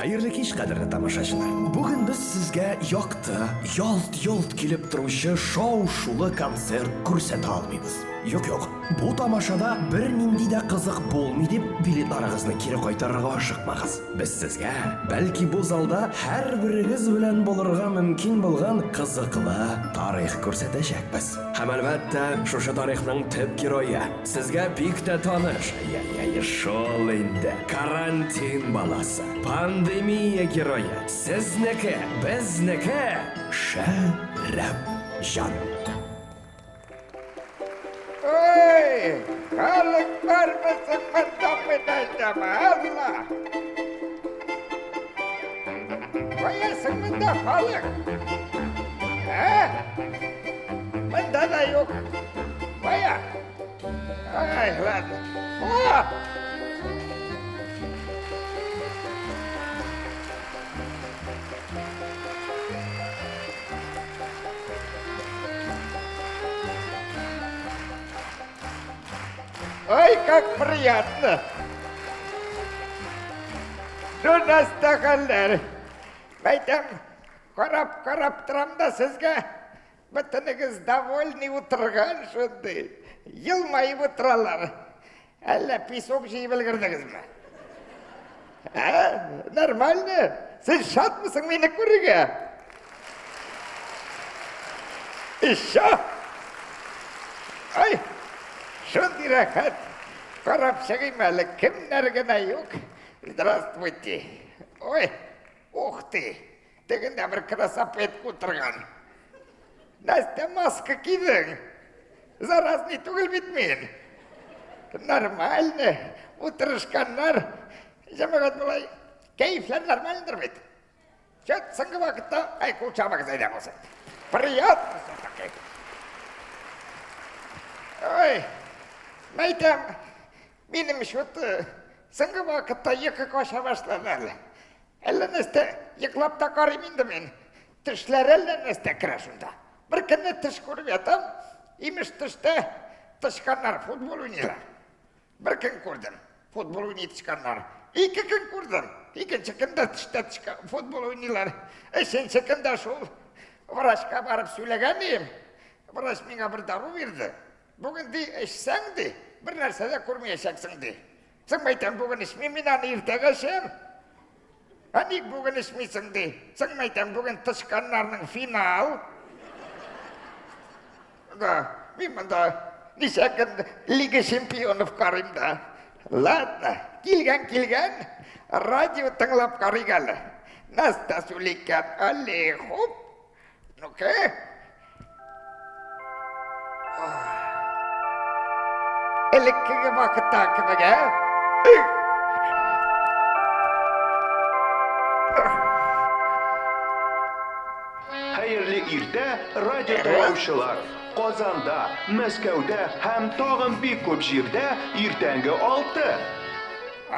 Хәерле кич, кадерле тамашачылар. Бүген без сезгә якты, ялт-йолт килеп торучы шау-шулы концерт күрсәтә алмыйбыз. Юк-юк, бу тамашада бернинди дә кызык булмый дип, билетларыгызны кире кайтарырга ашыкмагыз. Без сезгә, бәлки бу залда һәрберегез белән булырга мөмкин булган кызыклы тарих күрсәтәчәкбез. Һәм, әлбәттә, шушы тарихның төп герое, сезгә бик тә таныш, әй-әй, шул инде, карантин баласы, пандемия герое, сезнеке, безнеке, Шәрәпҗан. Ой, халык бармысың монда мин алла. Каясың монда халык? Ә? Монда да юк. Кая? Ай, ладно. О! Ай, как приятно! Ну, нәрсә хәлләр? Мәйтәм, карап-карап торам да сезгә, бөтенегез довольный утырган шундый. Елмаеп утыралар. Әллә песок җыеп өлгердегезме? Ә, нормально. Сез шатмысың мине күрергә? Еще. Ай, шундый рәхәт. Карап чыгыйм әле, кемнәр генә юк. Здравствуйте. Ой, ух ты. Тегендә бер красопетка утырган. Нәрсә маска кидең? Заразный түгел бит мин. Нормально. Утырышканнар. Җәмәгать болай. Кәефләр нормальдыр бит. Чет соңгы вакытта ай кул чабыгыз әйдә булсын. Приятно все-таки. Ой, мәйтәм, минем счеты соңгы вакытта йокы кача башлады әле. Әллә нәрсә йоклап та карыйм инде мин. Төшләр әллә нәрсә керә шунда. Бер көнне төш күреп ятам, имеш төштә тычканнар футбол уйныйлар. Бер көн күрдем, футбол уйный тычканнар. Ике көн күрдем, икенче көндә төштә тычкан футбол уйныйлар. Өченче көндә шул врачка барып сөйләгән идем. Врач миңа бер дару бирде. Бүген ди, эчсәң ди, бер нәрсә дә күрмәячәксең ди. Соң әйтәм, бүген эчмим мин аны, иртәгә эчәм. Ә ник бүген эчмисең ди. Соң әйтәм, бүген тычканнарның финал. Да, мин монда ничә көн Лига чемпионов карыйм да. Ладно, килгән килгән, радио тыңлап карыйк әле. Наста сүликән, алле, хоп. Ну-ка. Элеккеге вакытта кебек, ә? Хәерле иртә, радио тыңлаучылар! Казанда, Мәскәүдә һәм тагын бик күп җирдә иртәнге 6.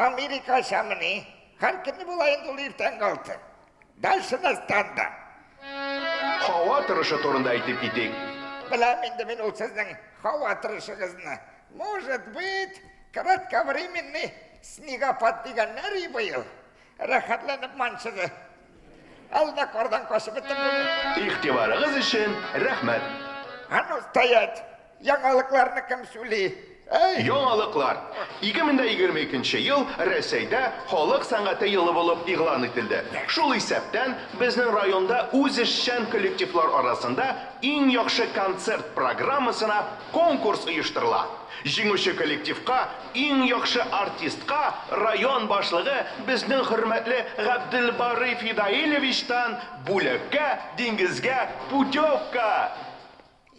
Америкачамыни? Һәр көнне була инде ул иртәнге 6. Дальше Настанда. Һава торышы турында әйтеп китик. Беләм инде мин ул сезнең һава торышыгызны. Может быть, кратковременный снегопад дигәннәр и быел. Рәхәтләнеп манчыды. Әллә кардан качып беттем бүген. Игътибарыгыз өчен рәхмәт. А ну стоять! Яңалыкларны кем сүли? Әй! Яңалыклар. 2022 ел Рәсәйдә Халык сәнгате елы булып игълан ителде. Шул исәптән, безнең районда үзешчән коллективлар арасында иң яхшы концерт программасына конкурс оештырыла. Җиңүче коллективка, иң яхшы артистка район башлыгы безнең хөрмәтле Габделбарый Фидаилевичтан бүләккә диңгезгә путевка!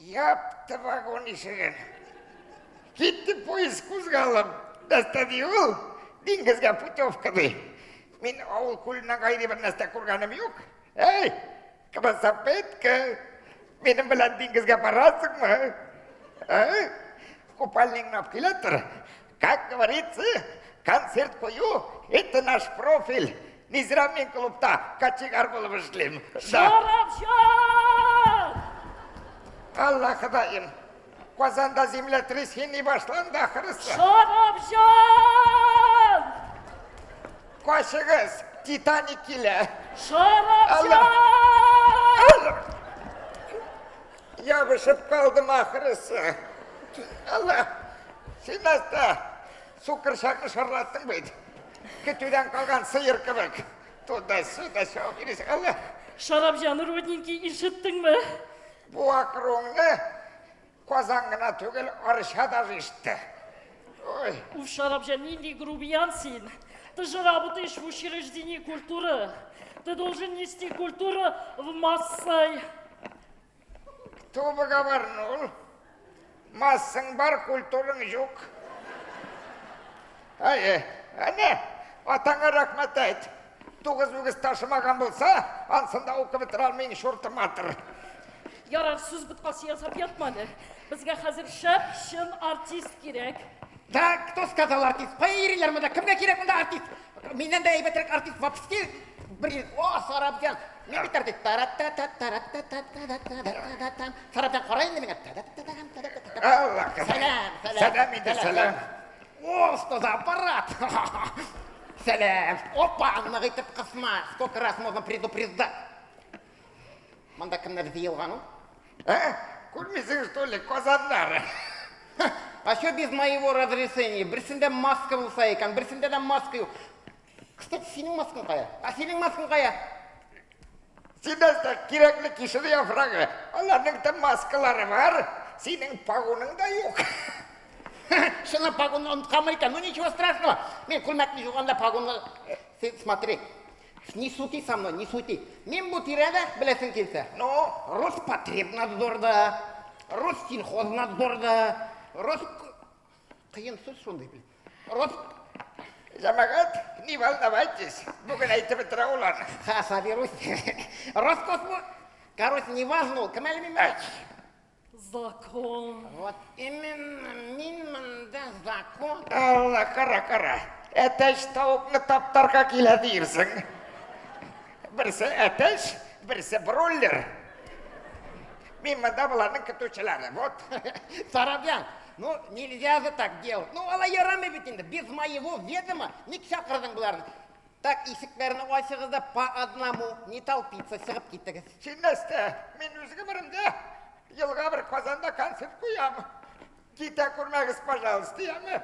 Япты вагон ишеген. Китте поезд кузгалып. Нәрсә ди ул? Диңгезгә путевка ди. Мин авыл күленнән гайре бер нәрсә күргәнем юк. Эй, красопетка, минем белән диңгезгә барасыңмы? Ә? Купальнигыңны алып килә тор. Как говорится, концерт кую, это наш профиль. Не зря мин клубта кочегар булып эшлим. Да. Шәрәфҗан! Алла Ходаем, Казанда землетрясение башланды ахрысы. Шәрәфҗан! Качыгыз, Титаник килә. Шарапҗан! Ябышып калдым ахрысы. Алла, син нәрсә? Сукырчакны шарлаттың бит. Көтүдән калган сыер кебек. Туда-сюда чабып йөрисең. Алла. Шарапҗан, родненький, ишеттеңме? Бу акыруыңны Казан гына түгел, Арча да ишетте. Ой. Уф, Шарапҗан, нинди грубиян син. Ты же работаешь в учреждении культуры. Ты должен нести культуру в массы. Кто выговорнул? Массың бар, культураң юк. Әйе, әнә, атаңа рәхмәт әйт. Тугыз үгез ташымаган булса, ансын да укып бетерә алмыйң, шуртыматыр. Ярар, сүз боткасы ясап ятма әле. Безгә хәзер шәп, чын артист кирәк. Да, кто сказал артист? Кая йөриләр монда? Кемгә кирәк монда артист? Миннән дә әйбәтрәк артист вообще бер. О, Сарабҗан. Мин бит артист. Тара-та-та-тара-та-та-та-та-та-та-та. Сарабҗан, кара инде миңа. Та-та-та-та-та-та-та. Алла Сәлам, сәлам. Сәлам инде, сәлам. О, что за аппарат! Сәлам. Опа, нык итеп кысма. Сколько раз можно предупреждать? Монда кемнәр җыелган ул? Ә? Күрмисең, что ли, Казаннар? А что без моего разрешения? Берсендә маска булса икән, берсендә дә маска юк. Кстати, синең маскаң кая? А синең маскаң кая? Син нәрсә, кирәкле кишер яфрагы. Аларның да маскалары бар, синең погоның да юк. Чынлап погонны онытканмын икән. Ну ничего страшного. Мин күлмәкне юганда погонны. Син смотри. Не шути со мной, не шути. Мин бу тирәдә, беләсең килсә. Ну, Роспотребнадзорда, Россельхознадзорда, Рос... Кыен сүз шундый, блин. Рос... Җәмәгать, не волновайтесь, бүген әйтеп бетерә ул аны. Ха, соберусь. Роскосмо... Короче, не важно ул. Кем әле мин? Әй, Закон. Вот именно мин монда закон. Алла, кара, кара. Әтәч тавыкны таптарга килә диерсең. Берсе әтәч, берсе бройлер. Мин монда боларның көтүчеләре. Вот. Сарабян, ну нельзя же так делать. Ну, алай ярамый бит инде. Без моего ведома ник чакырдың боларны? Так, ишекләрне ачыгыз да по одному, не толпиться, чыгып китегез. Син нәрсә? Мин үз гомеремдә елга бер Казанда концерт куям. Китә күрмәгез, пожалуйста, яме.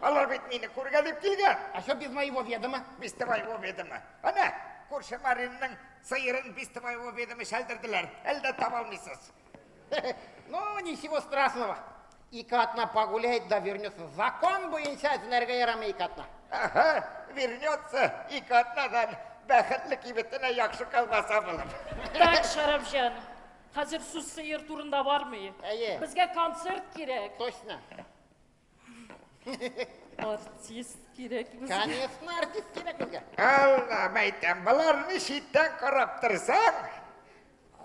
Алар бит мине күрергә дип килгән. А что без моего ведома? Без твоего ведома. Әнә, күрше Маринның сыерын без твоего ведома чәлдерделәр. Әле дә таба алмыйсыз. Ну, ничего страшного. Ике атна погуляет да вернется. Закон буенча эзләргә ярамый ике атна. Ага, вернется ике атнадан бәхетле кибетенә яхшы колбаса булып. Так, Шәрәфҗан, хәзер сүз сыер турында бармый. Әйе. Безгә концерт кирәк. Точно. Артист кирәк безгә. Конечно, артист кирәк безгә. Аллам әйтәм, боларны читтән карап торсаң,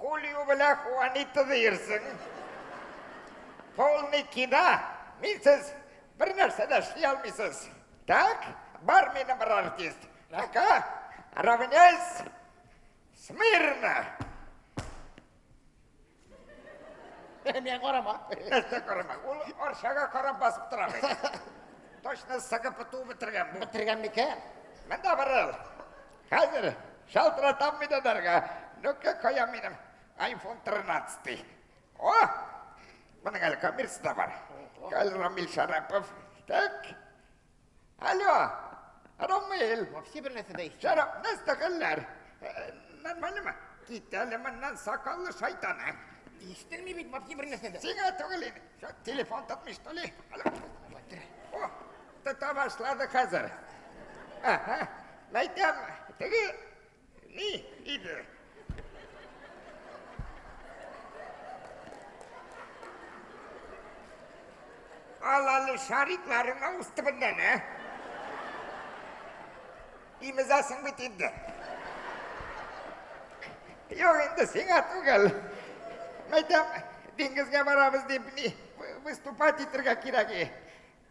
Хулио белән Хуанита диерсең. Полный кина. Минсез бер нәрсә дә эшли алмыйсыз. Так, бар минем бер артист. Ну-ка, равняйсь, смирно. Миңа карама. Нәрсә карама? Ул Арчага карап басып тора бит. Точно СГПТУ бетергән бу. Бетергән микән? Монда бар ул. Хәзер шалтыратам мин аларга. Ну-ка, кая минем iPhone 13. О! Моның әле камерасы да бар. Хәл Рамил Шарапов. Так. Алло. Рамил. Вообще бер нәрсә дә ишетмим. Шарап, нәрсә хәлләр? Нормальныймы? Кит әле моннан сакаллы шайтаны. Ишетелми бит вообще бер нәрсә дә. Сиңа түгел инде. Чё, телефон тотмый, что ли? Алло. О, тота башлады хәзер. Ага. Мәйтәм, теге ни иде? Ал әле шарикларың авыз төбеннән, ә? Имезәсең бит инде. Юк инде сиңа түгел. Мәйтәм, диңгезгә барабыз дип ни выступать итәргә кирәк.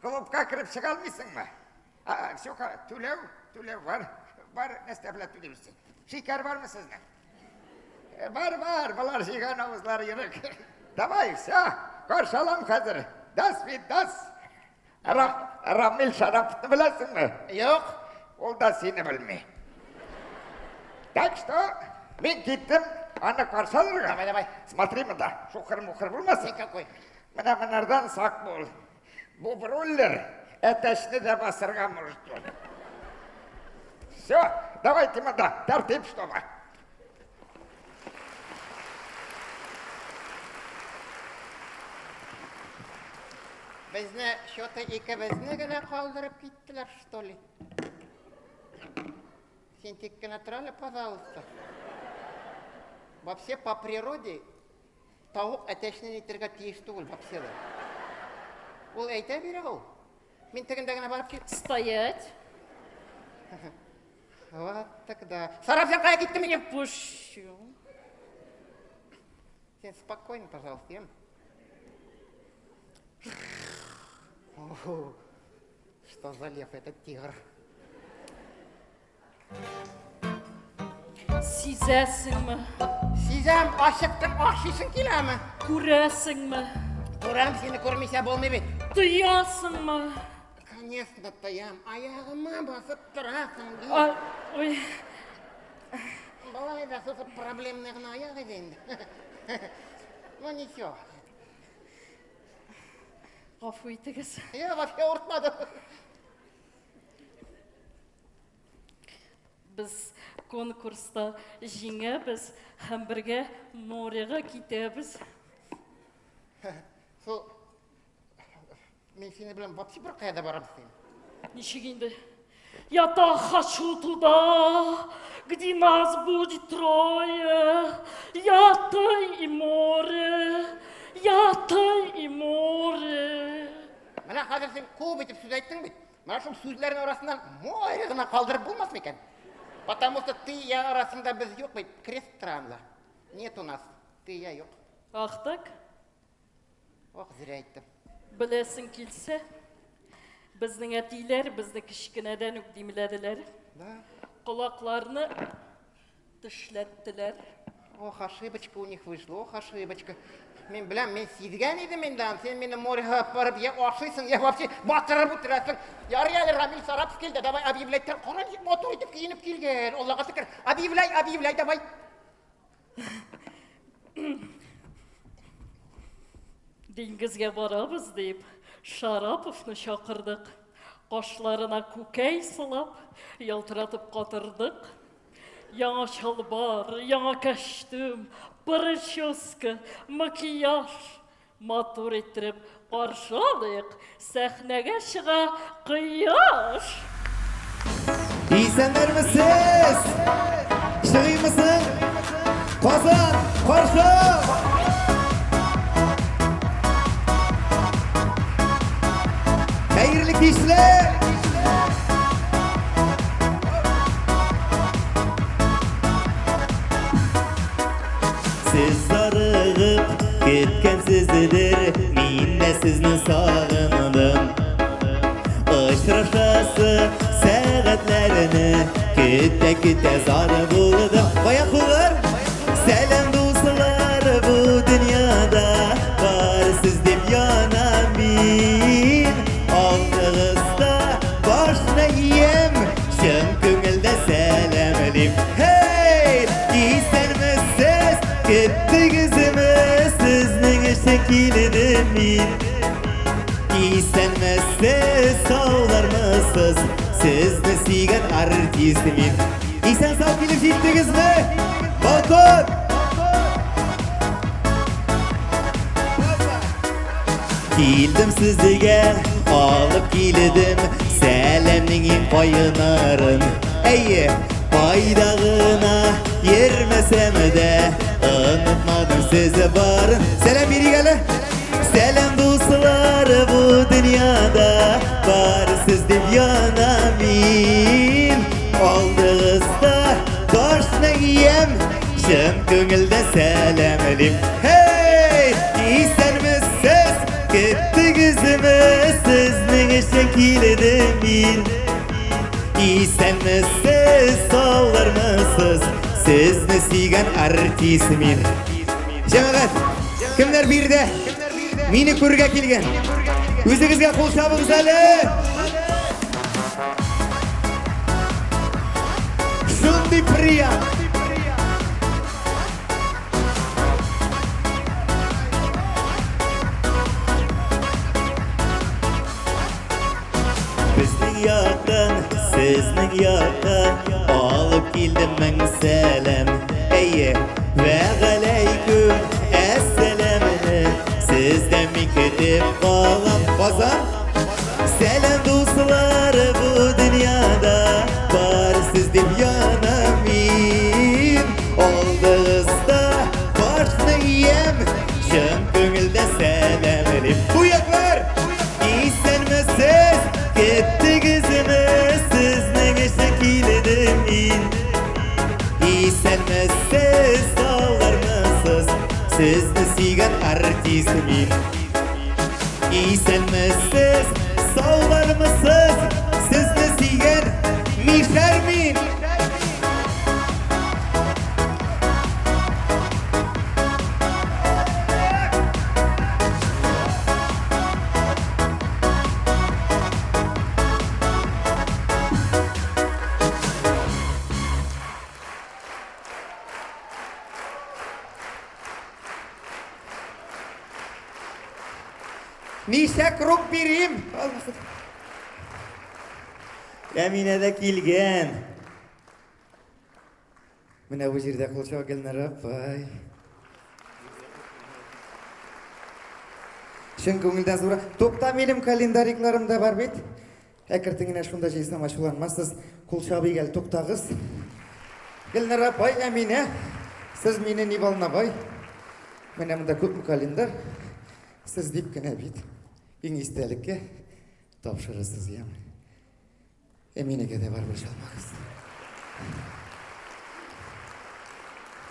Клубка кереп чыга алмыйсыңмы? А, все, түләү, түләү бар. Бар, нәрсә белән түлибез? Шикәр бармы сезнең? Бар, бар, болар җыйган авызлары ерык. Давай, все, каршы алам хәзер. До свидас. Рамил Шараповны беләсеңме? Юк. Ул да сине белми. Так что мин киттем, аны каршы алырга. Давай, давай. Смотри монда, шухыр-мухыр булмасын. Никакой. Менә монардан сак бул. Бу бройлер әтәчне дә басырга может ул. Все, давайте монда, тәртип чтобы. Безне что-то икебезне генә калдырып киттеләр, что ли? Син тик кенә тор әле, пожалуйста. Вообще по природе тавык әтәчне нитергә тиеш түгел вообще да. Ул әйтә бирә ул. Мин тегендә генә барып кил. Стоять. Вот тогда. Сарап, син кая киттең Не минем? пущу. Син спокойно, пожалуйста, яме? О, что за лев этот тигр? Сизәсеңме? Сизәм, ачыктың, ашыйсың киләме? Күрәсеңме? Күрәм, сине күрмичә булмый бит. Тоясыңмы? Конечно, тоям. Аягыма басып торасың, ди. А, ой, Болай да сусып проблемный гына аяк иде инде. Ну ничего. Гафу итегез. Я вообще авыртмады. Без конкурста җиңәбез һәм бергә моряга китәбез. Шул мин сине белән вообще бер кая да барам син. Ничек инде? Я так хочу туда, где нас будет трое. Я, ты и море, я, ты и море. Менә хәзер син күп итеп сүз әйттең бит. Менә шул сүзләрнең арасыннан море гына калдырып булмас микән? Потому что ты я арасында без юк бит, крест тора анда. Нет у нас, ты я юк. Ах так? Ох, зря әйттем. Беләсең килсә, безнең әтиләр безне кечкенәдән үк димләделәр. Да. Колакларны тешләттеләр. Ох, ошибочка у них вышла, ох, ошибочка. Мин беләм, мин сизгән идем инде аны. Син мине моряга апарып я ашыйсың, я вообще батырып үтерәсең. Ярый әле Рамил Сарапов килде, давай объявлять. Кара ничек матур итеп киенеп килгән. Аллага шөкер. Объявляй, объявляй, давай. Диңгезгә барабыз дип, Шараповны чакырдык. Кашларына күкәй сылап, ялтыратып катырдык. Яңа чалбар, яңа кәчтүм, прическа, макияж. Матур иттереп каршы алыйк, сәхнәгә чыга кояш! Исәннәрмесез! Чыгыймысың? Казан, каршы! Хәерле кичләр! Сез зарыгып көткәнсездер, мин дә сезне сагындым. Очрашасы сәгатьләрне көтә-көтә зар булдым. Кая куллар? Сәлам дуслар, бу дөньяда бар сез дип янам мин. Алдыгызда башны иям, чын күңелдә сәламлим. Һей! Исәнмесез, көттегезме? Сезнең өчен килдем мин. Исәнмесез, саулармысыз? Сезне сөйгән артист мин. Исән сау килеп җиттегезме? Балкон! Килдем сезгә, алып килдем сәламнең иң кайнарын. Әйе, кайда гына йөрмәсәм дә, онытмадым сез барын. Сәлам бирик әле. Сәлам дуслар, бу дөньяда бар сез дип янам мин. Алдыгызда башны иям, чын күңелдә сәламлим. Һей! Исәнмесез, көттегезме? Сезнең өчен килдем мин. Исәнмесез, саулармысыз? Сезне сөйгән артист мин. Җәмәгать, кемнәр биредә? Мине күрергә килгән. Үзегезгә кул чабыгыз әле. Шундый прият. килде мең сәлам. Әйе, вә галәйкүм әссәламне сездән мин көтеп калам. Казан! Сәлам дуслар бу дөньяда бар сез дип янам мин. Алдыгызда башны иям, чын күңелдә сәламлим. Бу яклар! Исәнмесез, кеттегезме, сезнең өчен килдем мин. Исәнмесез, саулармысыз, сезне сөйгән артист мин. Исәнмесез, саулармысыз, сезне сөйгән мишәр мин. Ничә круг бирим? Әминә дә килгән. Менә бу җирдә кул чаба Гөлнара апай. Чын күңелдән зур. Тукта, минем календарикларым да бар бит. Әкертен генә шунда җыйсам ачуланмассыз. Кул чабыйк әле, туктагыз. Гөлнара апай, Әминә, сез мине не волновай. Менә монда күпме календарь. Сез дип кенә бит. Иң истәлеккә тапшырырсыз, яме. Әминәгә дә барыбер чалмагыз.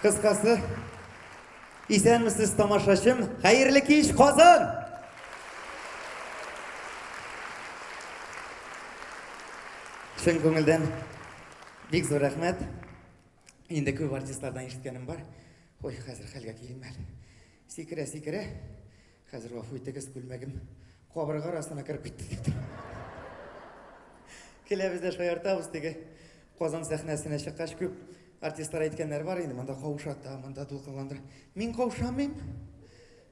Кыскасы, исәнмесез, тамашачым. Хәерле кич, Казан! Чын күңелдән бик зур рәхмәт. Инде күп артистлардан ишеткәнем бар. Ой, хәзер хәлгә килим әле. Сикерә, сикерә. Хәзер гафу итегез, күлмәгем кабырга арасына кереп китте дип. Киләбез дә шаяртабыз теге. Казан сәхнәсенә чыккач күп артистлар әйткәннәр бар инде, монда каушата, монда дулкынландыра. Мин каушамыйм.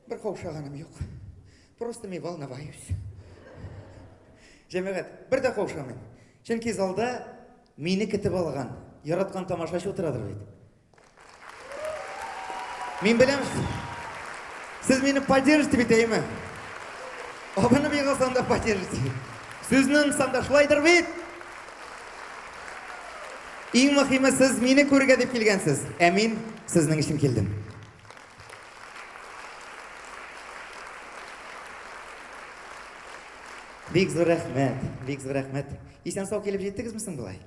Бер каушаганым юк. Просто мин волноваюсь. Җәмәгать, бер дә каушамыйм. Чөнки залда мине көтеп алган, яраткан тамашачы утырадыр бит. Мин беләм, сез мине поддержите бит, әйеме? Абынып егылсам да поддержите. Сүзне онытсам да шулайдыр бит. Иң мөһиме, сез мине күрергә дип килгәнсез, ә мин сезнең өчен килдем. Бик зур рәхмәт, бик зур рәхмәт. Исән сау килеп җиттегезме соң болай?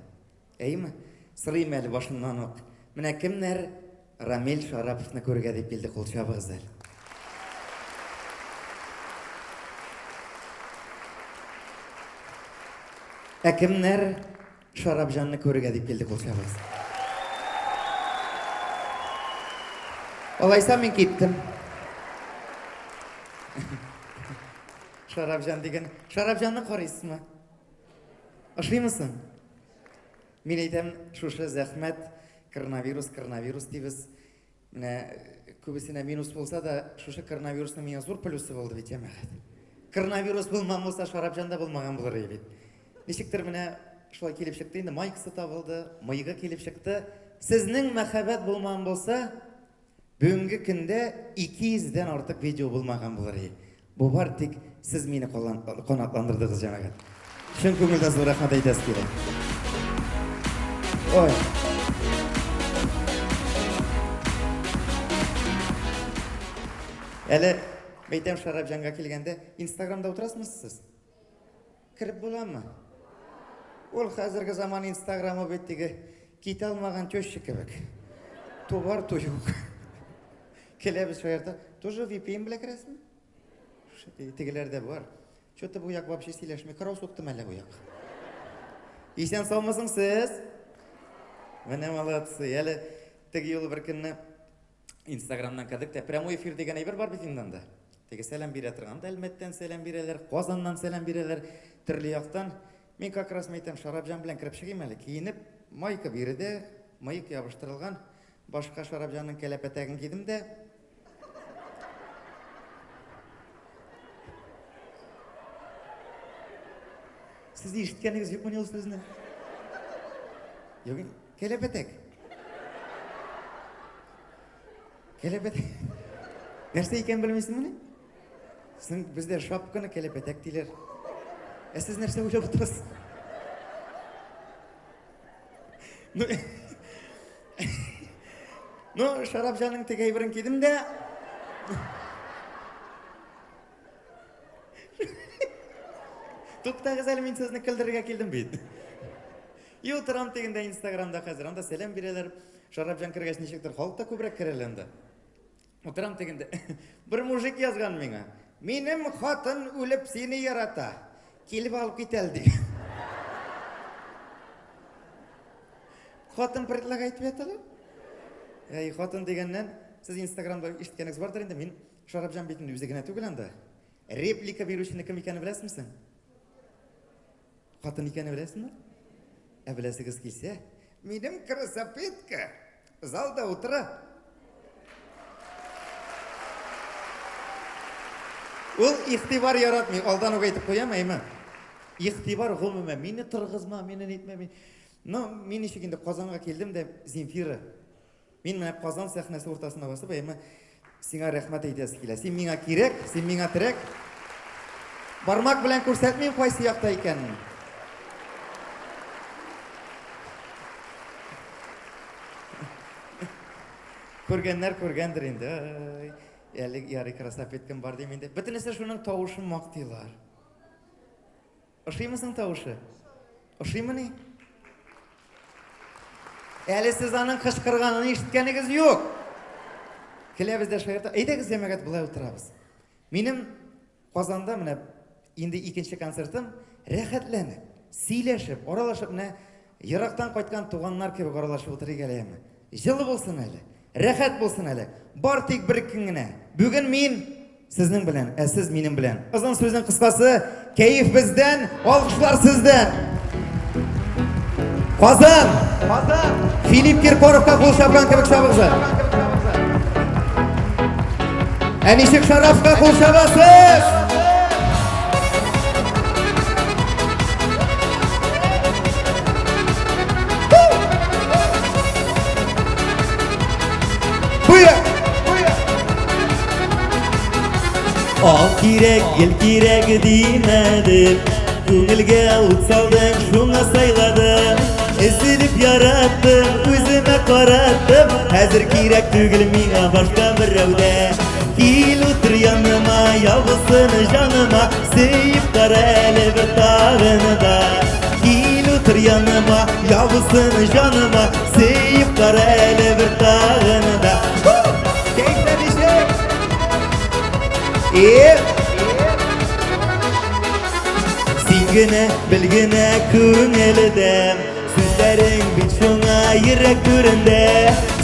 Әйеме? Сорыйм әле башыннан ук. Менә кемнәр Рамил Шараповны күрергә дип килде, кул чабыгыз әле. Ә кемнәр Шарапҗанны күрергә дип килде, кул чабыгыз. Алайса мин киттем. Шарапҗан дигән. Шарапҗанны карыйсызмы? Ошыймы соң? Мин әйтәм, шушы зәхмәт, коронавирус, коронавирус дибез. Менә күбесенә минус булса да, шушы коронавирусның миңа зур плюсы булды бит, җәмәгать. Коронавирус булмаган булса, Шарапҗан да булмаган булыр иде бит. Ничектер менә шулай килеп чыкты инде, майкасы табылды, мыегы килеп чыкты. Сезнең мәхәббәт булмаган булса, Бүгенге көндә 200 дән артык видео булмаган булыр иде. Бу бар тик сез мине канатландырдыгыз, җәмәгать. Чын күңелдән зур рәхмәт әйтәсе килә. Ой. Әле әйтәм Шарапҗанга килгәндә, Инстаграмда утырасызмы сез? Кереп буламы? Ул хәзерге заман Инстаграмы бит теге китә алмаган теща кебек. То бар, то юк. Келәбез шаярта. Тоже VPN белән керәсеңме? Тегеләр дә бар. Что-то бу як вообще сөйләшми. Кырау суктымы әллә бу як? Исән саумысың сез? Менә молодцы. Әле теге юлы бер көнне Инстаграмнан кердек тә, прямой эфир дигән әйбер бар бит инде анда. Теге сәлам бирә торган да Әлмәттән сәлам бирәләр, Казаннан сәлам бирәләр, төрле яктан. Мин как раз әйтәм, Шарапҗан белән кереп чыгыйм әле. Киенеп, майка биредә, мыек ябыштырылган. Башка Шарапҗанның кәләпәтәген кидем дә. Сез ишеткәнегез юкмыни ул сүзне? Юк, кәләпәтәк. Кәләпәтәк. Нәрсә икәнен белмисеңмени? Сезнең бездә шапканы кәләпәтәк диләр. Ә сез нәрсә уйлап утырасыз? Ну, ну, Шарапҗанның теге әйберен кидем дә. Туктагыз әле, мин сезне көлдерергә килдем бит. И утырам дигәндә Инстаграмда хәзер, анда сәлам бирәләр. Шарапҗан кергәч ничектер халык та күбрәк керә әле анда. Утырам дигәндә бер мужик язган миңа. Минем хатын үлеп сине ярата. Килеп алып кит әле ди. Хатын предлагать итеп ята. Әй, хатын дигәннән, сез Инстаграмда ишеткәнегез бардыр инде, мин Шарапҗан бит инде үзе генә түгел анда. Реплика бирүчене кем икәнен беләсезме соң? Хатын икәнен беләсезме? Ә беләсегез килсә, минем красопетка залда утыра. Ул игътибар яратмый, алдан ук әйтеп куям, әйме? Игътибар гомумән, мине торгызма, мине нитмә, мин. Ну, мин ничек инде Казанга килдем дә, Земфира, Мин менә Казан сәхнәсе уртасына басып, әйме, сиңа рәхмәт әйтәсе килә. Син миңа кирәк, син миңа терәк. Бармак белән күрсәтмим кайсы якта икәнен. Күргәннәр күргәндер инде. Ай, әле ярый красавиткам бар дим инде. Бөтенесе шуның тавышын мактыйлар. Ошыймы соң тавышы? Ошыймыни? Әле сез аның кычкырганын ишеткәнегез юк. Киләбез дә шаярта. Әйдәгез, җәмәгать, болай утырабыз. Минем Казанда менә инде икенче концертым рәхәтләнеп, сөйләшеп, аралашып менә ерактан кайткан туганнар кебек аралашып утырыйк әле, әме. Җылы булсын әле, рәхәт булсын әле. Бар тик бер көн генә. Бүген мин Сезнең белән, ә сез минем белән. Озын сүзнең кыскасы, кәеф бездән, алкышлар сездән. Казан! Казан! Филипп Киркоровка кул чапкан кебек чабыгыз. Ә ничек Шарафка кул чабасыз? Буя! Ал кирәк, гел кирәк димәдем. Күңелгә ут салдың, шуңа сайладым. Өзелеп яраттым, үземә караттым. Хәзер кирәк түгел миңа башка берәүдә. Кил утыр яныма, ябылсын җаныма, сөеп кара әле бер тагын да. Кил утыр яныма, ябылсын җаныма, сөеп кара әле бер тагын да. Кәефләр ничек? Э? Син генә бел генә күңелдә, Сүзләрең бит шуңа йөрәк түрендә.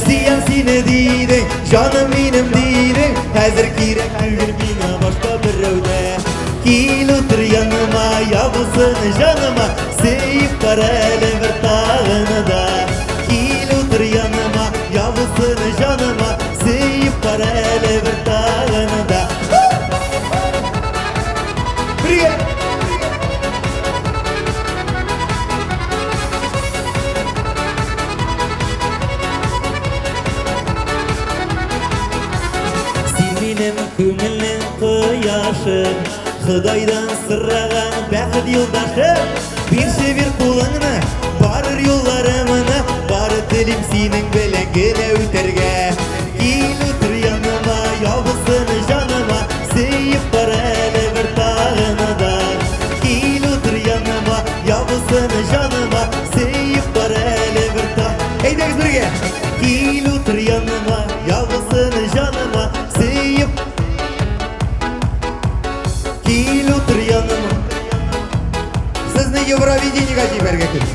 Сөям сине дидең, җаным минем дидең, Хәзер кирәк түгел миңа башка берәүдә. Кил утыр яныма, ябылсын җаныма, Сөеп кара әле бер тагын да. Кил утыр яныма, ябылсын җаныма, Сөеп кара әле бер тагын да. Привет! Син минем күңелнең кояшы, Ходайдан сораган бәхет юлдашы. Бирче бир кулыңны, барыр юлларымны, Бары телим синең белән генә үтәргә. Кил утыр яныма, ябылсын җаныма, Сөеп кара әле бер тагын да. Кил утыр яныма, ябылсын җаныма, Сөеп кара әле бер та. Әйдәгез бергә! Кил утыр яныма, ябылсын җаныма, Сөеп Кил утыр яныма. Сезне Евровидениегә җибәргә кирәк.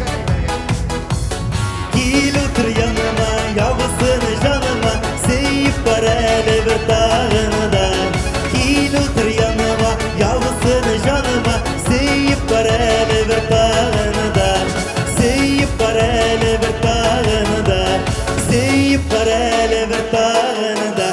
Кил утыр яныма, ябылсын җаныма, Сөеп кара әле бер тагын да. Кил утыр яныма, ябылсын җаныма, Сөеп кара әле бер тагын да. Сөеп кара әле бер тагын да. Сөеп кара әле бер тагын да.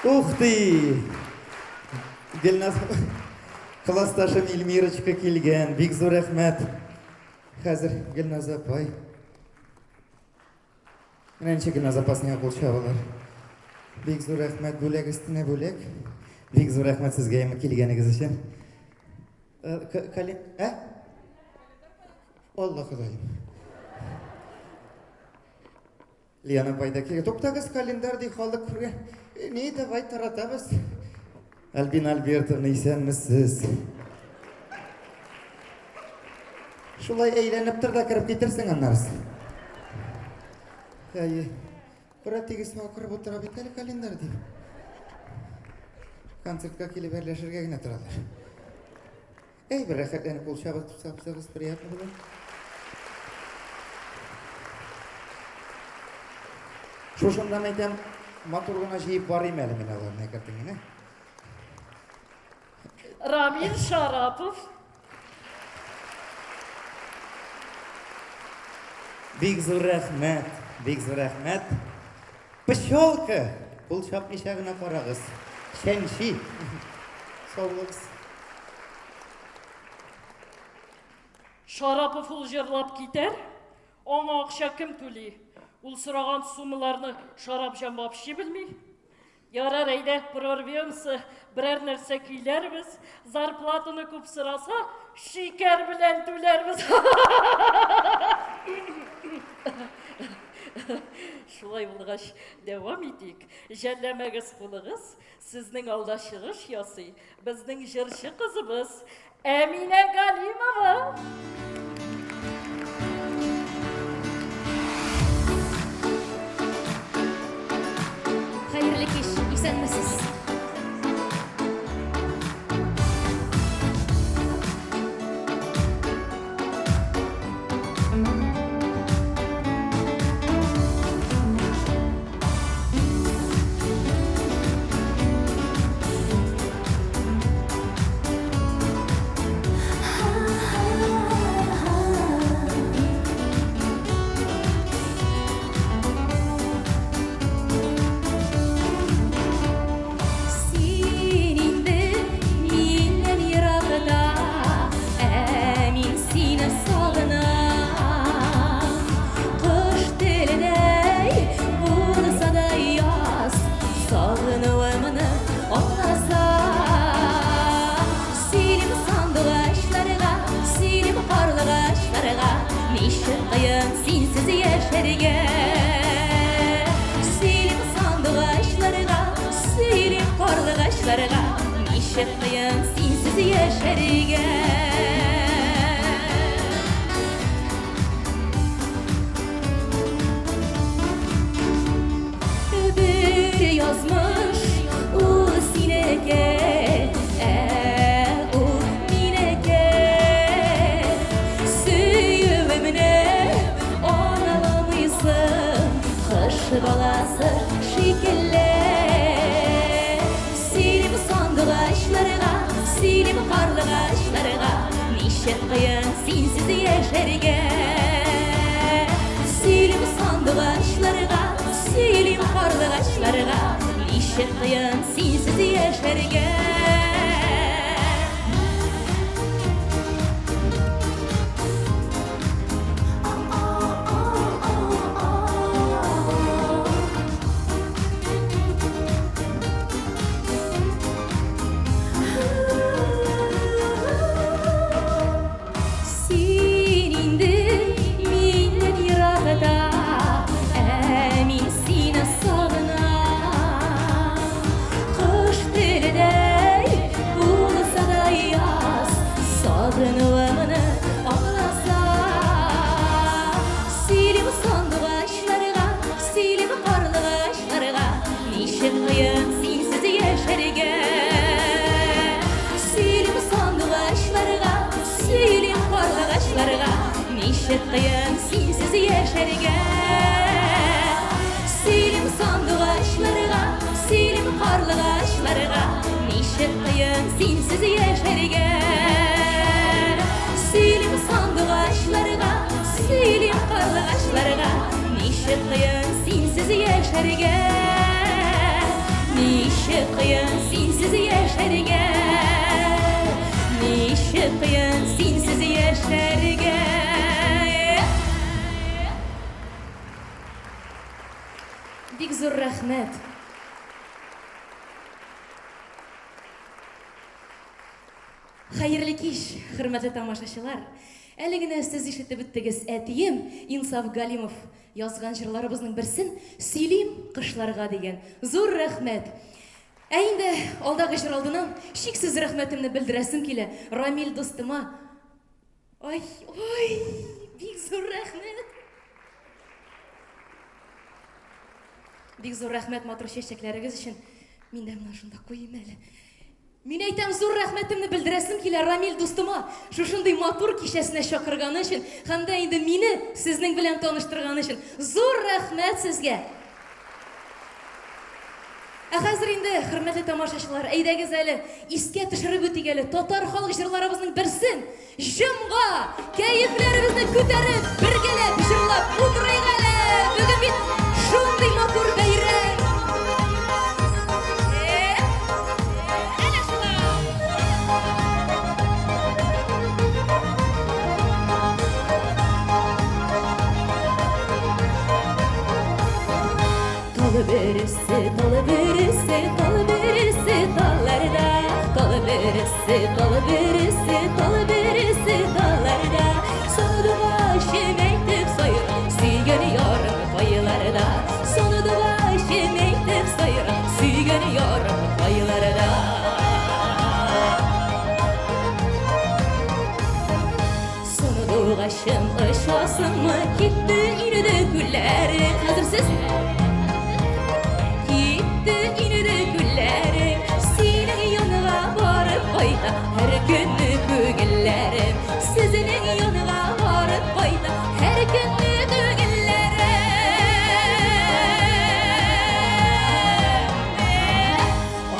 Ух ты! Гөлназ классташым Эльмирочка килгән. Бик зур рәхмәт. Хәзер Гөлназ апай. Менә ничек Гөлназ апасына кул чабалар. Бик зур рәхмәт, бүләк өстенә бүләк. Бик зур рәхмәт сезгә килгәнегез өчен. Э, ә? Алла Ходаем. Лиана апай да килгән. Туктагыз, календарь ди халык күргән. Э, ни, давай таратабыз. Альбина Альбертовна, исәнмесез. Шулай әйләнеп тор да кереп китерсең аннарысы. Әйе. Кара тигез акырып утыра бит әле календарь дип. Концертка килеп әрләшергә генә торалар. Әй, бер рәхәтләнеп кул чабып сапсагыз, приятно була. Шушыннан әйтәм, матур гына җыеп барыйм әле мин аларны әкертен генә. Рамил Шарапов. Бик зур рәхмәт, бик зур рәхмәт. Пчелка! Кул чапмыйча гына карагыз. Чәнчи. Сау булыгыз. Шарапов ул җырлап китәр, аңа акча кем түли? Ул сораган суммаларны Шарапҗан вообще белми. Ярар, әйдә, прорвемся, берәр нәрсә көйләрбез, зарплатаны күп сораса, шикәр белән түләрбез. Шулай булгач, дәвам итик. Жәлләмәгез кулыгыз, сезнең алда чыгыш ясый безнең җырчы кызыбыз Әминә Галимова. Хәерле кич, исәнмесез. Син инде миннән еракта, ә мин сине сагынам. Кош теледәй булса да яз, сагынуымны аңласаң. Сөйлим сандугачларга, сөйлим карлыгачларга, ничек кыен синсез яшәргә. Сөйлим сандугачларга, сөйлим карлыгачларга, ничек кыен синсез яшәргә. Бер язмыш ул синеке, ә ул минеке. Сөюемне аңламыйсың, кош баласы шикелле. Сөйлим сандугачларга, сөйлим карлыгачларга, ничек кыен синсез яшәргә. Сөйлим сандугачларга, сөйлим карлыгачларга, ничек кыен синсез яшәргә. Син инде миннән еракта, ә мин сине сагынам. Кош теледәй булса да яз, сагынуымны аңласаң. Сөйлим сандугачларга, сөйлим карлыгачларга, ничек кыен синсез яшәргә. Сөйлим сандугачларга, сөйлим карлыгачларга, ничек кыен синсез яшәргә. Сөйлим сандугачларга, сөйлим карлыгачларга, ничек кыен синсез яшәргә. Сөйлим сандугачларга, сөйлим карлыгачларга, ничек кыен синсез яшәргә. Ничек Ничек кыен синсез яшәргә Ничек кыен синсез яшәргә Бик зур рәхмәт. Хәерле кич, хөрмәтле тамашачылар. Әле генә сез ишетеп үттегез, әтием Инсаф Галимов язган җырларыбызның берсен Сөйлим кышларга дигән. Зур рәхмәт. Ә инде алдагы җыр алдыннан чиксез рәхмәтемне белдерәсем килә Рамил дустыма. Ай, ой, бик зур рәхмәт. Бик зур рәхмәт матур чәчәкләрегез өчен. Мин дә менә шунда куйыйм әле. Мин әйтәм, зур рәхмәтемне белдерәсем килә Рамил дустыма, шушындый матур кичәсенә чакырганы өчен һәм дә инде мине сезнең белән таныштырганы өчен. Зур рәхмәт сезгә! Ә хәзер инде, хөрмәтле тамашачылар, әйдәгез әле, искә төшереп үтик әле татар халык җырларыбызның берсен, Җомга! Кәефләребезне күтәреп, бергәләп җырлап утырыйк әле! Бүген бит шундый матур бәйрәм! Әнә шулай! Тал бересе, тал бересе, тал бересе талларда. Тал бересе, тал бересе, тал бересе талларда. Сандугачым әйтеп сайра, сөйгән ярым кайларда. Сандугачым әйтеп сайра, сөйгән ярым кайларда. Сандугачым очасыңмы, китте инде күлләре. Хәзер сез Китте инде күлләре, синең янга барып кайта һәр көнне күңелләрем. Сезнең янга барып кайта һәр көнне күңелләрем.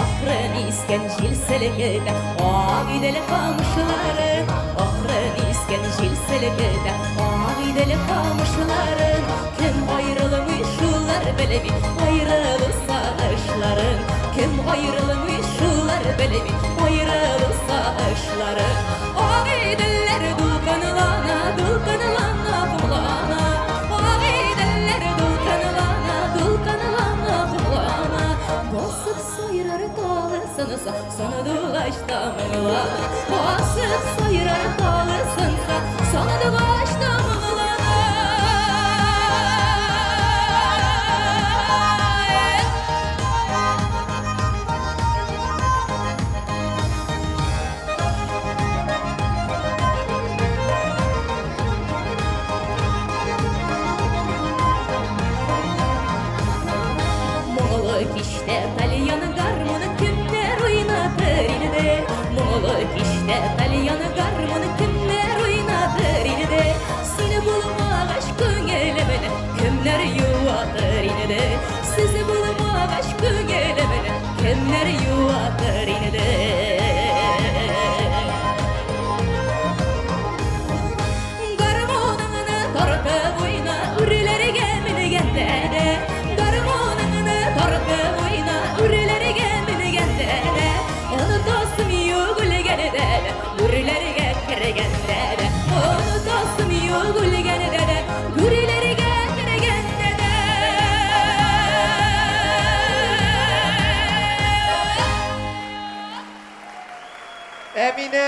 Акрын искән җил селкетә Агыйдел камышларын. Акрын искән җил селкетә Агыйдел камышларын. Кем аерылмый, шулар белми Аерылу сагышларын. Кем аерылмый, шулар белми Аерылу сагышларын. Агыйделләр дулкынлана, дулкынлана, комлана. Агыйделләр дулкынлана, дулкынлана, комлана. Басып сайрар талы сынса, сандугач та моңлана. Басып сайрар талы сынса, сандугач та моңлана. Моңлы кичтә тальян гармуны кемнәр уйнатыр инде? Моңлы кичтә тальян гармуны кемнәр уйнатыр инде? Син булмагач күңелемне кемнәр юатыр инде? Сез булмагач күңелемне кемнәр юатыр инде? Гармуныңны тартып уйна, үрләргә менгәндә дә. Гармуныңны тартып уйна, үрләргә менгәндә дә. Онытасым юк үлгәндә дә, гүрләргә кергәндә дә. Онытасым юк үлгәндә дә, гүрләргә кергәндә дә. Әминә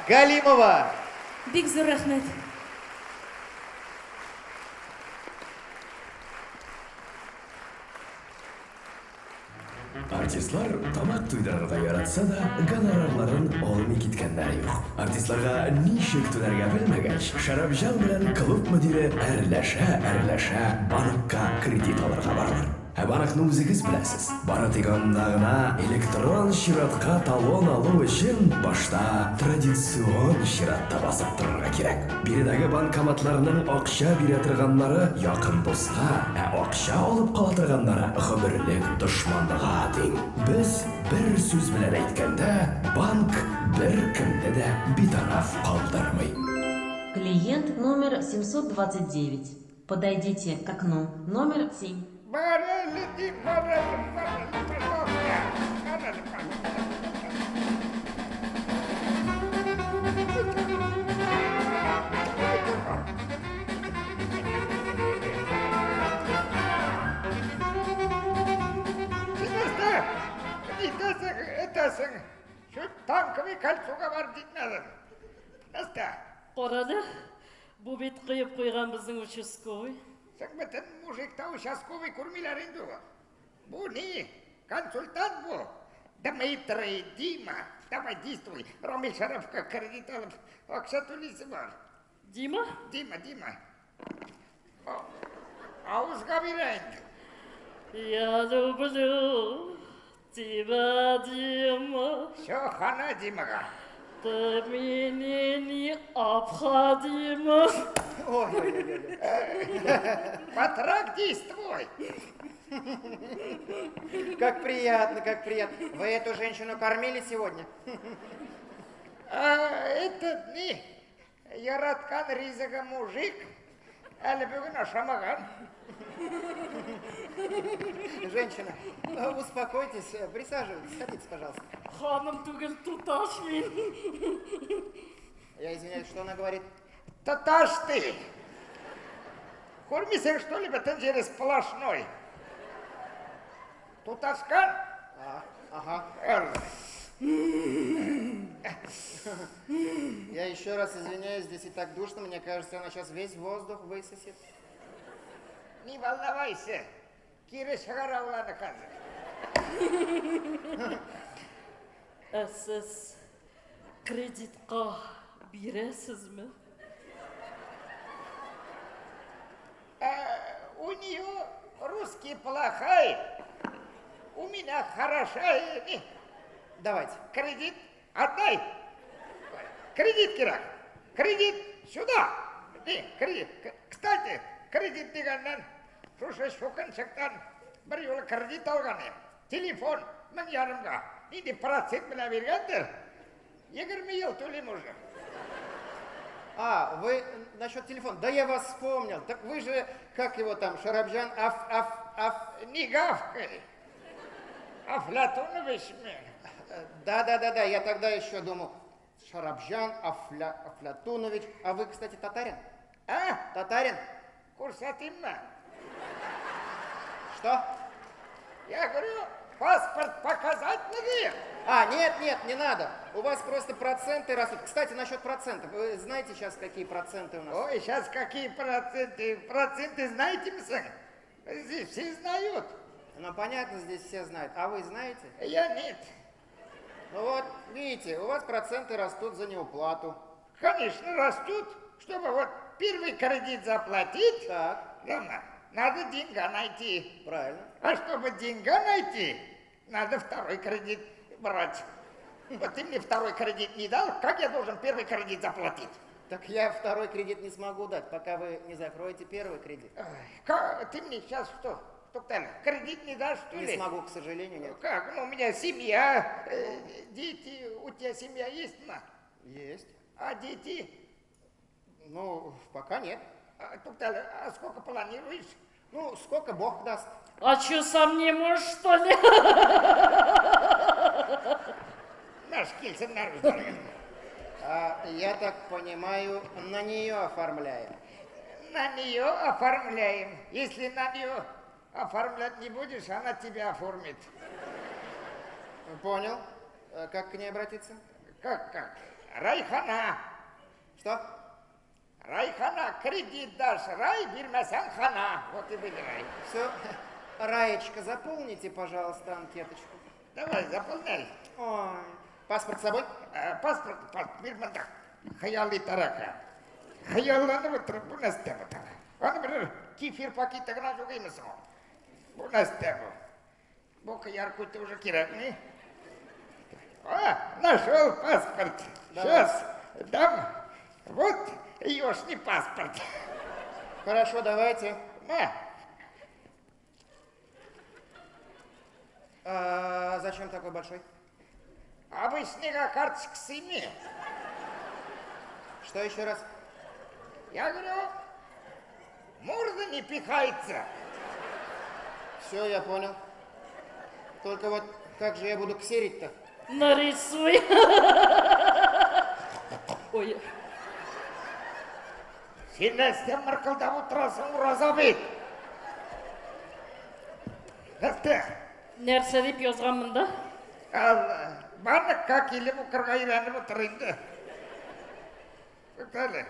Галимова. Бик зур рәхмәт. Артистлар тамак туйдырырга яратса да, гонорарларын алмый киткәннәре юк. Артистларга ничек түләргә белмәгәч, Шәрапҗан белән клуб мөдире әрләшә-әрләшә банкка кредит алырга баралар. Ә банкны үзегез беләсез. Бары тик анда гына электрон чиратка талон алу өчен башта традицион чиратта басып торырга кирәк. Биредәге банкоматларның акча бирә торганнары якын дуска, ә акча алып кала торганнары гомерлек дошманга тиң. Без бер сүз белән әйткәндә, банк беркемне дә битараф калдырмый. Клиент номер 729. Подойдите к окну номер 7. Бар әле, дим, бар әле, бар әле, пожалуйста. Бар әле, пожалуйста. Син нәрсә? Нитәсең, этәсең? Шул танковый кольцога барып җитмәдем. Нәрсә? Карады, бу бит коеп куйган безнең участковый. Соң бөтен мужикта участковый күрмиләр инде ул. Бу ни? Консультант бу. Дмитрий, Дима, давай действуй. Рамил Шарафка кредит алып, акча түлисе бар. Дима? Дима, Дима. Авызга бирә инде. Я люблю тебя, Дима. Все, хана Димага. Ты мне необходима. Ой-ой-ой. Батрак, действуй. Как приятно, как приятно. Вы эту женщину кормили сегодня? А, этот ни, яраткан ризыгы мужик, әле бүген ашамаган. Женщина, успокойтесь, присаживайтесь, садитесь, пожалуйста. Ханым түгел, туташ мин. Я извиняюсь, что она говорит? Тоташ ты! Күрмисең, что ли, бөтен җире сплошной. Туташкан? А, ага. Әле. Я еще раз извиняюсь, здесь и так душно, мне кажется, она сейчас весь воздух высосет. Не волновайся, кире чыгара ул аны хәзер. Ә сез кредитка бирәсезме? У нее русский плохой, у меня хорошая. Не, Давайте. Кредит отдай. Кредит кирәк. Кредит сюда. Не, кредит. Кстати, кредит дигәннән шушы чукынчыктан бер юлы кредит алган идем. Телефон 1500-га. Нинди процент белән биргәндер? 20 ел түлим уже. А, вы насчет телефона. Да я вас вспомнил. Так вы же, как его там, Шарабджан, аф, аф, аф. Не гавкай. Афлатунович мин. Да, да, да, да, я тогда еще думал. Шарабджан, Афля, Афлатунович. А вы, кстати, татарин? А? Татарин? Күрсәтимме? Что? Я говорю, паспорт показать надо. А, нет, нет, не надо. У вас просто проценты растут. Кстати, насчет процентов. Вы знаете сейчас, какие проценты у нас? Ой, сейчас какие проценты? Проценты знаете, мисың? Здесь все знают. Ну, понятно, здесь все знают. А вы знаете? Я нет. Ну вот, видите, у вас проценты растут за неуплату. Конечно, растут. Чтобы вот первый кредит заплатить, Так, Главное, надо деньга найти. правильно. А чтобы деньга найти, надо второй кредит брать. Вот ты мне второй кредит не дал, как я должен первый кредит заплатить? Так я второй кредит не смогу дать, пока вы не закроете первый кредит. Ой, как, ты мне сейчас что, Тукталь, кредит не дашь, что Не ли? смогу, к сожалению, нет. Как? Ну, у меня семья, дети. У тебя семья есть, ма? Есть. А дети? Ну, пока нет. А, Тукталь, а сколько планируешь? Ну, сколько Бог даст. А чё, сам не можешь, что ли? Наш килсеннәр үзләре. А, я так понимаю, на нее оформляем. На нее оформляем. Если на нее оформлять не будешь, она тебя оформит. Понял. Как к ней обратиться? Как, как? Райхана. Что? Райхана, кредит дашь, рай, бирмәсәң хана. Вот и выбирай. Все. Раечка, заполните, пожалуйста, анкеточку. Давай, заполняй. Ой. Паспорт с собой? Паспорт, паспорт, бир монда. Хыялый таракан. Хыялланып утырып, бу нәрсә бу тагы? Аны бер кефир пакеты гына юк имесең ул. Бу нәрсә бу? Бу кыяр күте уже кирәкми. А, нашел паспорт. Сейчас дам. Вот ёшний паспорт. Хорошо, давайте. На. А, зачем такой большой? Обычный карточка сыймый. Что еще раз? Я говорю, морда не пихается. Все, я понял. Только вот как же я буду ксерить-то? Нарисуй. Ой. Син нәрсә мыркылдап утырасың, ураза бит? Нәрсә? Нәрсә дип язган монда? Алла, банкка килеп укырга өйрәнеп утыр инде. Әле,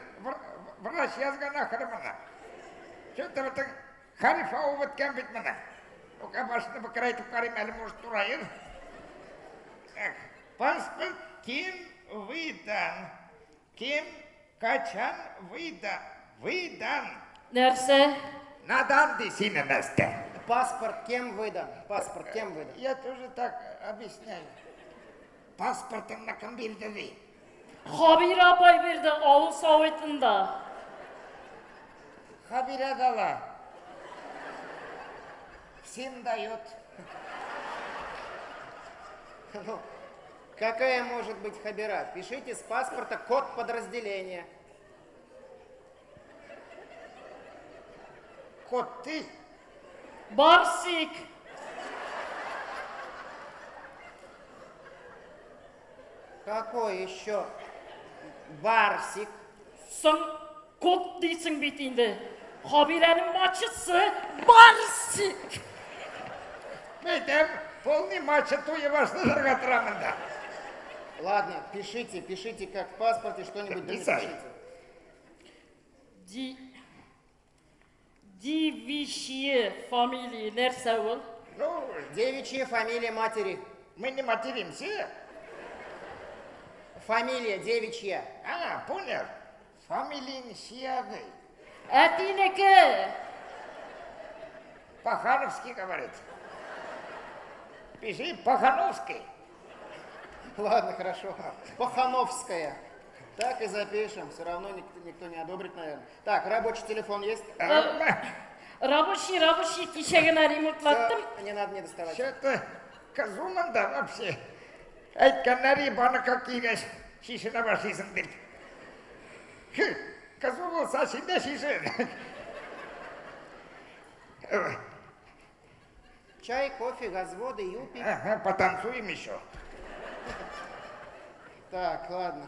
врач язган ахыры моны. Что-то бөтен хәреф авып беткән бит моны. Ну-ка, башны бөкрәйтеп карыйм әле, может, тураер. Эх, паспорт кем выдан? Кем, качан выда, выдан? Нәрсә? Надан ди сине нәрсә. Паспорт кем выдан? Паспорт кем выдан? Я тоже так объясняю. Паспортыңны кем бирде ди? Хабира апай бирде авыл советында. Хабира дала. Всем дает. Ну, какая может быть хабира? Пишите с паспорта код подразделения. Код ты? Барсик. Какой еще барсик? Соң кот дисең бит инде. Хабирәнең мачысы Барсик. Мәйтәм, полный мачы туе башланырга тора монда. Ладно, пишите, пишите как в паспорте, что-нибудь да Писай. напишите. Ди Девичья фамилия нәрсә ул? Ну, Девичья фамилия матери. мы не материмся. Фамилия девичья. А, понял. Фамилия Сияды. Әтинеке. Пахановский говорит. Пиши Пахановский. Ладно, хорошо. Пахановская. Так и запишем. Все равно никто, никто не одобрит, наверное. Так, рабочий телефон есть? Рабочий, рабочий, кичә генә ремонтлаттым. Всё, не надо мне доставать. Что-то кызу монда вообще. Әйткәннәр банкка килгәч, чишенә башлыйсың дип. Хе, Кызу булса, син дә чишен. Чай, кофе, газводы, юпи. Ага, потанцуем еще. Так, ладно.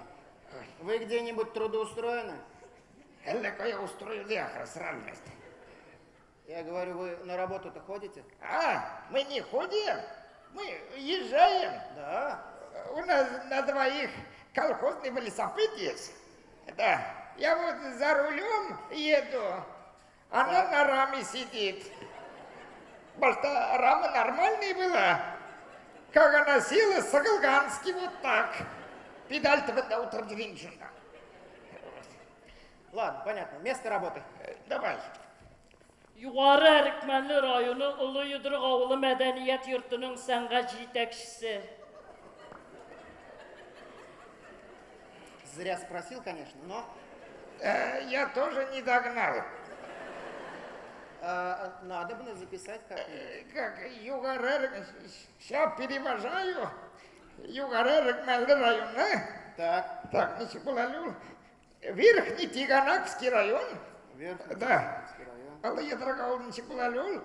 Вы где-нибудь трудоустроены? Әллә кая устроили ахры, сральность. Я говорю, вы на работу-то ходите? А, мы не ходим, мы езжаем. Да. У нас на двоих колхозный велосипед есть. Да. Я вот за рулем еду, она на раме сидит. Башта рама нормальная была. Как она села, сыгылганский вот так. Педаль төбендә утырып йөрим шунда. Ладно, понятно. Место работы. Давай. Югары Әрекмәнле районы Олы Йодрык авылы мәдәният йортының сәнгать җитәкчесе. Зря спросил, конечно, но Я тоже не догнал. надо бы записать как-нибудь. Как Югары, сейчас перевожаю. Югары Әрекмәнле районы. Так, Так, ничек була әле ул? Верхний Тиганакский район. Верхний Да. Тиганакский район. Олы Йодрык авылы ничек була әле ул?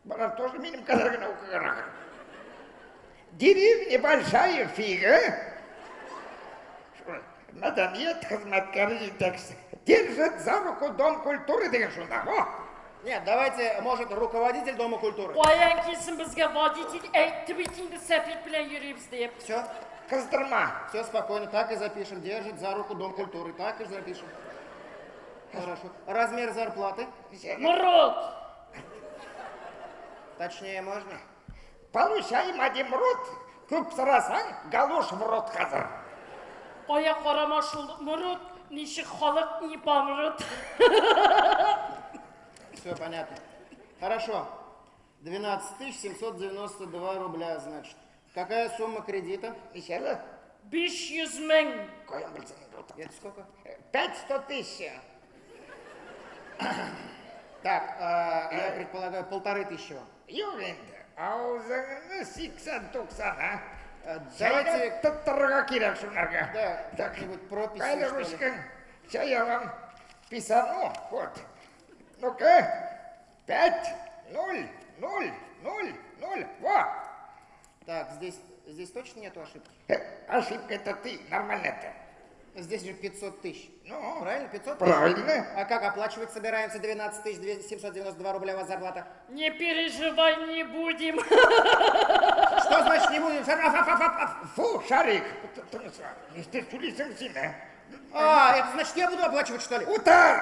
Болар тоже минем кадәр генә укыган ахыр. Деревня Большая Фига. Шул, Мәдәният хезмәткәре җитәкчесе. Держит за руку Дом культуры дигән шунда. О! Нет, давайте, может, руководитель Дома культуры. Каян килсен безгә водитель әйтте бит инде сәпит белән йөрибез дип. Все, Кыздырма. все спокойно, так и запишем. Держит за руку Дом культуры, так и запишем. Хорошо. Размер зарплаты? Мород! Точнее можно? Получаем один рот. Күп сорасаң, галош в рот хәзер. Кая карама шул мород, ничек халык не помрет. Все понятно. Хорошо. 12 792 рубля, значит. Какая сумма кредита? Ничә әле? 500 мең. Каян белсең инде ул? Это сколько? 500 тысяч. Так, я предполагаю, 1500 вам. Юк инде. Авызыңны 80-90, а? Давайте, тоттырырга кирәк шунарга. Да, как-нибудь прописью, Кайда что ли. ручкаң? Сейчас я вам писану. Вот. Ну-ка. 5. Ноль, ноль, ноль, ноль. Во! Так, здесь, здесь точно нету ошибки? Ошибка это ты, нормально это. Здесь же 500 тысяч. Ну, Правильно, 500 тысяч? Правильно. А как оплачивать собираемся 12 792 рубля у вас зарплата? Не переживай, не будем. Что значит не будем? Фу, Шарик. Ты сөйлейсің син, ә? А, это значит я буду оплачивать, что ли? Утыр!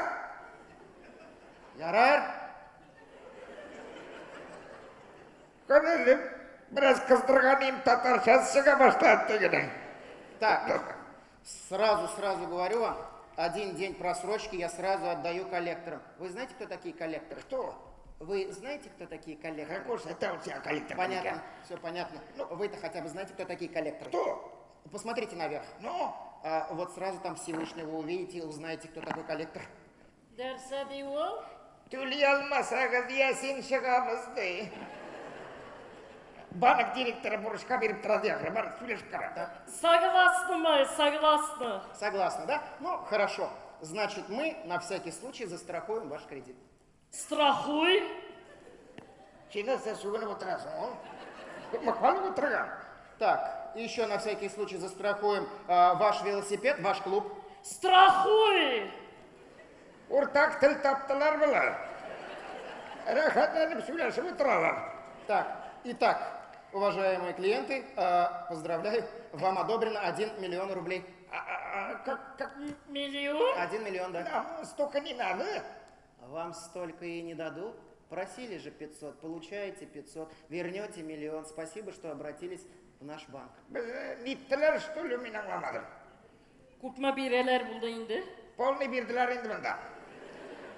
Ярар. Күңелем, бераз кыздырган им татарчасы чыга башлады тегенең. Так, сразу, сразу говорю вам, один день просрочки я сразу отдаю коллекторам. Вы знаете, кто такие коллекторы? Кто? Вы знаете, кто такие коллекторы? Какой же это у тебя коллектор? Понятно, все понятно. Ну, вы-то хотя бы знаете, кто такие коллекторы? Кто? Посмотрите наверх. Ну? А, вот сразу там Всевышнего увидите и узнаете, кто такой коллектор. Нәрсә ди ул? Түли алмасагыз, ясин чыгабыз ди. Банк директоры бурычка биреп тора ди, ахры, бар, сөйләшеп кара. Согласны мы, согласны. Согласны, да? Ну, хорошо. Значит, мы на всякий случай застрахуем ваш кредит. Страхуй. Син нәрсә сүгенеп утырасың, ул? Күпме халык утырган? Так, еще на всякий случай застрахуем ваш велосипед, ваш клуб. Страхуй. Уртак тел таптылар болар. Рәхәтләнеп сөйләшеп утыралар. Так, итак, уважаемые клиенты, поздравляю, вам одобрено 1 миллион рублей. Как? Миллион? 1 миллион, да. Нам столько не надо. Вам столько и не дадут. Просили же 500, получаете 500, вернете миллион. Спасибо, что обратились в наш банк. Ниттеләр, что ли, мин аңламадым. Күпме бирәләр булды инде? Полный бирделәр инде монда.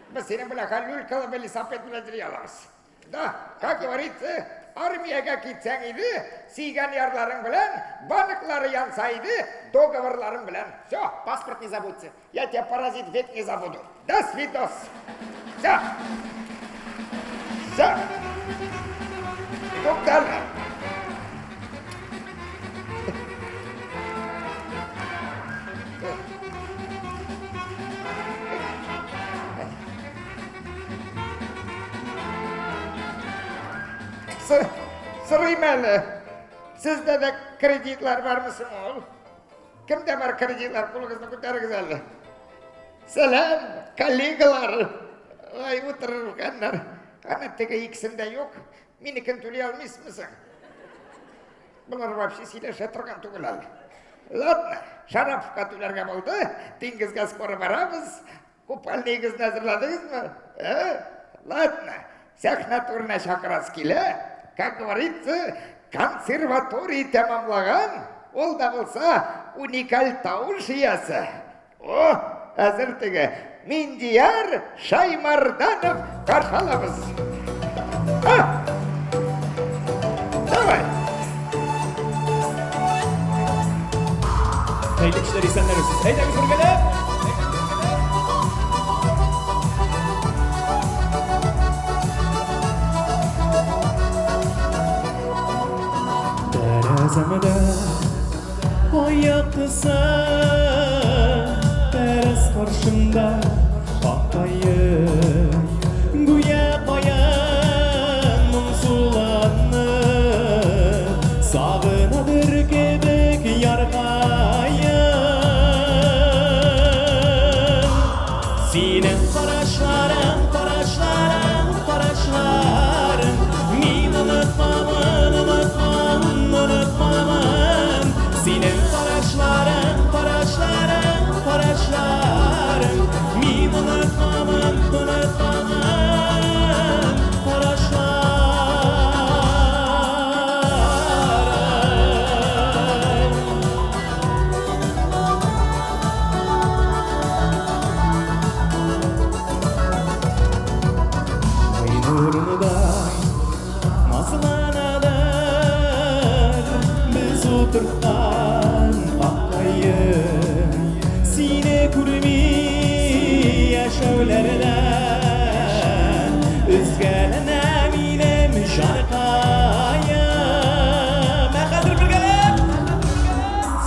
Без синең белән люлькалы велосипед белән йөри алабыз. Да, как говорится, армиягә китсәң иде, сөйгән ярларың белән, банклары янса иде, договорларың белән. Все. Паспорт не забудьте. Я тебя, паразит, век не забуду. До свидос. Все. Все. Туктале. Сорыйм әле. Сездә дә кредитлар бармы соң ул? Кемдә бар кредитлар? Кулыгызны күтәрегез әле. Сәлам, коллегалар. Ай, утырганнар. Ана теге икесендә юк. Минекен түли алмыйсызмы соң? Болар вообще сөйләшә торган түгел әле. Ладно, Шараповка түләргә булды. Диңгезгә скоро барабыз. Купальныйгызны әзерләдегезме? Ә? Ладно, сәхнә түренә чакырасы килә. Как говорится, консерватория тәмамлаган, ул да булса уникаль тавыш иясе. О, әзер теге Миндияр Шаймарданов каршы алабыз. А! Давай. Хәерле кичләр, исәннәрмесез. Әйдәгез бергәләп. Тәрәзәмдә ай яктысы, тәрәз каршында ак каен, гүя каен моңсуланып, сагынадыр кебек яркаен. Синең карашларың, карашларың, карашларың, мин онытмамын, онытмамын, онытмамын. Синең карашларың, карашларың, карашларың, мин онытмамын, онытмамын. Карашларың. Ай нурындай назланадыр без утырткан ак каен, сине күрми яшәүләрдән өзгәләнә минем җанкаем. Ә хәзер бергәләп.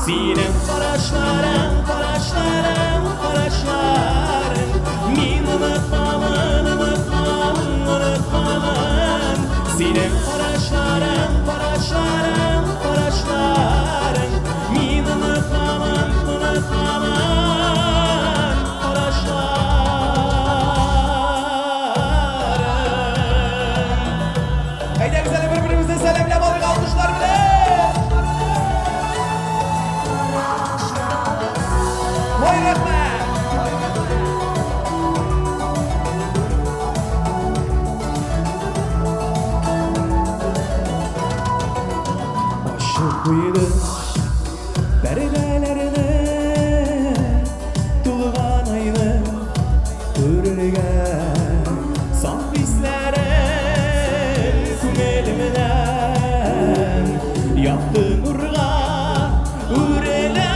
Синең карашларың, карашларың, карашларың, мин онытмамын, онытмамын, онытмамын. бергә. Саф хисләрем күңелемнән якты нурга үрелә.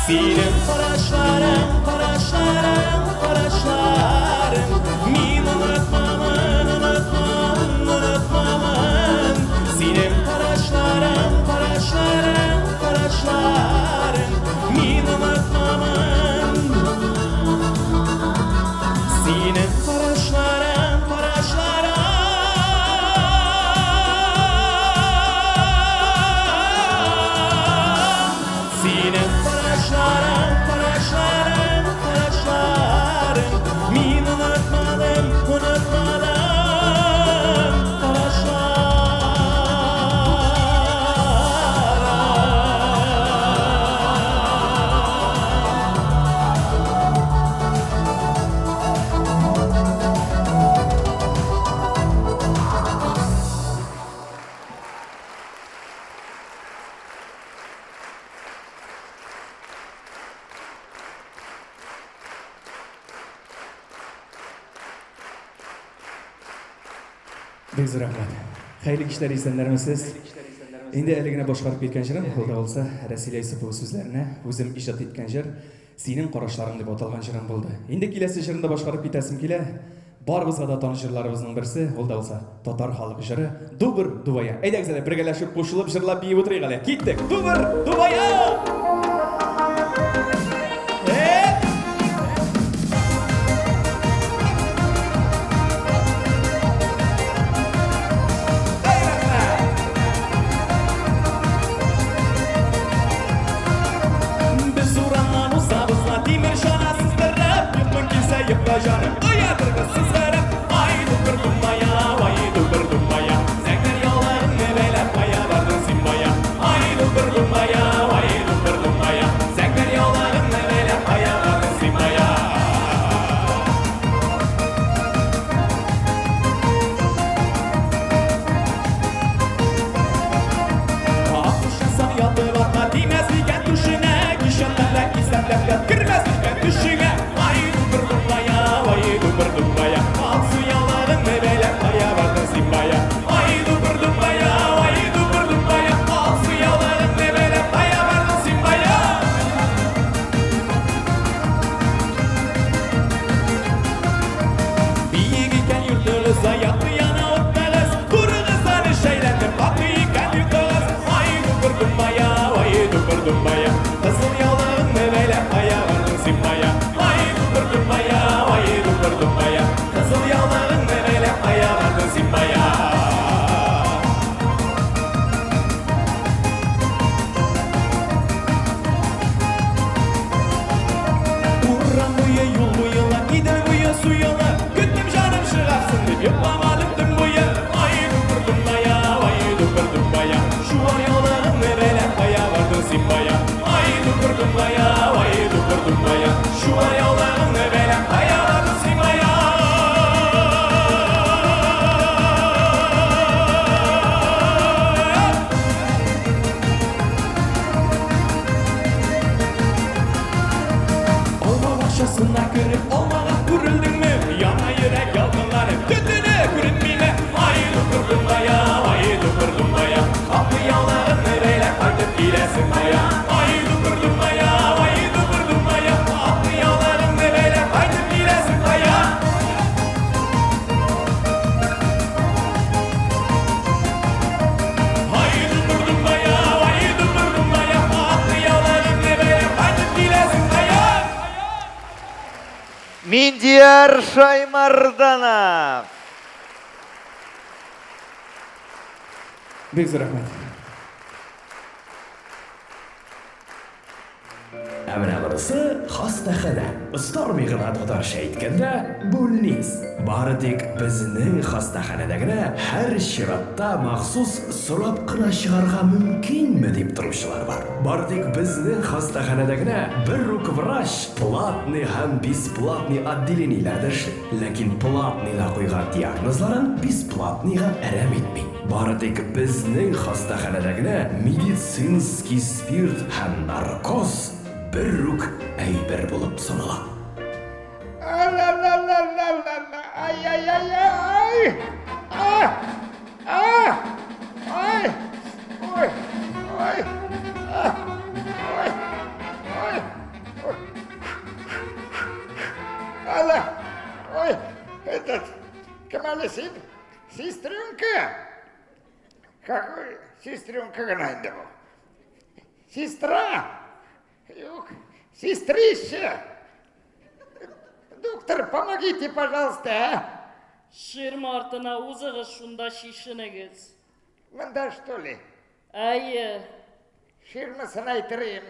Синең карашларың, карашларың, карашларың, мин онытмамын, онытмамын, онытмамын. Синең карашларың, карашларың, карашларың, мин онытмамын. Синең карашларың, карашларың. Синең карашларың, карашларың, карашларың, мин онытмадым, онытмадым. Карашларың. Бик зур рәхмәт. Хәерле кичләр, исәннәрмесез? Инде әле генә башкарып киткән җырым, ул да булса Рәсилә Юсупова сүзләренә үзем иҗат иткән җыр, Синең карашларың дип аталган җырым булды. Инде киләсе җырны да башкарып китәсем килә. Барыбызга да таныш җырларыбызның берсе, ул да булса татар халык җыры Дубыр Дубая. Әйдәгез әле бергәләшеп кушылып җырлап биеп утырыйк әле. Киттек. Дубыр Дубая! Без урамнан узабыз ла тимер чана сыздырып, йокың килсә йокла, җаным, оятырбыз сызгырып. Ай, дубыр думбая, ай, дубыр думбая, зәңгәр яулыгыңны бәйләп кая бардың син бая? Ай, дубыр думбая, ай, дубыр думбая, зәңгәр яулыгыңны бәйләп кая бардың син бая? Аккошсаң ятып атма, тимәс микән түшеңә? Кич ятканда исәпләп ят, кермәс микән төшеңә? Ай, дубыр думбая, ай, дубыр думбая, алсу яулыгыңны бәйләп кая бардың син бая? Ай, дубыр думбая, ай, дубыр думбая, алсу яулыгыңны бәйләп кая бардың син бая? Биек икән йортыгыз, якты яна утларыгыз, турыгыздан эш әйләнеп, каты икән йокыгыз. Ай, дубыр думбая, ай, дубыр думбая, кызыл яулыгыңны бәйләп кая бардың син бая? Ай, дубыр думбая, ай, дубыр думбая, кызыл яулыгыңны бәйләп кая бардың син бая? Урам буе, юл буе ла, Идел буе су юлы, көттем, җаным, чыгарсың дип, йокламадым төн буе. Ай, дубыр думбая, ай, дубыр думбая, чуар яулыгыңны бәйләп кая бардың син бая? Ай, дубыр думбая, ай, дубыр думбая, чуар яулыгыңны бәйләп кая бардың син бая? Алма бакчасына кереп, алмага үрелдеңме? Яна йөрәк ялкынланып, төтене күренмиме? Ай, дубыр думбая, ай, дубыр думбая, аклы яулыгыңны бәйләп кайтып киләсең кая? Ай, дубыр думбая, ай, дубыр думбая, аклы яулыгыңны бәйләп кайтып киләсең кая? Ай, дубыр думбая, ай, дубыр думбая, аклы яулыгыңны бәйләп кайтып киләсең кая? Миндияр Шаймарданов. Бик зур рәхмәт. Ә менә монысы хастаханә. Остармый гына татарча әйткәндә, бүлнис. Бары тик безнең хастаханәдә генә һәр чиратта махсус сорап кына чыгарга мөмкинме дип торучылар бар. Бары тик безнең хастаханәдә генә бер үк врач платный һәм бесплатный отделениеләрдә эшли. Ләкин платныйда куйган диагнозларын бесплатныйга әрәм итми. Бары тик безнең хастаханәдә генә медицинский спирт һәм наркоз бер үк әйбер булып санала. Ла-ла-ла-ла-ла-ла, ай-яй-яй-яй! А! А! Ай! Ой! Ой! А! Ой! Ой! Ой! Алла! Ой! Этот, кем әле син? Сестренка! Какой сестренка гына инде бу? Сестра! Юк, сестрище! Доктор, помогите, пожалуйста, а? Ширма артына узыгыз, шунда чишенегез. Монда, что ли? Әйе. Ширмасын әйтерим.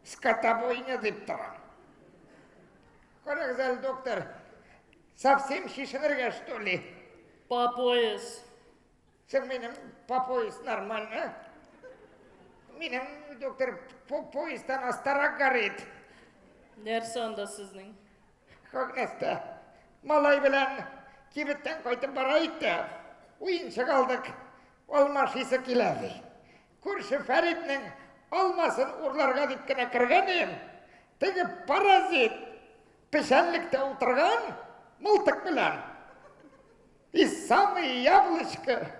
Скотобойня дип торам. Карагыз әле, доктор. Совсем чишенергә, что ли? По пояс. Соң минем по пояс нормально. Минем, доктор, по поястан астарак горит. Нәрсә анда сезнең? Как нәрсә? Малай белән кибеттән кайтып бара идек. Уенчык алдык. Алма ашыйсы килә ди. Күрше Фәритнең алмасын урларга дип кенә кергән идем. Теге паразит печәнлектә утырган мылтык белән. И самый яблочко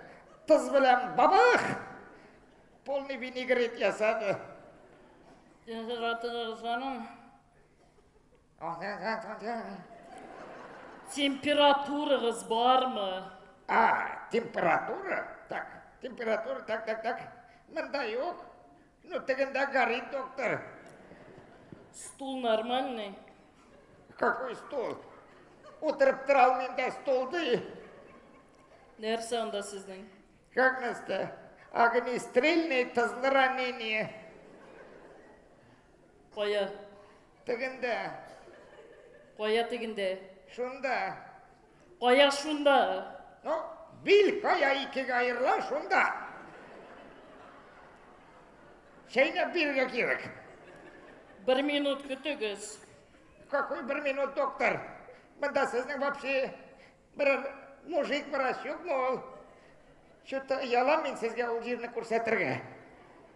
тоз белән бабах! Полный винегрет ясады. Температурагыз бармы? А, температура? Так, температура, так, так, так. Монда юк. Ну, тегендә горит, доктор. Стул нормальный? Какой стул? Утырып тора алмыйм да стул ди. Нәрсә анда сезнең? Как нәрсә? Огнестрельное тозлы ранение. Кая? Тегендә. Кая тегендә? Шунда. Кая шунда? Ну, бил кая икегә аерыла, шунда. Чәйнәп бирергә кирәк. Бер минут көтегез. Какой бер минут, доктор? Монда сезнең вообще берәр мужик врач юкмы ул? Что-то оялам мин сезгә ул җирне күрсәтергә.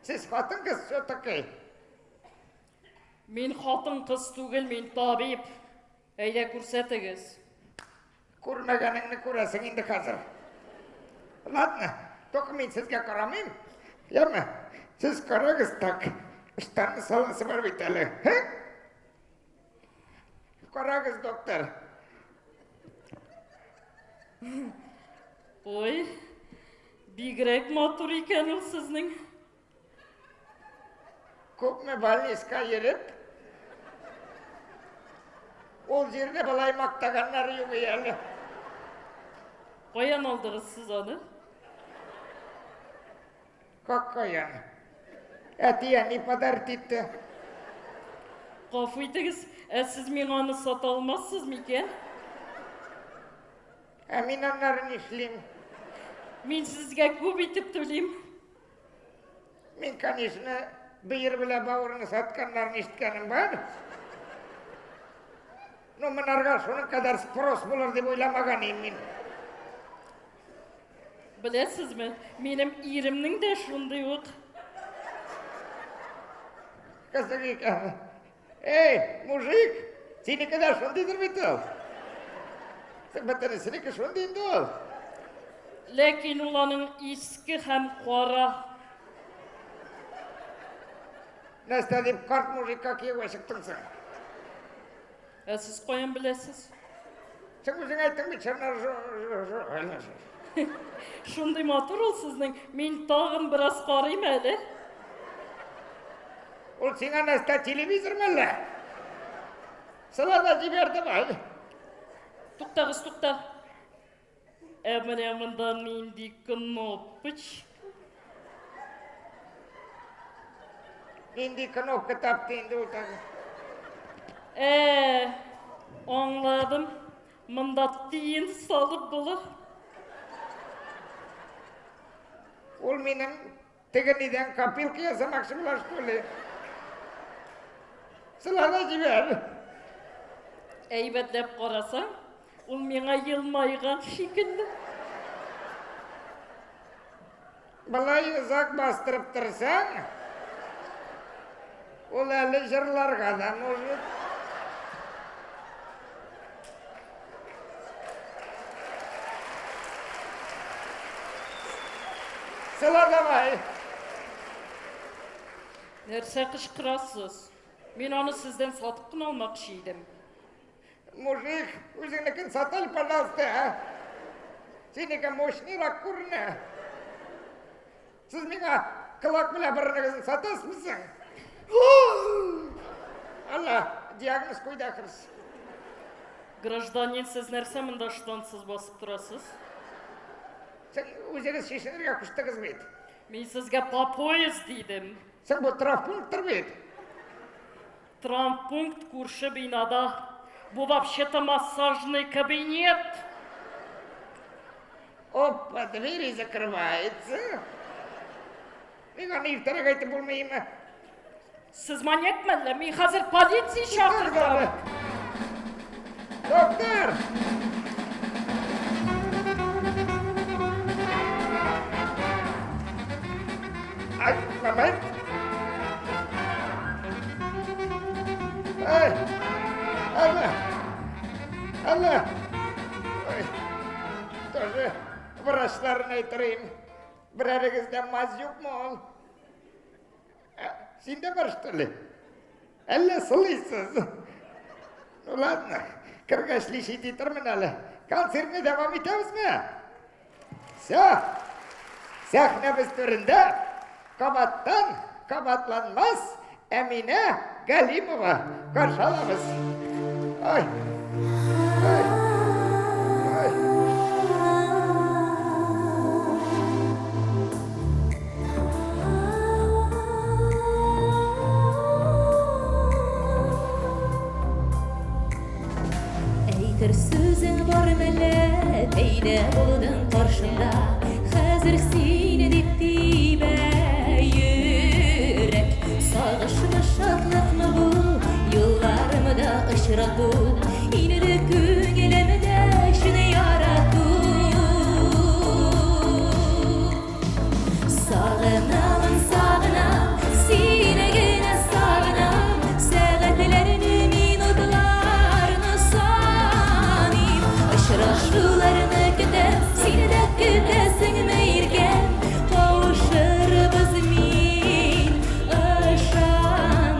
Сез хатын-кыз все-таки. Мин хатын-кыз түгел, мин табиб. Әйдә күрсәтегез. Күрмәгәнеңне күрәсең инде хәзер. Ладно, только мин сезгә карамыйм. Яме, сез карагыз так. Штаны саласы бар бит әле. Һе? Карагыз, доктор. Ой, бигрәк матур икән ул сезнең. Күпме больниска йөреп, ул җирне болай мактаганнар юк әле. Каян алдыгыз сез аны? Как каян? Әти-әни подарить итте. Гафу итегез, ә сез миңа аны сата алмассыз микән? Ә мин аннары нишлим? Мин сезгә күп итеп түлим. Мин, конечно, бөер белән бавырны сатканнарын ишеткәнем бар. Но монарга шуның кадәр спрос булыр дип уйламаган идем мин. Беләсезме, минем иремнең дә шундый ук. Кызык икән. Эй, мужик, синеке дә шундыйдыр бит ул. Бөтенесенеке шундый инде ул. Ләкин ул аның иске һәм кара. Нәрсә дип карт мужикка кияүгә чыктың соң? Ә сез каян беләсез? Син үзең әйттең бит, Шундый матур ул сезнең. Мин тагын бераз карыйм әле. Ул сиңа нәрсә телевизор мәллә? Сыла да җибәрдем ай. Туктагыз, тукта. Ә менә монда нинди кнопочка? Нинди кнопка тапты инде ул тагы? Ә, аңладым. Монда тиен салып була. Ул минем теге нидән копилка ясамакчы була, что ли? Сылана җибәр. Әйбәтләп карасаң, ул миңа елмайган шикелле. Болай озак бастырып торсаң, Ул әле җырларга да может. Сыла давай. Нәрсә кычкырасыз? Мин аны сездән сатып кына алмакчы идем. Мужик, үзеңнекен сат ал, пожалуйста, а? Синеке мощныйрак күренә. Сез миңа колак белән борыныгызны сатасызмы соң? Алла, диагноз куйды ахрысы. Гражданин, сез нәрсә монда штансыз басып торасыз? Сез үзегез чишенергә куштыгыз бит. Мин сезгә по пояс дидем. Соң бу травмпункттыр бит. Травмпункт күрше бинада. Бу вообще-то массажный кабинет. Опа, двери закрываются. Мин аны иртәрәк әйтеп булмыймы? Сез маньяк мәллә? Мин хәзер полиция чакыртам. Доктор! Ай, момент. Ай, Алла, Алла. Ой, тоже врачларын әйтерим. Берәрегездә мазь юкмы ул? Ә, Синдә бар, что ли? Әллә сылыйсыз? Ну ладно, кергәч лечить итермен әле. Концертны дәвам итәбезме? Все. Сәхнәбез түрендә кабаттан кабатланмас Әминә Галимова каршы алабыз. Ай. Ай. Ай. Әйтер сүзең бар мәллә, пәйдә булдың каршымда. Хәзер сине дип тибә йөрәк. Сагышмы, шатлыкмы бу, юлларымда очрату. Инде күңелемдә чын ярату. Сагынамын, сагынам, сине генә сагынам. Сәгатьләрне, минутларны саныйм. Очрашуларны көтәм, син дә көтәсеңме, иркәм? Кавышырбыз мин ышанам.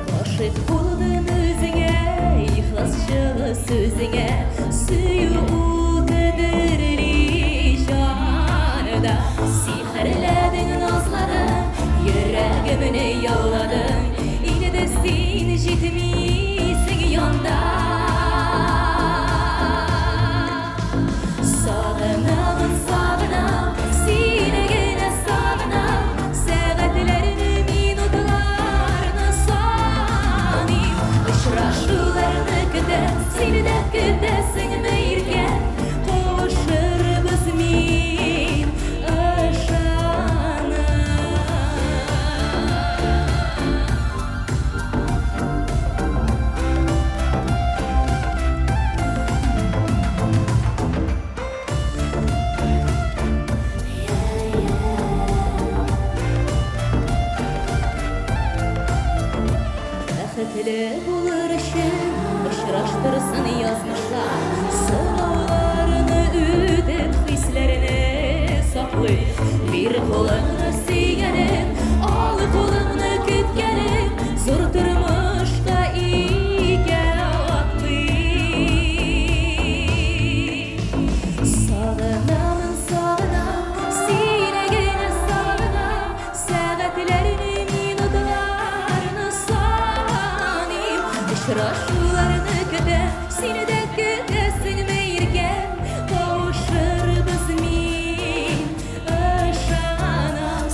Гашыйк булдым үзеңә, ихлас җылы сүзеңә. Сөю уты дөрли җанда. Сихерләдең, назладың, йөрәгемне яуладың. Инде син җитмисең янда. Сагынамын, сагынам, сине генә сагынам. Сәгатьләрне, минутларны саныйм. Очрашуларны көтәм, син дә көтәсеңме, иркәм? Кавышырбыз мин ышанам. Бәхетле булыр өчен очраштырсын язмышлар. Сынауларны үтеп, хисләрне саклыйк. Бир кулыңны, сөйгәнем, ал кулыңны, көткәнем. Зур тормышка икәү атлыйк. Сагынамын, сагынам, сине генә сагынам. Сәгатьләрне, минутларны саныйм. Очрашуларны көтәм, син дә көтәсеңме, иркәм? Кавышырбыз мин ышанам.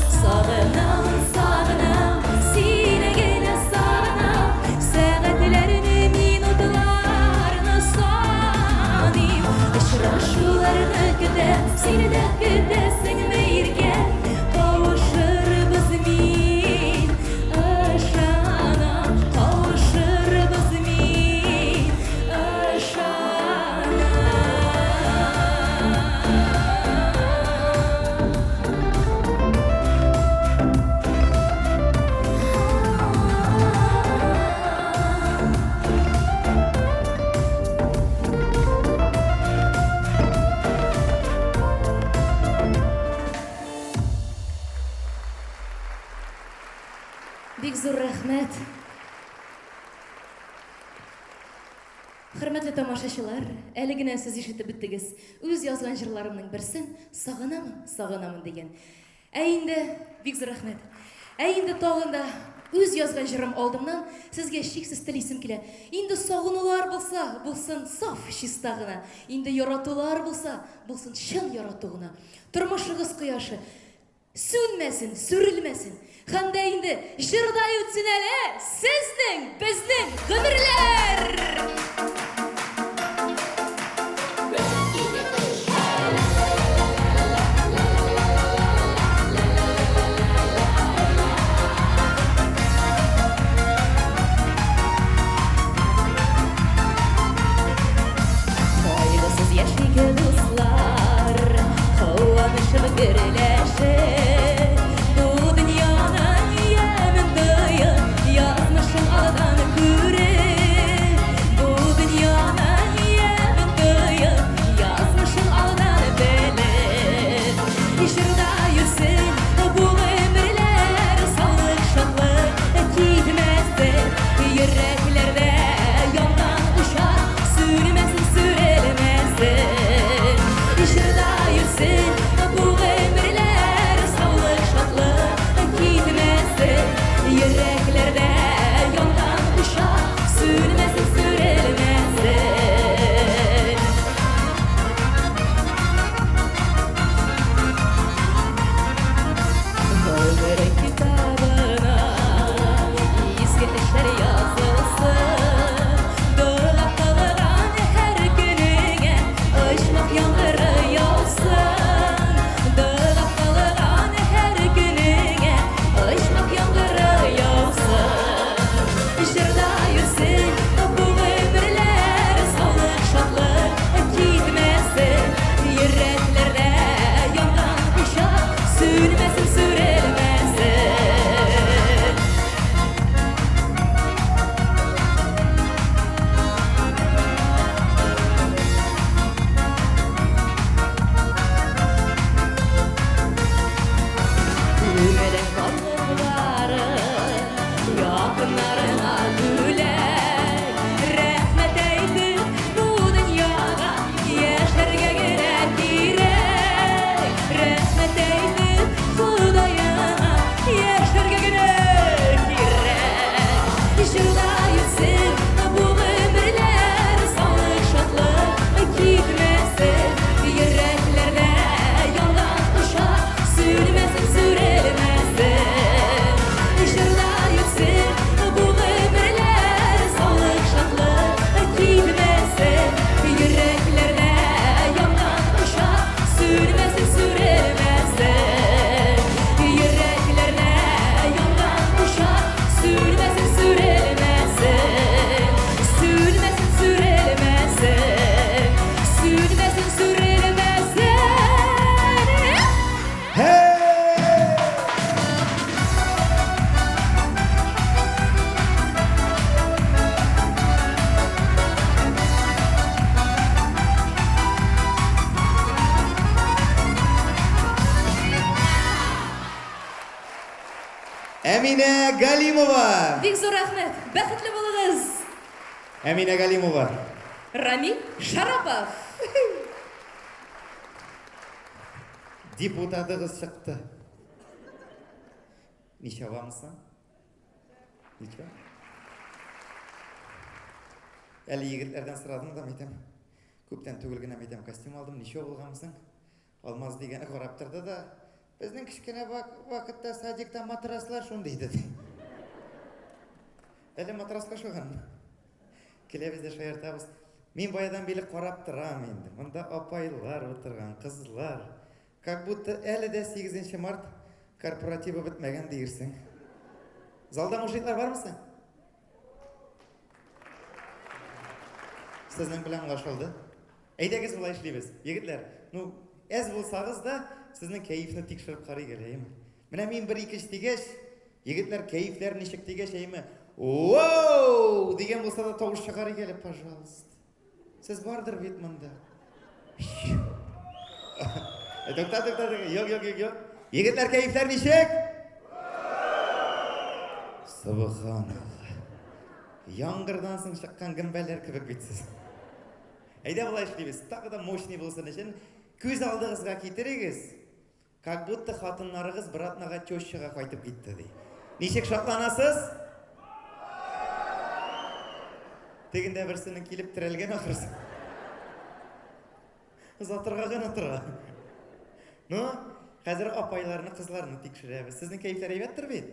Бик зур рәхмәт. Хөрмәтле тамашачылар, әле генә сез ишетеп беттегез. Үз язган җырларымның берсен Сагынамын, сагынамын дигән. Ә инде, бик зур рәхмәт. Ә инде тагын да үз язган җырым алдымнан сезгә чиксез телисем килә. Инде сагынулар булса, булсын саф, чиста гына. Инде яратулар булса, булсын чын ярату гына. Тормышыгыз кояшы сүнмәсен, сүрелмәсен. Һәм дә инде җырдай үтсен әле сезнең, безнең гомерләр! Кайгысыз яшик, дуслар, куанышып гөрләшеп, бу дөньяның ямен тоеп, язмышын алдан күреп, бу дөньяның ямен тоеп, язмышын алдан белеп, җырда йөрсен бу гомерләр, саулык, шатлык китмәсен, йөрәкләрдә янган учак сүнмәсен, сүрелмәсен. Җырда йөрсен бу гомерләр, саулык, шатлык китмәсен, йөрәкләрдә янган учак сүнмәсен, сүрелмәсен. Гомер китабына изге эшләр язылсын, дога кылган һәр көнеңә оҗмах яңгыры яусын. Дога кылган һәр көнеңә оҗмах яңгыры яусын. Җырда йөрсен бу гомерләр, саулык, шатлык китмәсен, йөрәкләрдә янган учак сүнмәсен, сүрелмәсен. Күңелең барлыклары якыннарыңа бүләк. Рәхмәт әйтеп бу дөньяга яшәргә генә кирәк. Рәхмәт әйтеп Ходаеңа яшәргә генә кирәк. Җырда йөрсен бу гомерләр, саулык, шатлык китмәсен, йөрәкләрдә янган учак сүнмәсен, сүрелмәсен. Җырда йөрсен бу гомерләр, саулык, шатлык китмәсен, йөрәкләрдә янган учак сүнмәсен, сүрелмәсен. Йөрәкләрдә янган учак сүнмәсен, сүрелмәсен. Сүнмәсен, сүрелмәсен. Сүнмәсен, сүрелмәсен. Әминә Галимова! Бик зур рәхмәт. Бәхетле булыгыз. Әминә Галимова. Рамил Шарапов. Депутатыгыз чыкты. Ничавамы соң? Ничә? Әле егетләрдән сорадым да, әйтәм. Күптән түгел генә әйтәм, костюм алдым, ничә булганмы соң? Алмаз дигәне карап торды да, безнең кечкенә вакытта садикта матраслар шундый иде. Әле матраска шуган. Киләбез дә шаяртабыз. Мин баядан бирле карап торам инде. Монда апайлар утырган, кызлар. Как будто әле дә 8 март корпоративы бетмәгән диерсең. Залда мужиклар бармы соң? Сезнең белән аңлашылды. Әйдәгез болай эшлибез. Егетләр, ну, әз булсагыз да, сезнең кәефне тикшереп карыйк әле, әйеме? Менә мин бер ике дигәч, егетләр кәефләр ничек дигәч, әйеме? Воу! дигән булса да тавыш чыгарыйк әле, пожалуйста. Сез бардыр бит монда. Тукта, тукта, тукта. Юк, юк, юк, юк. Егетләр кәефләр ничек? Субханалла. Яңгырдан соң чыккан гөмбәләр кебек бит сез. Әйдә болай эшлибез. Тагы да мощный булсын өчен күз алдыгызга китерегез. Как будто хатыннарыгыз бер атнага тещага кайтып китте ди. Ничек шатланасыз? Тегендә берсенең килеп терәлгән ахрысы. Озатырга гына тора. Ну, хәзер апайларны, кызларны тикшерәбез. Сезнең кәефләр әйбәттер бит?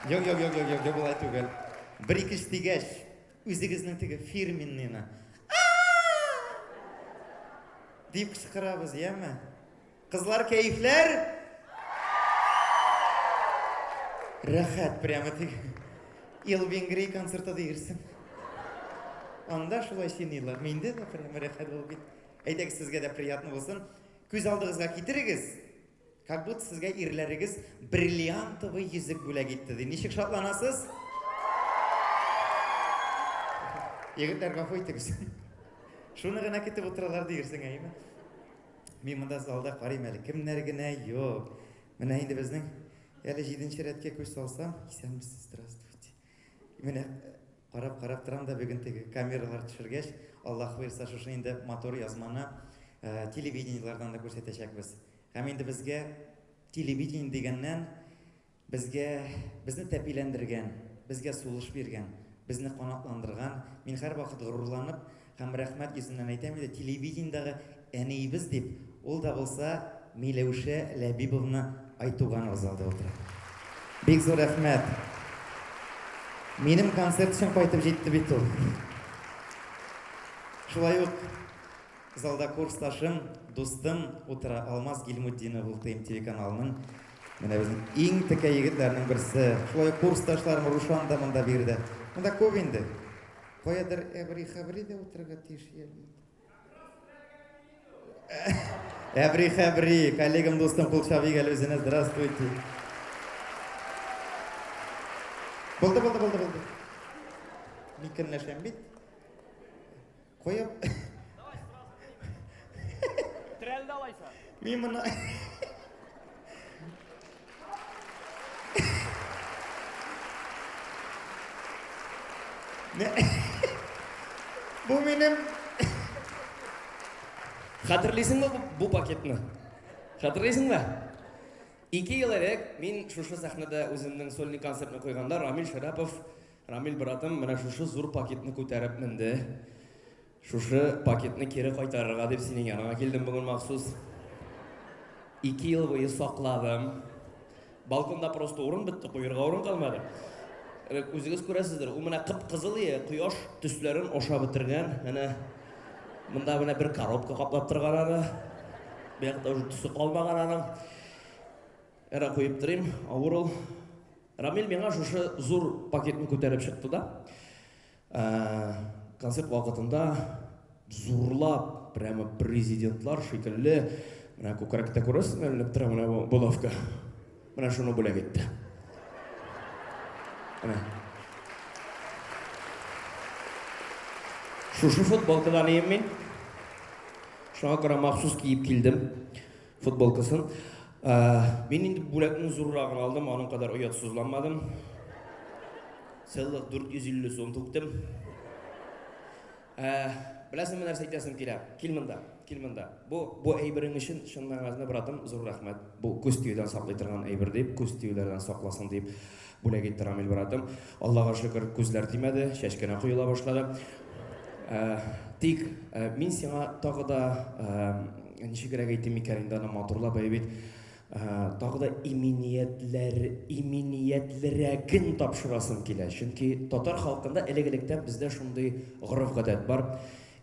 Юк, юк, юк, юк, юк, юк, болай түгел. Бер ике дигәч, үзегезнең теге фирменныйны. Дип кычкырабыз, яме? Кызлар кәефләр? Рәхәт прямо тик. Элвин Грей концерты диерсең. Анда шулай чиныйлар. Миндә дә прямо рәхәт булып китте. Әйдәгез, сезгә дә приятно булсын. Күз алдыгызга китерегез. Как будто сезгә ирләрегез бриллиантовый йөзек бүләк итте ди. Ничек шатланасыз? Егетләр, гафу итегез. Шуны гына көтеп утыралар диерсең, әйеме? Мин монда залда карыйм әле, кемнәр генә юк. Менә инде безнең әле җиденче рәткә күз салсам, исәнмесез, здравствуйте. Менә карап-карап торам да бүген теге камералар төшергәч, Аллаһ боерса, шушы инде матур язманы э, телевидениелардан да күрсәтәчәкбез. Һәм инде безгә телевидение дигәннән безгә безне тәпиләндергән, безгә сулыш биргән, безне канатландырган, мин һәрвакыт горурланып һәм рәхмәт йөзеннән әйтәм инде, телевидениедагы әниебез дип, ул да булса Миләүшә Ләбибовна Айтуганова залда утыра. Бик зур рәхмәт. Минем концерт өчен кайтып җитте бит ул. Шулай ук Залда курсташым, дустым утыра, Алмаз Гильмутдинов, ул ТМ телеканалының менә безнең иң текә егетләрнең берсе. Шулай ук курсташларым Рушан да монда биредә. Монда күп инде. Каядыр Әбри Хәбри дә утырырга тиеш әле. Әбри Хәбри, коллегам, дустым, кул чабыйк әле үзенә. Здравствуйте. Булды, булды, булды, булды. Мин көнләшәм бит. Куеп. Терәлде алайса. Мин моны Бу минем Хәтерлисеңме бу пакетны? Хәтерлисеңме? Ике ел элек мин шушы сәхнәдә үземнең сольный концертны куйганда Рамил Шәрәпов Рамил братым менә шушы зур пакетны күтәреп менде. Шушы пакетны кире кайтарырга дип синең яныңа килдем бүген махсус. Ике ел буе сакладым. Балконда просто урын бетте, куерга урын калмады. Үзегез күрәсездер, ул менә кып-кызыл ие, кояш төсләрен ашап бетергән. Менә монда менә бер коробка каплап торган аны. Бу якта уже төсе калмаган аның. Әра куеп торыйм, авыр ул. Рамил миңа шушы зур пакетны күтәреп чыкты да, концерт вакытында зурлап, прямо президентлар шикелле, менә күкрәктә күрәсезме, эленеп тора менә бу булавка. Менә шуны бүләк итте. Менә. Шушы футболкадан ием мин. Шуңа күрә махсус киеп килдем. Футболкасын. Мин инде бүләкнең зуррагын алдым, аның кадәр оятсызланмадым. Целых 450 сум түктем. Беләсеңме нәрсә әйтәсем килә? Кил монда, кил монда. Бу бу әйберең өчен чын мәгънәсендә братым зур рәхмәт. Бу күз тиюдән саклый торган әйбер дип, күз тиюләрдән сакласын дип бүләк итте Рамил братым. Аллага шөкер, күзләр тимәде, чәч кенә коела башлады. Тик мин сиңа тагы да ничегрәк әйтим икән инде аны матурлап әй бит, тагы да иминиятләр, иминиятлерәген тапшырасым килә. Чөнки татар халкында элек-электән бездә шундый гореф-гадәт бар.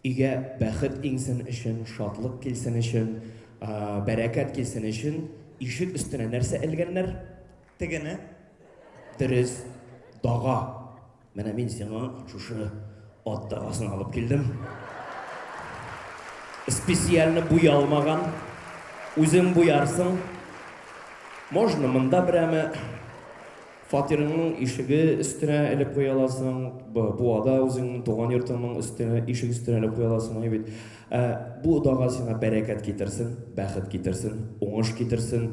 Өйгә бәхет иңсен өчен, шатлык килсен өчен, бәрәкәт килсен өчен ишек өстенә нәрсә элгәннәр? Тегене. Дөрес, дага. Менә мин сиңа шушы ат дагасын алып килдем. Специально буялмаган. Үзең буярсың. Можно монда берәме фатирыңның ишеге өстенә элеп куя аласың, буада үзеңнең туган йортыңның өстенә, ишек өстенә элеп куя аласың, әй бит. Ә, бу дага сиңа бәрәкәт китерсен, бәхет китерсен, уңыш китерсен.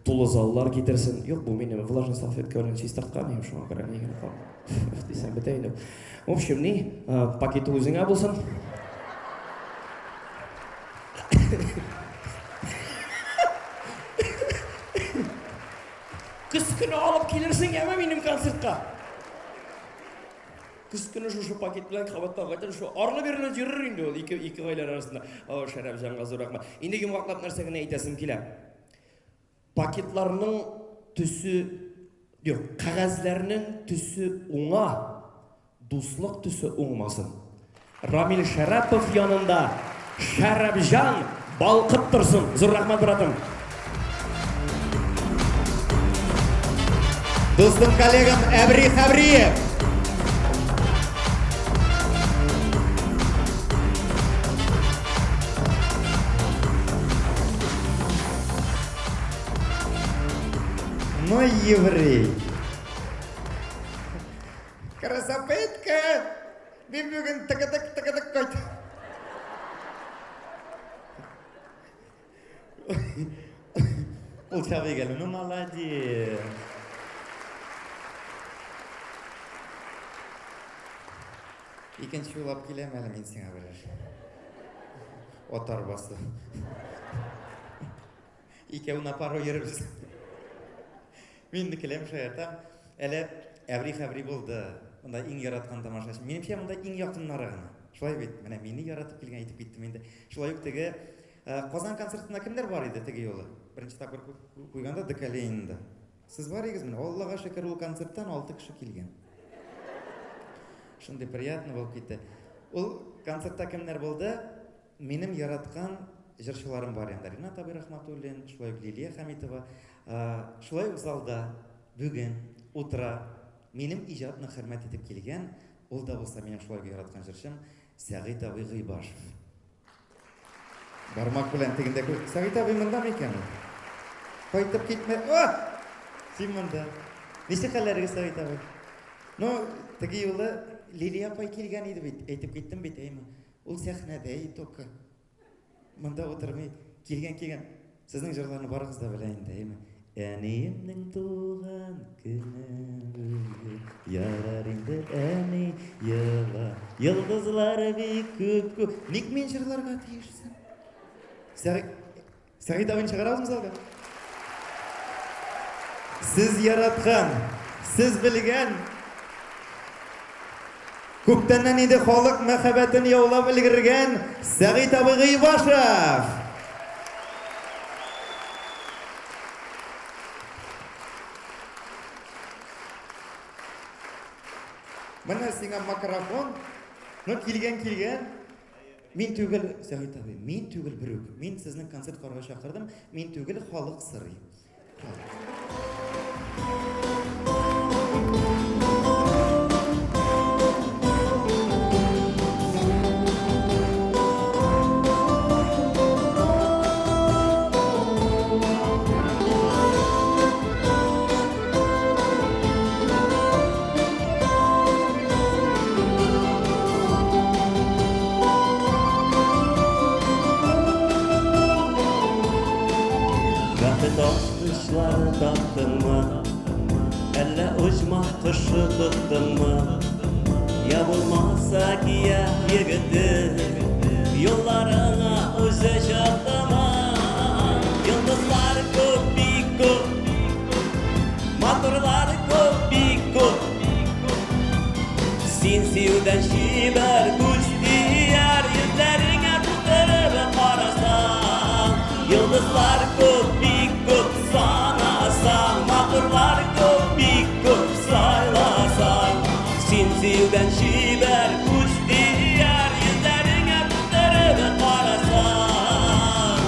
Тулы заллар китерсен. Юк, бу минем влажный салфетка белән чистарткан идем, шуңа күрә ни генә калды. Дисәм бетә инде. В общем, ни, пакеты үзеңә булсын. Көз көне алып килерсең, яме минем концертка. Көз көне шушы пакет белән кабаттан кайтыр, шу арлы-бирле йөрер инде ул ике ике гаилә арасында. О, Шәрәфҗанга зур рәхмәт. Инде йомгаклап нәрсә генә әйтәсем килә. Пакетларның төсе, юк, кәгазьләрнең төсе уңа, дуслык төсе уңмасын. Рамил Шәрәпов янында Шәрәпҗан балкып торсын. Зур рәхмәт, братым. Дустым, коллегам Әбри Хәбриев. Ну, еврей. Красопетка! Мин бүген тыгыдык-тыгыдык кайт. Ул чабый әле, ну молодец. Икенче юлап киләм әле мин сиңа берәр. Ат арбасы. Икәү на пару йөрербез. Мин инде көләм, шаяртам. Әле әбри-хәбри булды. Монда иң яраткан тамашачы. Минемчә, монда иң якыннары гына. Шулай бит. Менә мине яратып килгән әйтеп киттем инде. Шулай ук теге э, Казан концертында кемнәр бар иде теге юлы? Беренче тапкыр куйганда ДК Ленинда. Сез бар идегез менә. Аллага шөкер, ул концерттан 6 кеше килгән. Шундый приятно булып китте. Ул концертта кемнәр булды? Минем яраткан җырчыларым бар янда. Ринат абый Рахматуллин, шулай ук Лилия Хәмитова. Шулай ук залда бүген утыра минем иҗатны хөрмәт итеп килгән, ул да булса минем шулай ук яраткан җырчым Сәгыйть абый Гыйбашев. Бармак белән тегендә күр. Сәгыйть абый монда микән ул? Кайтып китмә. О! Син монда. Ничек хәлләрегез, Сәгыйть абый? Ну, теге юлы Лилия апай килгән иде бит. Әйтеп киттем бит, әйме. Ул сәхнәдә и только. Монда утырмый. Килгән, килгән. Сезнең җырларны барыгыз да белә инде, әйме? Әниемнең туган көне бүген. Ярар инде, әни, ела. Йолдызлар бик күп күп. Ник мин җырларга тиешсең? Сәгыйть Сәгыйть абыйны чыгарабызмы залга? Сез яраткан, сез белгән, күптәннән инде халык мәхәббәтен яулап өлгергән Сәгыйть абый Гыйбашев! Менә сиңа макрофон. Ну, килгән, килгән. Мин түгел, Сәгыйть абый, мин түгел берүк. Мин сезнең концерт карарга чакырдым. Мин түгел, халык сорый. Бәхет ачкычлары таптыңмы? Әллә оҗмах кошы тоттыңмы? Я булмаса кия егете, Юлларыңа үзе чыктымы? Йолдызлар күп, бик күп, Матурлар күп, бик күп. Син сөюдән чибәр күз тияр, йөзләреңә тутырып карасаң. Йолдызлар күп, бик күп, санасаң, матурлар күп, бик күп, сайласаң. Син сөюдән чибәр күз тияр, йөзләреңә тутырып карасаң.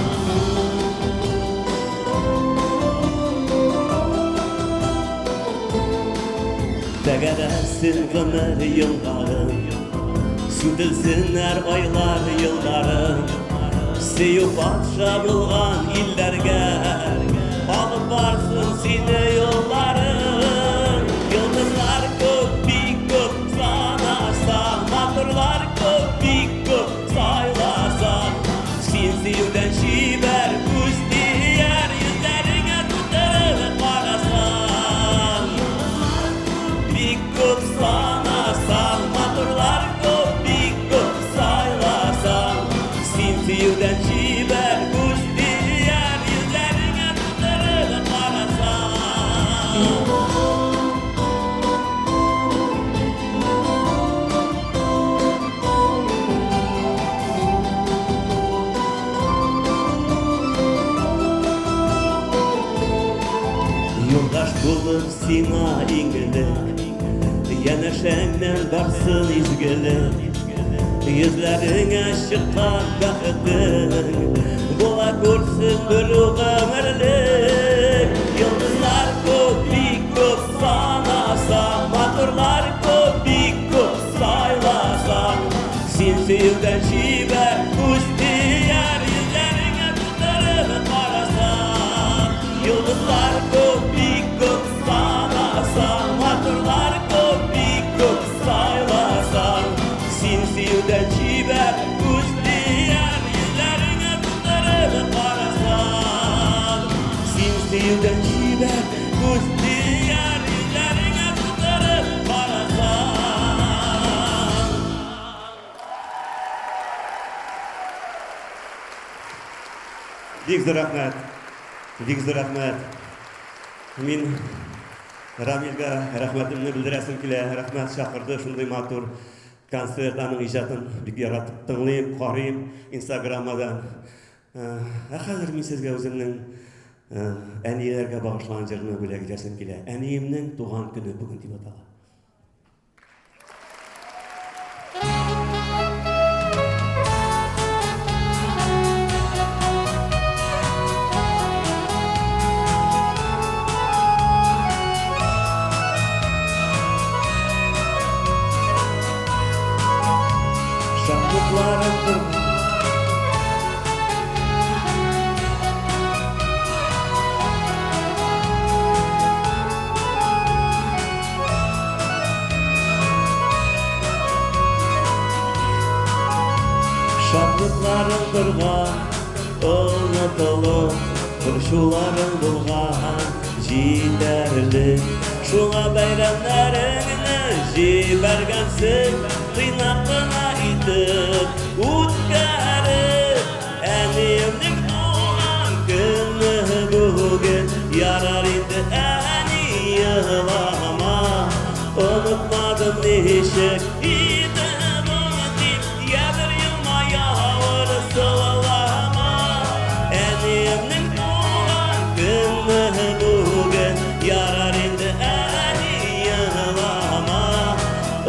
Тәгәрәсен гомер елгары, Сүтелсеннәр айлар, еллары. Сөю патша булган илләргә Алып барсын сине юллары. Йолдызлар күп, бик күп, санасаң, Матурлар күп, бик күп, сайласаң. Син сөюдән чибәр күз тияр, Йөзләреңә тутырып. Юлдаш булып сиңа иң элек, Янәшәңнән барсын изгелек. Йөзләреңә чыккан бәхетең, Була күрсен бер гомерлек. Йолдызлар күп, бик күп санаса, Матурлар күп, бик күп сайласа, Син сөюдән чибәр күз тияр, Йөзләреңә тутырып карасаң. Йолдызлар күп, бик күп санаса, Матурлар күп, бик күп сайласаң, Син сөюдән чибәр күз тияр, Йөзләреңә тутырып карасаң. Син сөюдән чибәр күз тияр, Йөзләреңә тутырып карасаң. Бик зур рәхмәт. Бик зур рәхмәт. Мин Рамилгә рәхмәтемне белдерәсем килә. Рәхмәт чакырды шундый матур концерт, аның иҗатын бик яратып тыңлыйм, карыйм Инстаграмадан. Ә хәзер мин сезгә үземнең әниләргә багышланган җырны бүләк итәсем килә. Әниемнең туган көне бүген дип атала. Шатлыкларым торган Шатлыкларың торган, онытылып, борчуларың булган җитәрлек. Шуңа бәйрәмнәреңне җибәргәнсең, тыйнак кына итеп үткәреп. Әниемнең туган көне бүген, ярар инде әни елама. Онытмадым ничек итеп онытыйм, я бер елмая авыр сылама. Әниемнең туган көне бүген, ярар инде әни елама.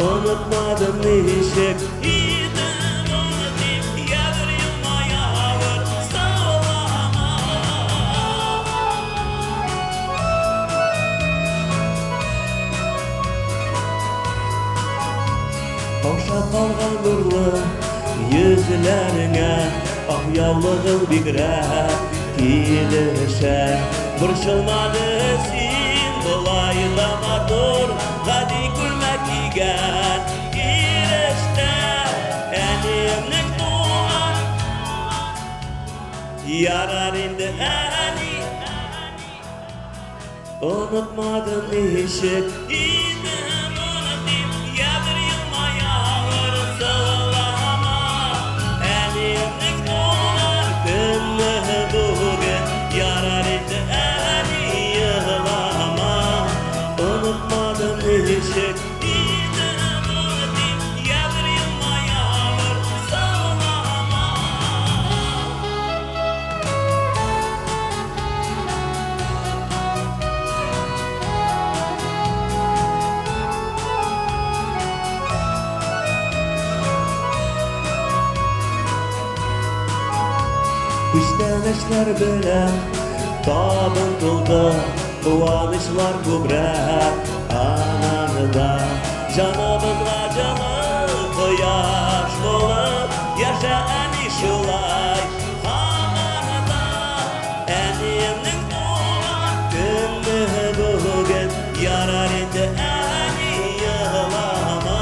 Онытмадым ничек итеп онытыйм, я бер елмая авыр сылама. Каушап калган нурлы йөзләреңә ак яулыгың бигрәк килешә. Борчылмады син болай да матур, гади күлмәк кигән килештә. Әниемнең туган ярар инде әни. Онытмадым ничек итеп онытыйм, я бер елмая авыр сылама. Әниемнең туган көне бүген, ярар инде әни елама. Онытмадым ничек итеп онытыйм, я бер елмая авыр сылама. Күчтәнәчләр белән табын тулды, куанычлар күбрәк анаңда. Җаныбызга җылы кояш булып, яшә әни шулай һаман да. Әниемнең туган көне бүген, ярар инде әни елама.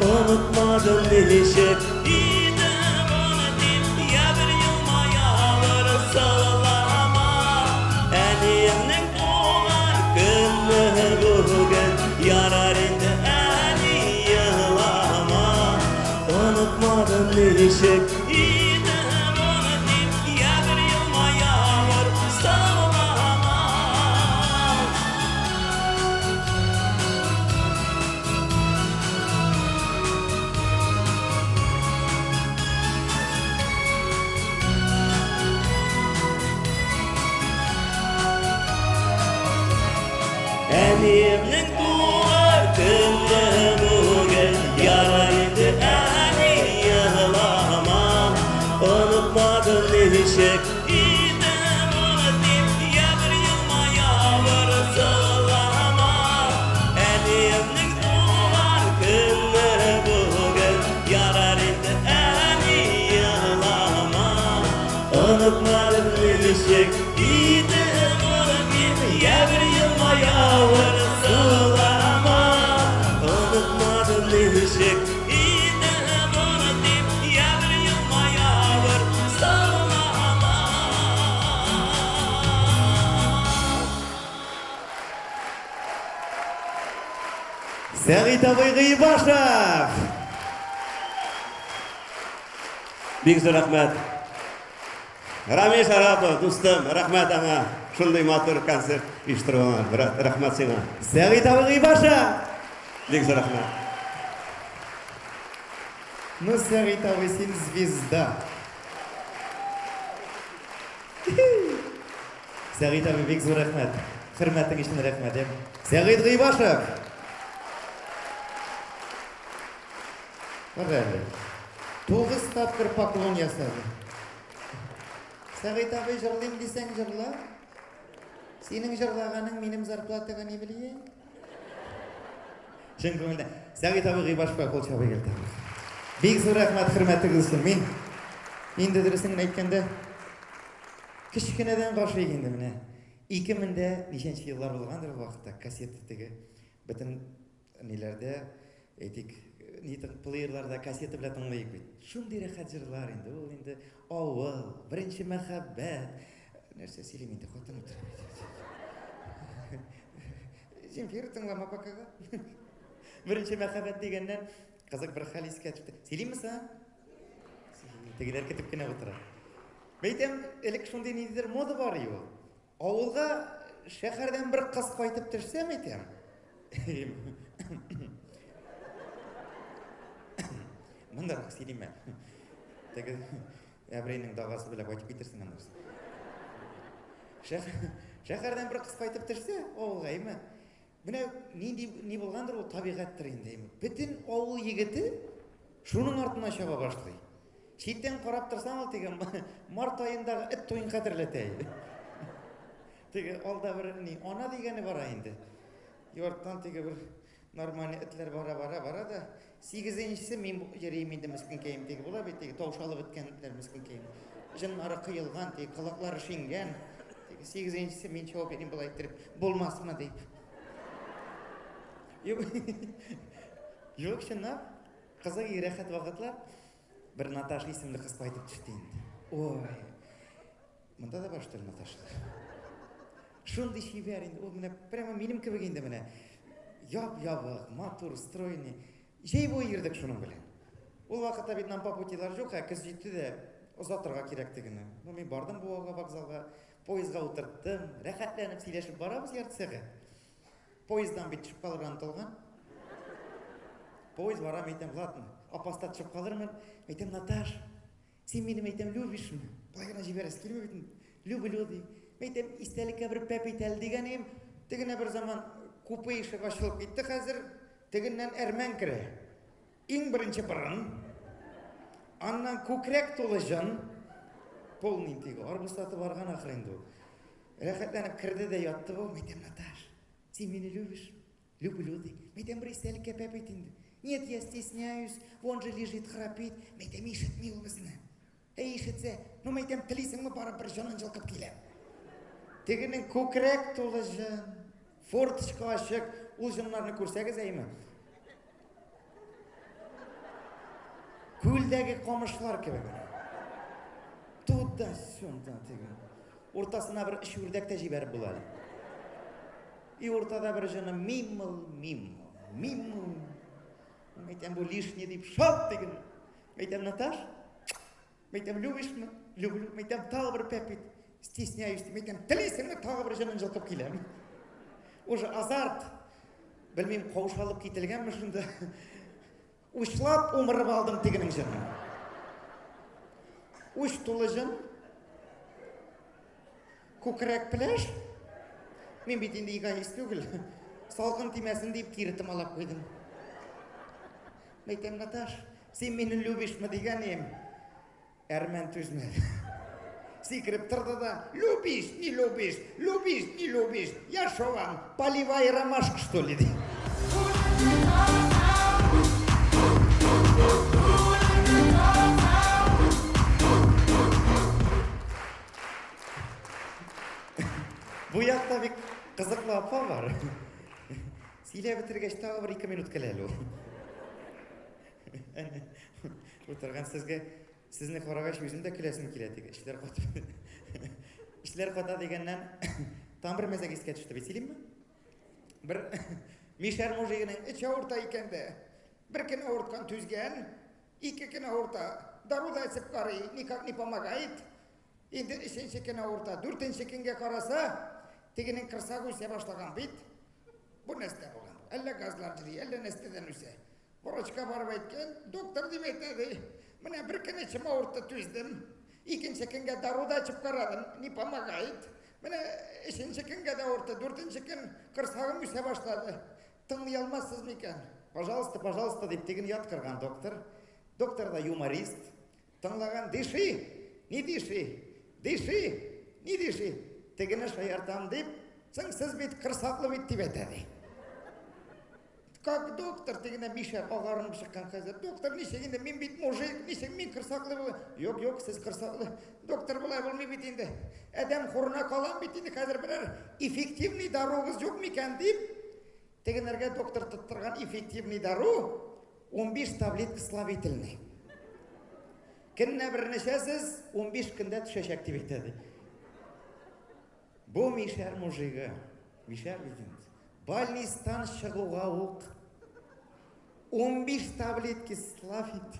Онытмадым ничек итеп онытыйм, я бер елмая авыр сылама. Әниемнең туган көне бүген, ярар инде әни елама. Онытмадым ничек итеп онытыйм, я бер елмая авыр сылама. Әниемнең туган көне бүген, ярар инде әни елама. Онытмадым ничек итеп онытыйм, я бер елмая, бер сылама. Әниемнең туган көне бүген, ярар инде әни елама. Онытмадым ничек итеп онытыйм, я бер елмая, бер сылама. Онытмадым ничек итеп онытыйм, я бер елмая, бер сылама. Сәгыйть абый Гыйбашев! Бик зур рәхмәт. Рамил Шарапов, дустым, рәхмәт аңа. Шундый матур концерт оештырган. Рәхмәт сиңа. Сәгыйть абый Гыйбашев! Бик зур рәхмәт. Ну, Сәгыйть абый, син звезда. Сәгыйть абый, бик зур рәхмәт. Хөрмәтең өчен рәхмәт. Сәгыйть Гыйбашев! Кара әле. Тугыз тапкыр поклон ясады. Сәгыйть абый, җырлыйм дисәң, җырла. Синең җырлаганың минем зарплатага не влияет. Чын күңелдән. Сәгыйть абый Гыйбашевка кул чабыйк әле тагын. Бик зур рәхмәт хөрмәтегез өчен. Мин инде дөресен генә әйткәндә, кечкенәдән гашыйк инде менә. 2000 дә ничәнче еллар булгандыр ул вакытта, кассета теге бөтен ниләрдә, әйтик, ни плеерларда кассета белән тыңлыйк бит. Шундый рәхәт җырлар инде, ул инде авыл, беренче мәхәббәт. Нәрсә сөйлим инде, хатын утыра бит. Земфира тыңлама покага. Беренче мәхәббәт дигәннән кызык бер хәл искә төште. Сөйлимме соң? Тегеләр көтеп кенә утыра. Бәйтәм, элек шундый ниндидер мода бар иде ул. Авылга шәһәрдән бер кыз кайтып төшсә, әйтәм. Мондарак сөйлим әле. Теге әбрәйнең дагасы белән кайтып китерсең аннары. Шәһәрдән бер кыз кайтып төшсә, авылга, әйме? Менә нинди ни булгандыр ул табигатьтер инде. Әйме? Бөтен авыл егете шуның артыннан чаба башлый. Читтән карап торсаң, ул теге март аендагы эт туен хәтерләтә иде. Теге алда бер ни, ана дигәне бара инде. Йорттан теге бер нормальный этләр бара бара бара да, сигезенчесе мин йөрим инде мескенкәем теге була бит теге таушалып беткән этләр мескенкәем. Җыннары кыелган, теге колаклары шиңгән. Теге сигезенчесе мин чабып йөрим болай иттереп, булмасмы дип. Юк, юк, чынлап, кызык рәхәт вакытлар. Бер Наташа исемле кыз кайтып төште инде. Ой, монда да бар что ли Наташалар? Шундый чибәр инде, ул менә прямо минем кебек инде менә. Яп-ябык, матур, стройный. Җәй буе йөрдек шуның белән. Ул вакытта бит нам по путилар юк, ә көз җитте дә озатырга кирәк тегене. Ну, мин бардым Буага вокзалга, поездга утырттым, рәхәтләнеп сөйләшеп барабыз ярты сәгать. Поезддан бит төшеп калырга омтылган. Поезд бара, әйтәм, ладно, Апаста төшеп калырмын. Әйтәм, Наташ, син минем әйтәм, любишьме? Болай гына җибәрәсе килми бит. Люблю ди. Әйтәм, истәлеккә бер пәп итәл дигән идем. Тегенә бер заман купе ишек ачылып китте хәзер. Тегеннән әрмән керә. Иң беренче борын, аннан күкрәк тулы җан, полный теге, арбуз сатып барган ахры инде ул. Рәхәтләнеп керде дә ятты бу. Әйтәм, Наташ, син мине любишь? Люблю, ди. Әйтәм, бер истәлеккә пәп ит инде. Нет, я стесняюсь, он же лежит, храпит. Әйтәм, ишетми ул безне. Әй, ишетсә, ну, әйтәм, телисеңме, барып бер җанын җылкып киләм. Тегенең күкрәк тулы җан, форточка ачык, ул җаннарны күрсәгез, әйме? Күлдәге камышлар кебек. Туда сюда теге. Уртасына бер өч үрдәк тә җибәреп була әле. И уртада бер җаны мимыл, мимыл, мимыл. Әйтәм, бу лишний дип шап деген. Әйтәм, Наташ, әйтәм, любишьме? Люблю. Әйтәм, тагы бер пәп ит. Стесняюсь. Әйтәм, телисеңме? Тагы бер җанын җылкып киләм. Уже азарт. Белмим, каушалып кителгәнме шунда. Учлап умырып алдым тегенең җанын. Уч тулы җан. Күкрәк пляж. Мин бит инде эгоист түгел. Салкын тимәсен дип кире томалап куйдым. Әйтәм, Наташ, син мине любишьмы дигән идем. Әрмән түзмәде. Сикереп торды да, любишь, не любишь, любишь, не любишь, я шо вам, поливай ромашку, что ли, ди. Бу якта бик кызыклы апа бар. Сөйләп бетергәч тагы бер ике минут көлә әле ул. Әнә утырган сезгә сезне карагач үзем дә көләсем килә теге эшләр катып. Эшләр ката дигәннән там бер мәзәк искә төште бит, сөйлимме? Бер мишәр мужигының эче авырта икән дә. Бер көн авырткан түзгән, ике көн авырта. Дару да эчеп карый, никак не помогает. Инде өченче көн авырта, дүртенче көнгә караса, тегенең корсагы үсә башлаган бит. Бу нәрсә булган? Әллә газлар йөри, әллә нәрсәдән үсә. Врачка барып әйткән, доктор дип әйтә ди. Менә бер көн эчем авыртты, түздем. Икенче көнгә дару да эчеп карадым, не помогает. Менә өченче көнгә дә авыртты, дүртенче көн корсагым үсә башлады. Тыңлый алмассыз микән? Пожалуйста, пожалуйста, дип теген яткырган доктор. Доктор да юморист. Тыңлаган, дыши, не дыши, дыши, не дыши. Тегене шаяртам дип, соң сез бит корсаклы бит дип әйтә ди. Как доктор тегене мишәр агарынып чыккан хәзер. Доктор ничек инде мин бит мужик, ничек мин корсаклы була? Юк, юк, сез корсаклы. Доктор болай булмый бит инде. Адәм хурына калам бит инде хәзер берәр эффективный даруыгыз юк микән дип, тегенәргә доктор тоттырган эффективный дару 15 таблетка слабительный. Көненә берне эчәсез, 15 көндә төшәчәк дип әйтә ди. Бу мишәр мужигы, мишәр бит инде. Больнистан чыгуга ук 15 таблетки слабит.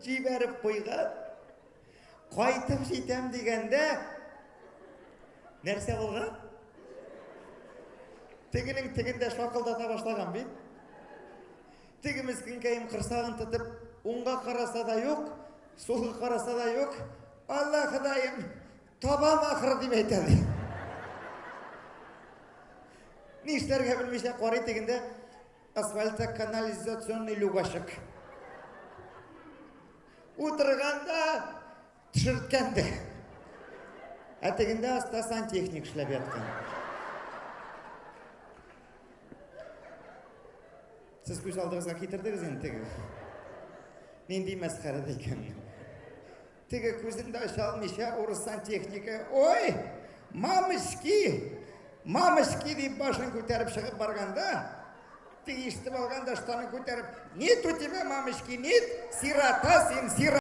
Җибәреп куйган. Кайтып җитәм дигәндә нәрсә булган? Тегенең тегендә шакылдата башлаган бит. Теге мескенкәем корсагын тотып, уңга караса да юк, сулга караса да юк. Алла Ходаем, табам ахыры дип әйтә ди. Нишләргә белмичә карый тегендә асфальтта канализационный люк ачык. Утырганда төшерткән дә. Ә тегендә аста сантехник эшләп яткан. Сез күз алдыгызга китердегез инде теге. Нинди мәсхәрә икән. Теге күзен дә ача алмыйча урыс сантехнигы, ой, мамочки, мамочки дип башын күтәреп чыгып барганда, теге ишетеп алган да штанын күтәреп, нет у тебя мамочки, нет, сирота син, сирота.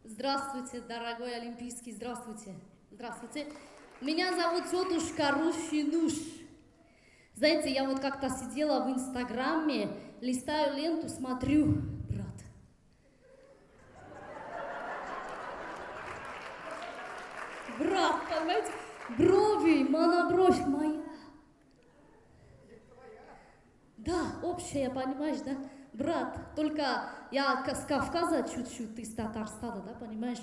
Здравствуйте, дорогой Олимпийский, здравствуйте. Здравствуйте. Меня зовут тетушка Руфинуш. Знаете, я вот как-то сидела в Инстаграме, листаю ленту, смотрю, брат. Брат, понимаете, брови, монобровь моя. Да, общая, понимаешь, да? Брат, только я с Кавказа чуть-чуть, ты с Татарстана, да, понимаешь?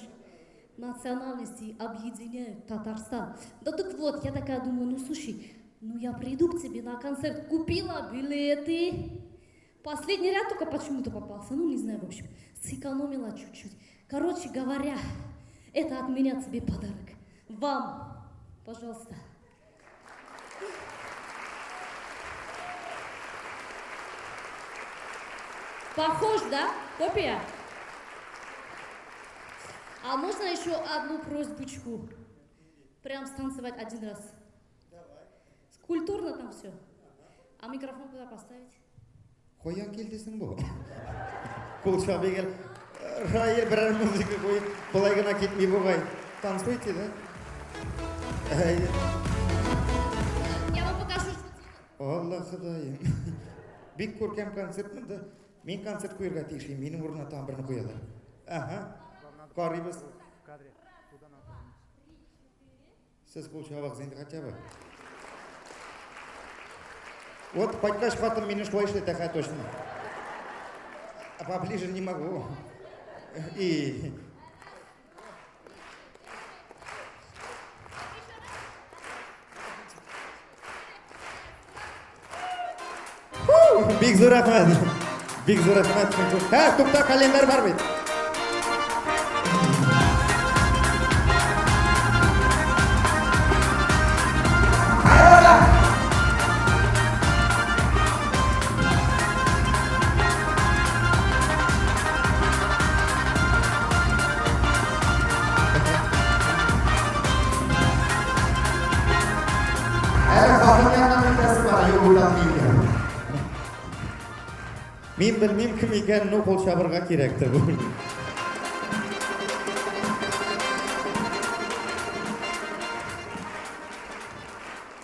Национальности объединяют Татарстан. Да так вот, я такая думаю, ну слушай, ну я приду к тебе на концерт, купила билеты. Последний ряд только почему-то попался, ну не знаю, в общем, сэкономила чуть-чуть. Короче говоря, это от меня тебе подарок. Вам, пожалуйста. Похож, да? Копия? А можно еще одну просьбочку? Прям станцевать один раз. Давай. Культурно там все. А микрофон куда поставить? Каян килде соң бу? Кул чабыйк әле. Раил берәр музыка куеп, болай гына китми бугай. Танцуйте, да? Әйе. Я вам покажу, что Алла Ходаем. Бик күркәм концерт монда. Мин концерт куярга тиеш, минем урынына тагын берне куялар. Ага. Карыйбыз. Сез кул чабыгыз инде хотя бы. Вот кайткач хатын мине шулай эшләтә, ха, точно. А поближе не могу. И Бик зур рәхмәт. Бик зур рәхмәт. Һә, тукта, календарь бар бит. Әле хатын янына китәсе бар, юк уйлап килгән. Мин белмим кем икән, ну кул чабырга кирәктер бу.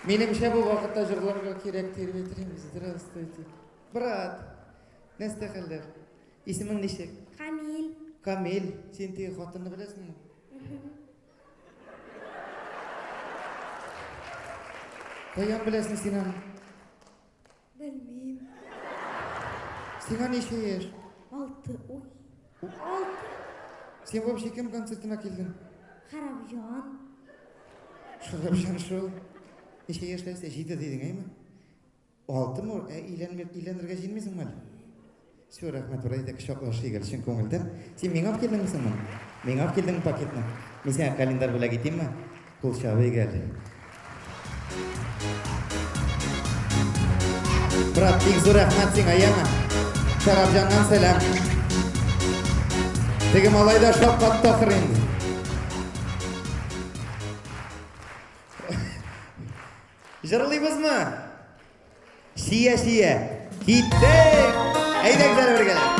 Минемчә бу вакытта җырларга кирәк дип әйтер Здравствуйте. Брат, нәрсә хәлләр? Исемең ничек? Камил. Камил, син теге хатынны беләсеңме? Каян беләсең син аны? Белмим. Сиңа ничә яшь? Алты. Ой. Алты. Син вообще кем концертына килдең? Харабҗан. Шарапҗан шул. Ничә яшьләрсә? Җиде дидең, әйме? Алтымы? Ә өйләнмә, өйләнергә җыенмыйсыңмы әле? Все, рәхмәт, бер әйдә кочаклашыйк әле чын күңелдән. Син миңа алып килдеңме соң моны? Миңа алып килдеңме пакетны? Мин сиңа календарь бүләк итимме? Кул чабыйк әле. Брат, бик зур рәхмәт сиңа, яме. Шарапҗаннан сәлам. Теге малай да шаккатты ахыр инде. Җырлыйбызмы? Чия, чия. Киттек! Әйдәгез әле бергәләп.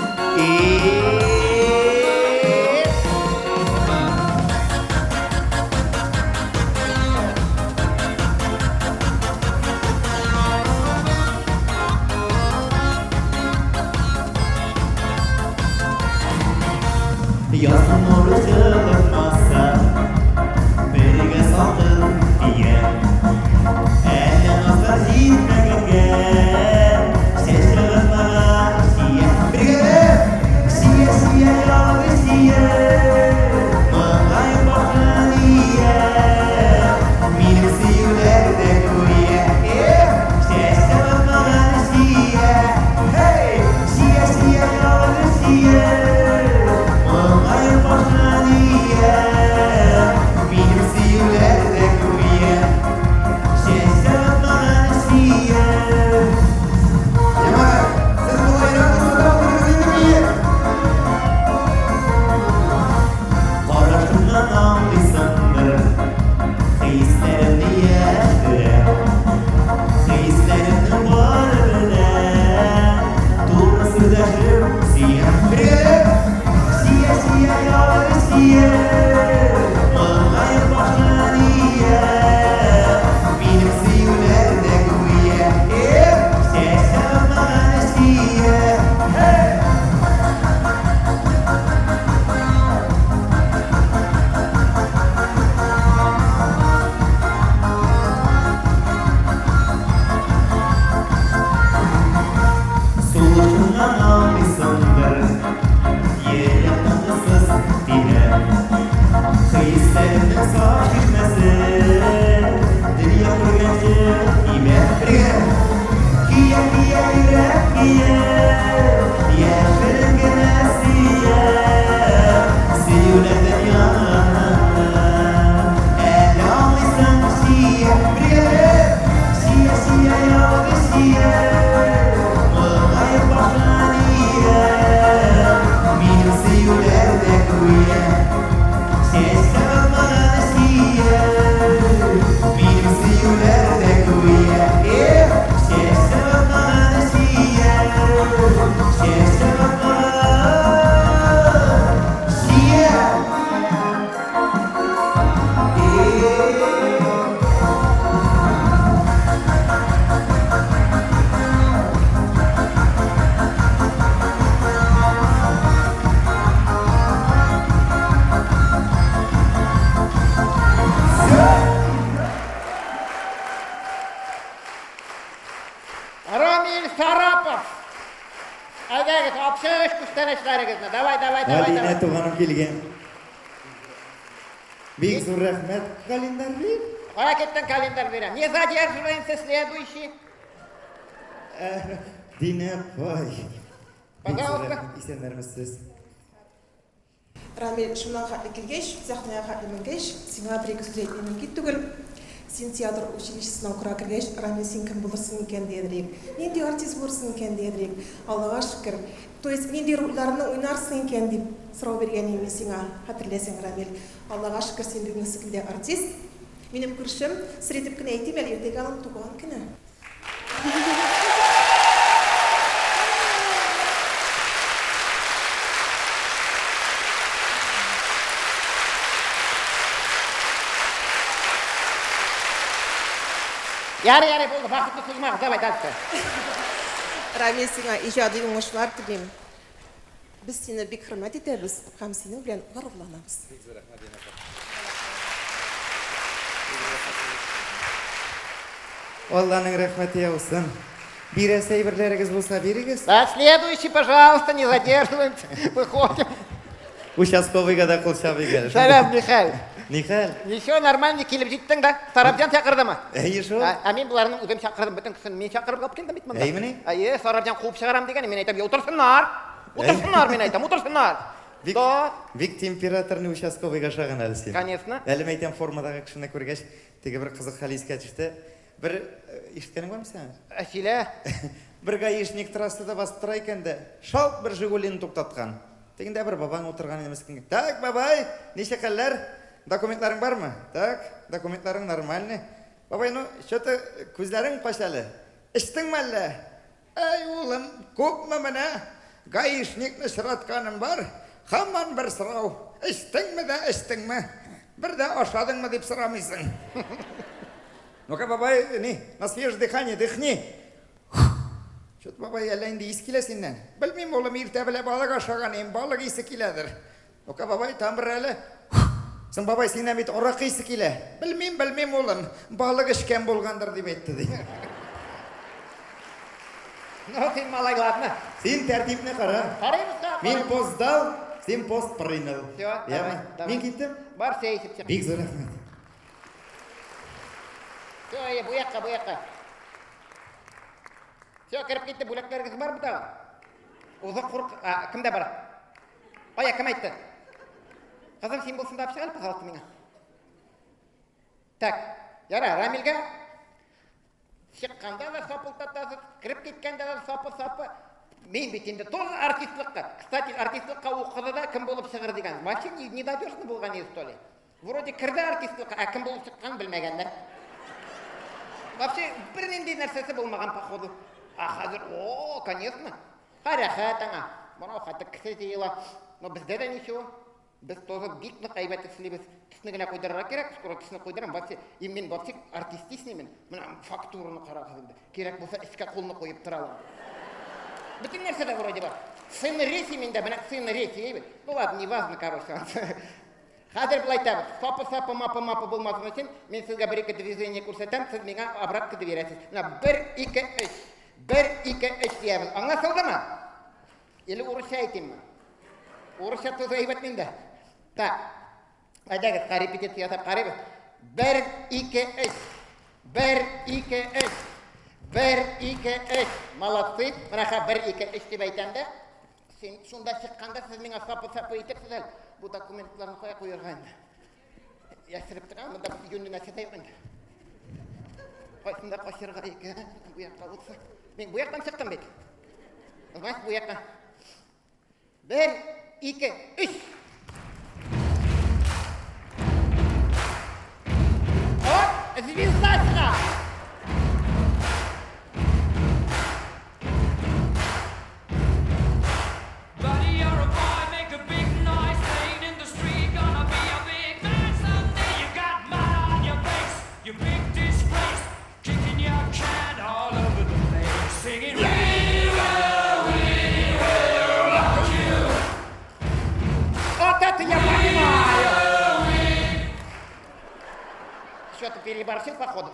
Язның нуры җылытмаса, бергә салкын тия. Әллә назлар җитмәгәнгә, чәч чыгытмаган чия. Бергәләп, чия, чия, ялгыз чия, моңаеп башын ия. Минем сөюләр дә гүя, эх, чәч чыгытмаган чия. Һей, чия, чия, ялгыз чия, моңаеп башын ия. Минем сөюләр дә гүя, чәч чыгытмаган чия. Җәмәгать, сез болайрак булса утырыгыз инде мие. Карашыңнан аңлыйсыңдыр, хисләремне яшерә. Хисләремне бары белә, туры сердәшем сөям. Бергәләп. Чия, чия, ялгыз чия. давай, Алинә давай. туганым килгән. Бик зур рәхмәт. Календарь бир. Кая киттең календарь бирәм. Не задерживаемся, следующий. Динә апай. Бик зур Пожалуйста. рәхмәт. Исәннәрмесез? Рамил, шуннан хәтле килгәч, сәхнәгә хәтле менгәч, сиңа бер-ике сүз әйтми мөмкин түгел. Син театр училищесына укырга кергәч, Рамил, син кем булырсың икән, диядер идек. Нинди артист булырсың икән, диядер идек. Аллага шөкер. То есть, нинди рольләрне уйнарсың икән, дип сорау биргән идем мин сиңа. Хәтерләсәң, Рамил. Аллага шөкер, син бүгенге көндә артист. Минем күршем, сер итеп кенә әйтим әле, иртәгә аның туган көне. Ярый, ярый, булды, вакытны сузмагыз, давай дальше. Рамил, сиңа иҗади уңышлар телим. Без сине бик хөрмәт итәбез һәм синең белән горурланабыз. Бик зур рәхмәт, Динә апа. Алланың рәхмәте яусын. Бирәсе әйберләрегез булса бирегез. Да, следующий, пожалуйста, не задерживаемся. Выходим. Участковыйга да кул чабыйк әле. Сәлам, Михаил. Нихәл? Ничего, нормально килеп җиттең дә. Сарабҗан чакырдымы? Әйе шул. Ә мин боларны үзем чакырдым, бөтен кешене мин чакырып алып килдем бит монда. Әймени? Әйе, Сарабҗан куып чыгарам дигән, мин әйтәм, утырсыннар. Утырсыннар, мин әйтәм, утырсыннар. Бик, бик температорный участковыйга ошаган әле син. Конечно. Әле мәйтәм формадагы кешене күргәч, теге бер кызык хәл искә төште. Бер ишеткәнең бармы синең? Сөйлә. Бер гаишник трассада басып тора икән дә, шалт бер Жигулин туктаткан. Тегендә бер бабаң утырган иде мескенгә. Так, бабай, ничек хәлләр? Документларың бармы? Так, документларың нормальный. Бабай, ну, что-то күзләрең кач әле. Эчтеңме әллә? Әй, улым, күпме менә гаишникны очратканым бар, һаман бер сорау, эчтеңме дә эчтеңме? Бер дә ашадыңмы дип сорамыйсың. Ну-ка, бабай, ни, на свежее дыхание, дыхни. Чё-то, бабай, әллә инде ис килә синнән. Белмим, улым, иртә белән балык ашаган идем, балык исе киләдер. Ну-ка, бабай, тамыр әле. Соң, бабай, синнән бит аракы исе килә. Белмим, белмим, улым, балык эчкән булгандыр, дип әйтте, ди. Ну, син, малай, ладно. Син тәртипне кара. Карыйбыз да. Мин пост дал, син пост принял. Всё, давай, давай. Мин киттем. Бар, сәй итеп чык. Бик зур рәхмәт. Всё, әйе, бу якка, бу якка. Всё, кереп китте, бүләкләрегез бармы тагын? Узык курк, а, кемдә бар? Кая, кем әйтте? Кызым, син булсын да алып чык әле, пожалуйста, миңа. Так, яра, Рамилгә чыкканда да сапылтатасыз, кереп киткәндә дә сапы-сапы. Мин бит инде тоже артистлыкка. Кстати, артистлыкка укыды да кем булып чыгыр дигән. Вообще ненадежно булган история. Вроде керде артистлыкка, ә кем булып чыкканын белмәгәннәр. Вообще бернинди нәрсәсе булмаган походу. А хәзер, о, конечно. Рәхәт аңа. Моны хәтта кеше җыела. Но бездә дә ничего. Без тоже бик нык әйбәт эшлибез. Төсне генә куйдырырга кирәк, скоро төсне куйдырам. Вообще, и мин вообще артистичный мин. Менә фактураны карагыз инде. Кирәк булса, эчкә кулны куеп тора алам. Бөтен нәрсә дә вроде бар. Сцена речи миндә, менә сцена речи, әйбәт. Ну ладно, не важно, короче. Хәзер болай итәбез. Сапы-сапы, мапы-мапы булмасын өчен, мин сезгә бер-ике движение күрсәтәм, сез миңа обратка бирәсез. Менә 1 2 3. 1 2 3 диябез. Аңлашылдымы? Или урысча әйтимме? Урысча тоже әйбәт миндә. Так. Әйдәгез, репетиция ясап карыйбыз. 1 2 3. 1 2 3. 1 2 3. Молодцы. Менә хәзер 1 2 3 дип әйтәм дә. Син шунда чыкканда сез миңа сапы-сапы итеп әле. Бу документларны кая куярга инде? Яшереп торам, монда юньле нәрсә дә юк инде. Кайсында качырга икән? Бу якка булса. Мин бу яктан чыктым бит. Значит, бу якка. 1 2 3. О, звезда чыга! Buddy, you're a boy, make a big noise playing in the street. Gonna be a big man someday. You got mud on your face, you big disgrace, kicking your can all over the place, singing, We will rock you. Вот это я понимаю! Что-то переборщил, походу.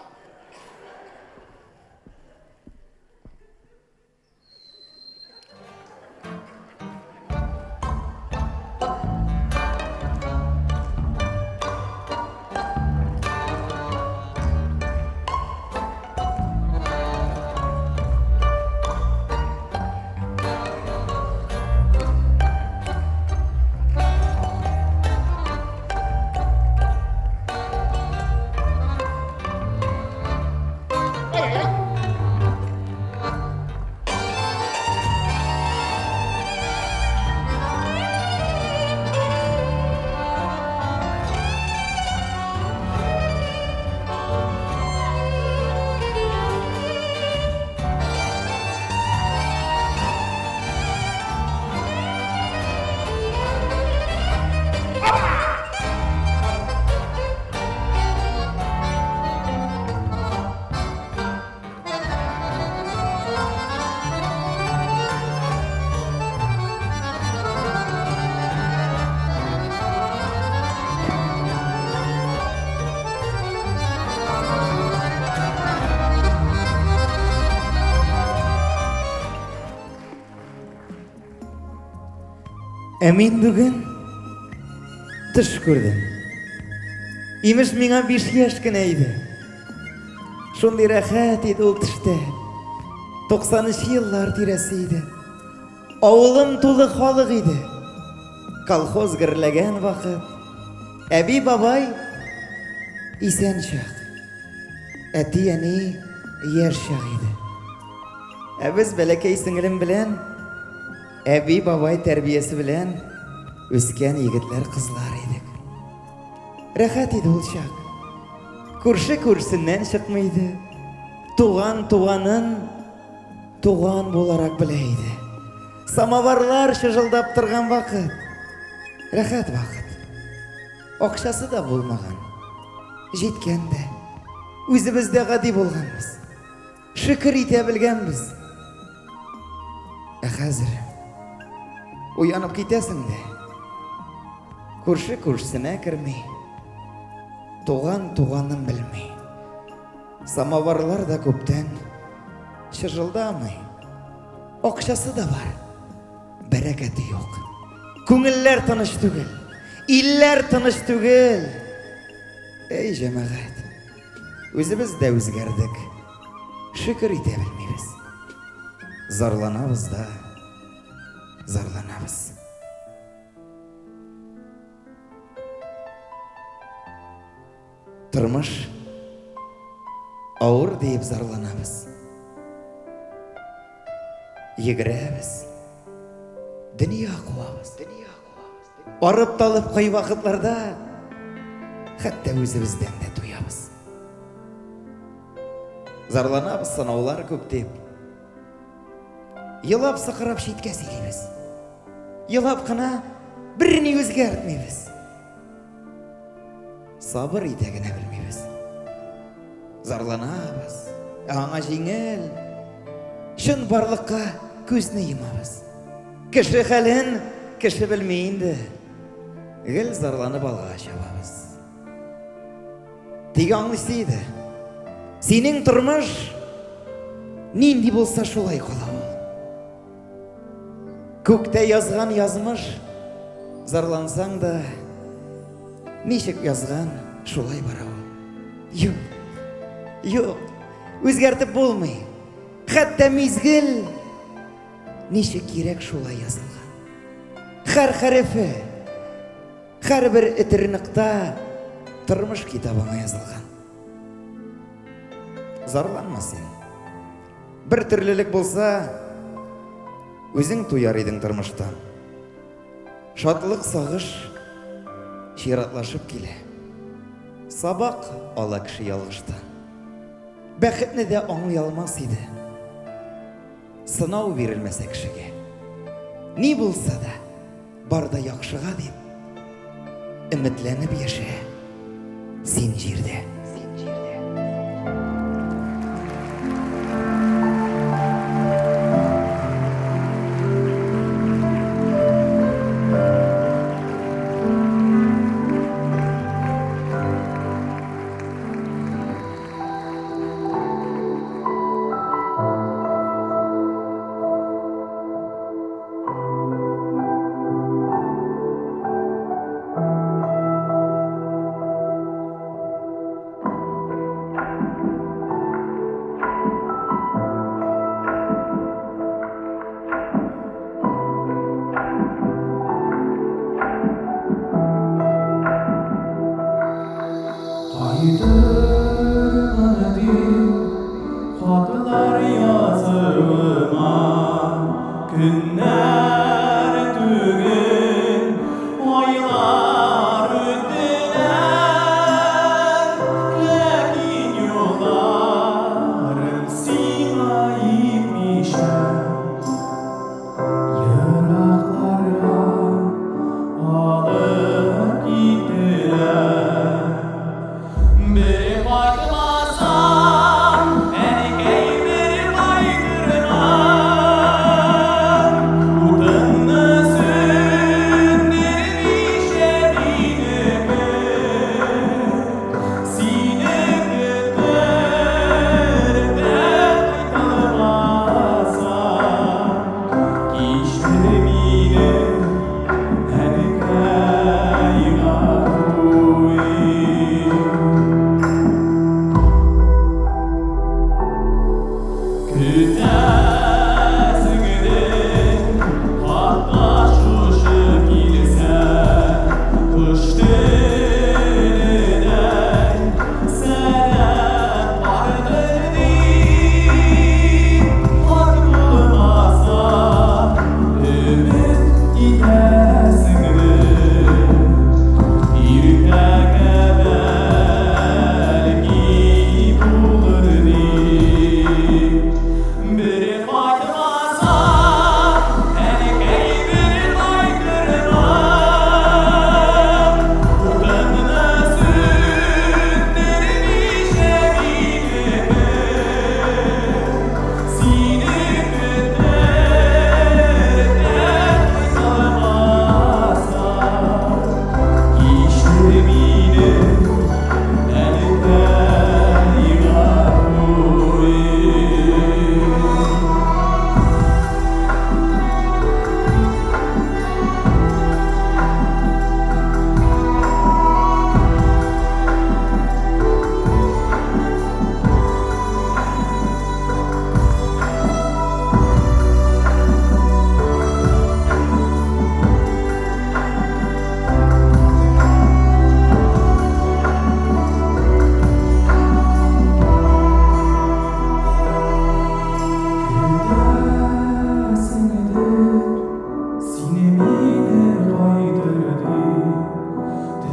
Ә мин бүген төш күрдем. Имеш, миңа 5 яшь кенә иде. Шундый рәхәт иде ул төштә. 90 еллар тирәсе иде. Авылым тулы халык иде. Колхоз гөрләгән вакыт. Әби бабай исән чак. Әти-әни яшь чак иде. Ә без бәләкәй сеңелем белән Әби-бабай тәрбиясе белән үскән егетләр, кызлар идек. Рәхәт иде ул чак. Күрше күршесеннән чыкмый иде. Туган туганын туган буларак белә иде. Самоварлар чыжылдап торган вакыт. Рәхәт вакыт. Акчасы да булмаган. Җиткән дә. Үзебез дә гади булганбыз. Шөкер итә белгәнбез. Ә хәзер уянып китәсең дә, күрше күршесенә керми, туган туганын белми. Самоварлар да күптән чыжылдамый. Акчасы да бар, бәрәкәте юк. Күңелләр тыныч түгел, илләр тыныч түгел. Әй, җәмәгать! Үзебез дә үзгәрдек. Шөкер итә белмибез. Зарланабыз да, зарланабыз. Тормыш авыр диеп зарланабыз. Йөгерәбез. Дөнья куабыз. Арып талып кайвакытларда хәтта үзебездән дә туябыз. Зарланабыз, сынаулар күп дип. Елап сыкрап читкә сөйлибез. Елап кына берни үзгәртмибез. Сабыр итә генә белмибез. Зарланабыз, ә аңа җиңел. Чын барлыкка күзне йомабыз. Кеше хәлен кеше белми инде. Гел зарланып алга чабабыз. Тик аңлыйсы иде. Синең тормыш нинди булса шулай кала ул. Күктә язган язмыш, зарлансаң да, ничек язган, шулай бара ул. Юк, юк, үзгәртеп булмый. Хәтта мизгел ничек кирәк шулай язылган. Һәр хәрефе, һәрбер этерныкта тормыш китабыңа язылган. Зарланма син. Бер төрлелек булса, үзең туяр идең тормыштан. Шатлык сагыш чиратлашып килә. Сабак ала кеше ялгыштан. Бәхетне дә аңлый алмас иде. Сынау бирелмәсә кешегә. Ни булса да, бар да яхшыга дип, өметләнеп яшә син җирдә.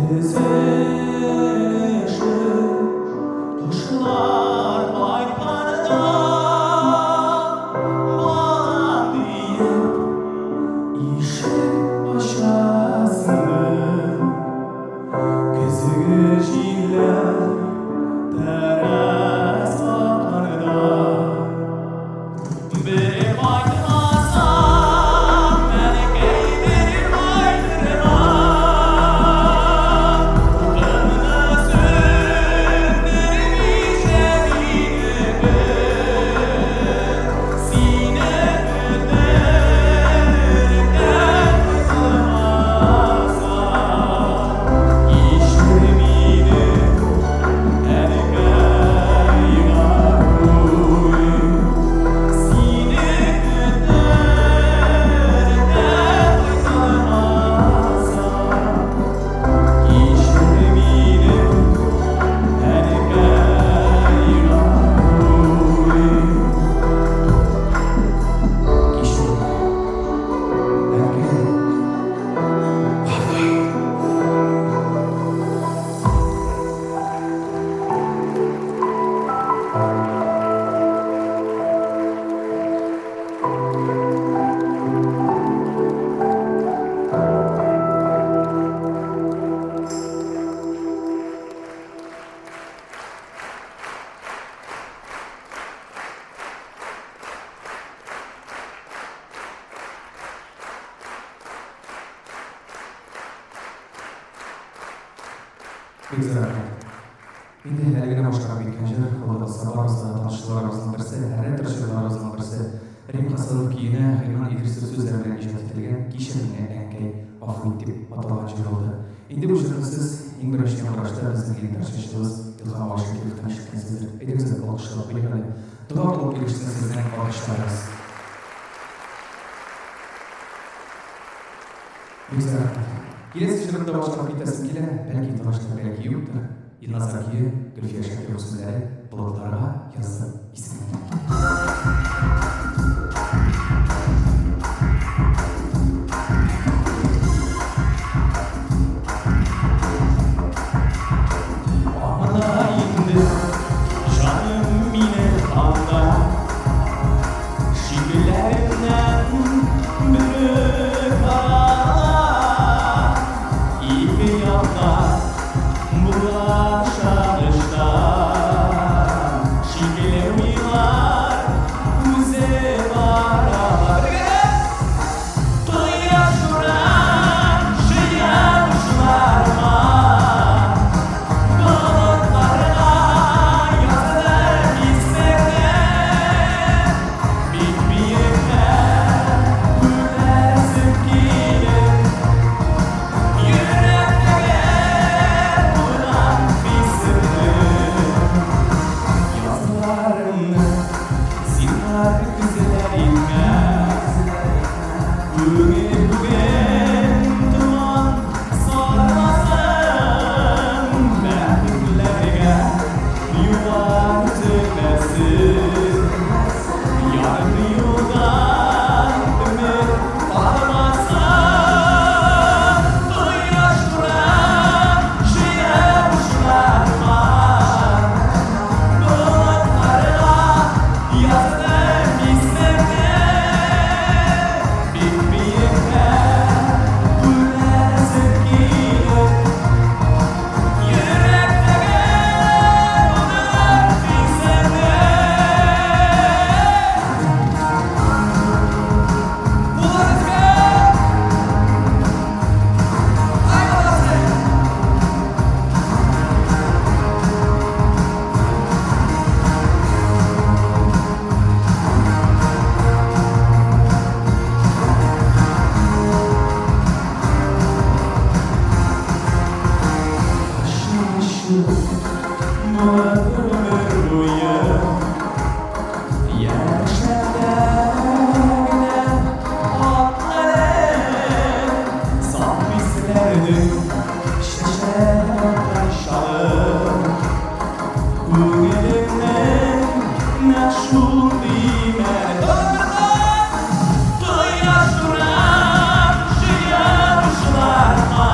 Тезелешеп кошлар кайтканда, балам диеп ишек ачасыңмы? Көзге җилләр тәрәз какканда, бер кайтмасам, әнкәй, бер кайтырга. Утымны сүндермичә минеке, сине көтәрдән кайтмасам, кичер мине, әнкәй, гафу ит. Сине көтәрдән кайтмасам, кичер мине, әнкәй, гафу ит. Кичер мине, әнкәй, гафу ит. Бик зур рәхмәт. Инде әле генә башкарып киткән җыр, ул да булса барыбызга да таныш җырларыбызның берсе, ретро җырларыбызның берсе. Рим Хасанов көенә Гыйльман Идрисов сүзләре белән иҗат ителгән Кичер мине, әнкәй, гафу ит дип аталган җыр булды. Инде бу җырны сез иң беренче яңгырашта безнең легендар җырчыбыз Илһам абый Шакировтан ишеткәнсездер. Әйдәгез әле, алкышлап куйыйк әле. Дога кылып килешсен сезнең алкышларыгыз. Бик зур рәхмәт. Киләсе җырымны да башкарып китәсем килә, бәлки таныштыр, бәлки юктыр. Илназ көе, Гөлфия Шакирова сүзләре, Болытларга яздым исемеңне. Аңла инде, җаным мине аңла. Шикләремнән бөреп ала. Ике якта була ышанычта. Шикле уйлар үзе баралар. Кояш нурын җыя учларыма. Болытларга яздым исемеңне. Бик биектә күрәсем килеп, йөрәктәге булган хисемне. Язларымны зинһар күзләр итмәс. Күңел бүген томан сармасын, бәхетләргә юллар өзелмәсен. Ярты юлдан өмет калмасын. Кояш нурын җыя учларыма. Болытларга яздым исемеңне. Бик биектә күрәсем килеп, йөрәктәге булган хисемне. Кулларыгызга! Ай, баласы! Ышанычлы булып гомер буе Янәшәдә генә атларым, Саф хисләрнең чәчәк аткан чагы. Күңелемнең нәкъ шундый мәле. Кояш нурын җыя учларыма.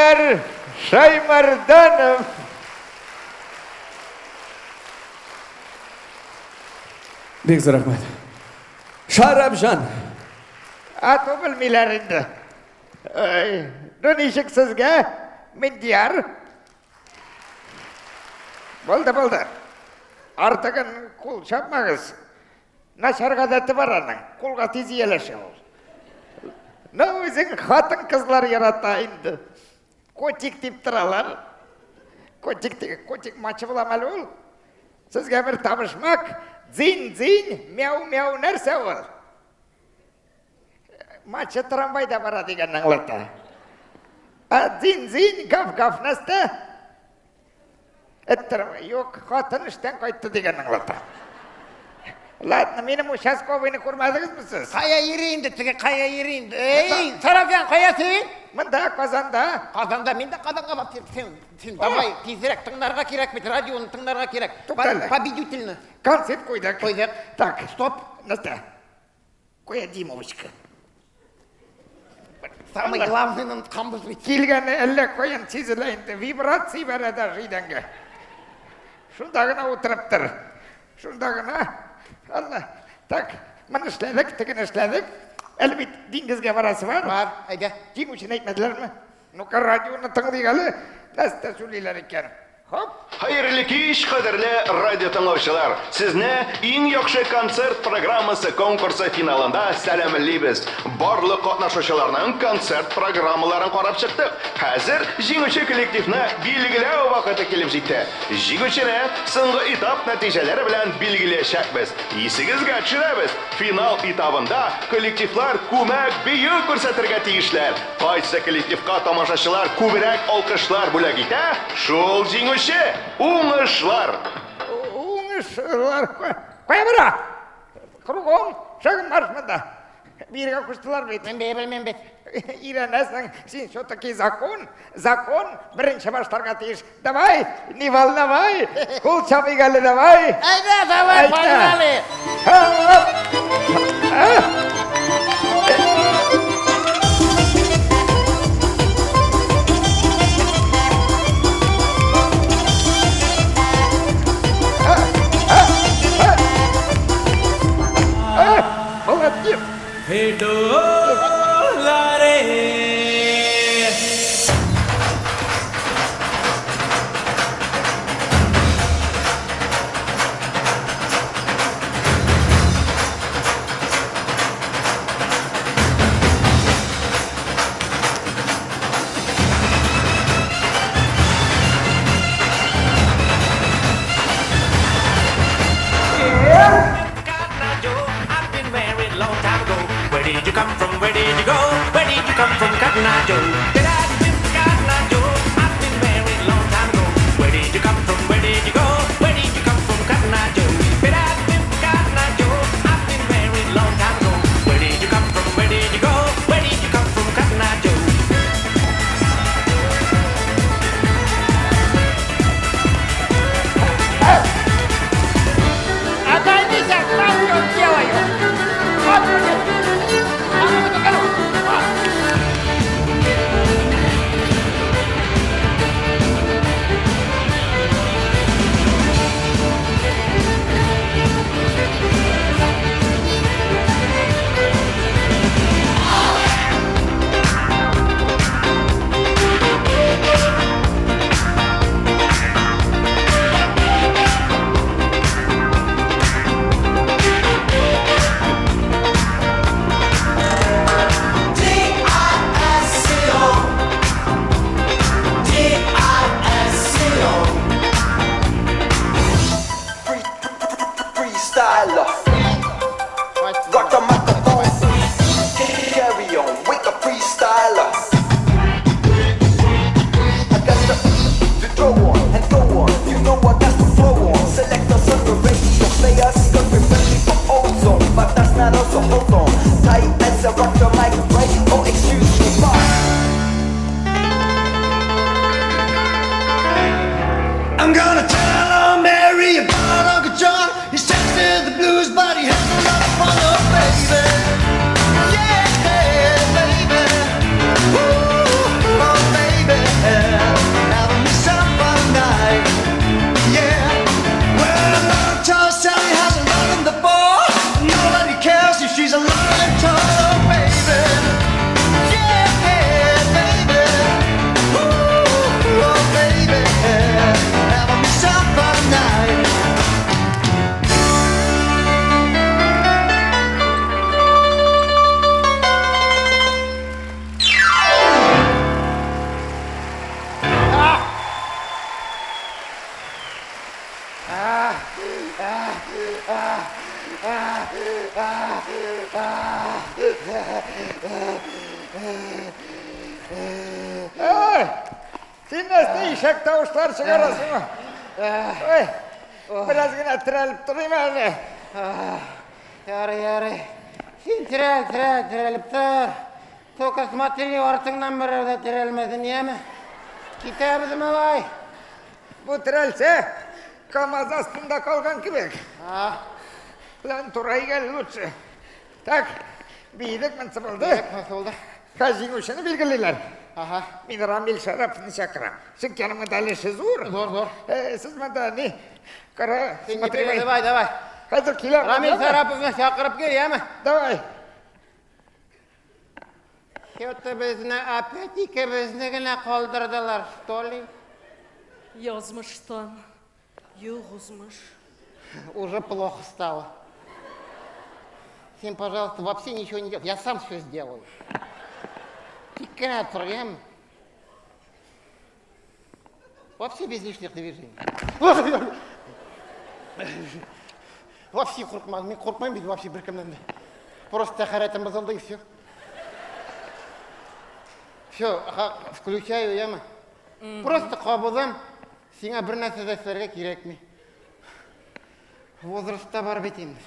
Миндияр Шаймарданов. Бик зур рәхмәт. Шарапҗан! Ату белмиләр инде. Ой, ну ничек сезгә, Миндияр? Булды, булды. Артыгын кул чапмагыз. Начар гадәте бар аның. Кулга тиз ияләшә ул. Ну, үзең хатын-кызлар ярата инде. Котик дип торалар. Котик дип, котик мачы буламы әле ул? Сезгә бер табышмак. Дзинь-дзинь, мяу-мяу нәрсә ул? Мачы трамвайда бара дигәнне аңлата. Ә дзинь-дзинь, гав-гав нәрсә? Эт трамвай. Юк, хатын эштән кайтты дигәнне аңлата. Ладно, минем участковыйны күрмәдегезме сез? Кая йөри инде теге, кая йөри инде? Эй, Сарафян, кая син? Монда, Казанда. Казанда, мин дә Казанга барып син, син давай, тизрәк тыңларга кирәк бит, радионы тыңларга кирәк. Туктале. Победительны. Концерт куйдык. Куйдык. Так. Стоп. Нәрсә? Куя Димовочка. Самый главный онытканбыз бит. Килгәне әллә каян сизелә инде, вибрация бәрә даже идәнгә. Шунда гына утырып тор. Шунда гына. Алла. Так, моны эшләдек, тегене эшләдек. Әле бит диңгезгә барасы бар. Бар, әйдә. Җиңүчене әйтмәделәрме? Ну-ка, радионы тыңлыйк әле. Нәрсә сөйлиләр икән? Хоп. Хәерле кич, кадерле радио тыңлаучылар! Сезне иң яхшы концерт программасы конкурсы финалында сәламлибез. Барлык катнашучыларның концерт программаларын карап чыктык. Хәзер җиңүче коллективны билгеләү вакыты килеп җитте. Җиңүчене соңгы этап нәтиҗәләре белән билгеләячәкбез. Исегезгә төшерәбез, финал этабында коллективлар күмәк бию күрсәтергә тиешләр. Кайсы коллективка тамашачылар күбрәк алкышлар бүләк итә, шул җиңүче! Уңышлар! Уңышлар! Кая бара? Кругом, шагом марш монда. Биергә куштылар бит. Мин бии белмим бит. Өйрәнәсең, син все-таки закон, закон беренче башларга тиеш. Давай, не волновай, кул чабыйк әле, давай. Әйдә, давай, погнали. Молодец. I've been married long time ago. Where did you come from? Where did you go? Where did you come from, Cotton Eye Joe? Did I been Cotton Eye Joe? I've been married long time ago. Where did you come from? Where did you go? Where did you come from, Cotton Eye Joe? Did I been Cotton Eye Joe? I've been married long time ago. Where did you come from? Where did you go? Where did you come from, Cotton Eye Joe? Отойди, сейчас сам всё сделаю. Вот будет. А ну, ну-ка, ну. Вот. Freestyler. Rock the microphone. Carry on with the freestyler. I got the to throw on and go on. You know what that's to flow on. Select us on the radio, play us, cause we're friendly for ozone. But that's not us, so hold on. Tight as I rock the mic, right? Oh, excuse me, bye. I'm gonna tell Aunt Mary about Uncle John. He's texted the blues, but he has a lot of fun, oh baby. Эй, син нәрсә ишәк тавышлар чыгарасың? Ой, бераз гына терәлеп торыйм әле. Ярый, ярый. Син терәл, терәл, терәлеп тор. Только смотри, артыңнан берәү дә терәлмәсен, яме? Китәбез, малай. Бу терәлсә, КамАЗ астында калган кебек. Белән турайык әле лучше. Так, биедек, монысы булды. Биедек, монысы булды. Хәзер җиңүчене билгелиләр. Ага. Мин Рамил Шәраповны чакырам. Чөнки аның монда әле эше зур. Зур, зур. Сез монда ни? Кара, Син не переживай, давай. Хәзер киләм. Рамил Шәраповны чакырып кил, яме? Давай. Что-то безне опять икебезне генә калдырдылар, что ли? Язмыштан юк узмыш. Уже плохо стало. Син, пожалуйста, вообще ничего не делай. Я сам все сделаю. Тик кенә тор, яме? Вообще без лишних движений. Вообще куркмадым. Мин куркмыйм бит вообще беркемнән дә. Просто тәһарәтем бозылды и все. Все, включаю, яме? Просто кабызам. Сиңа бер нәрсә дә эшләргә кирәкми. Возраст та бар бит инде.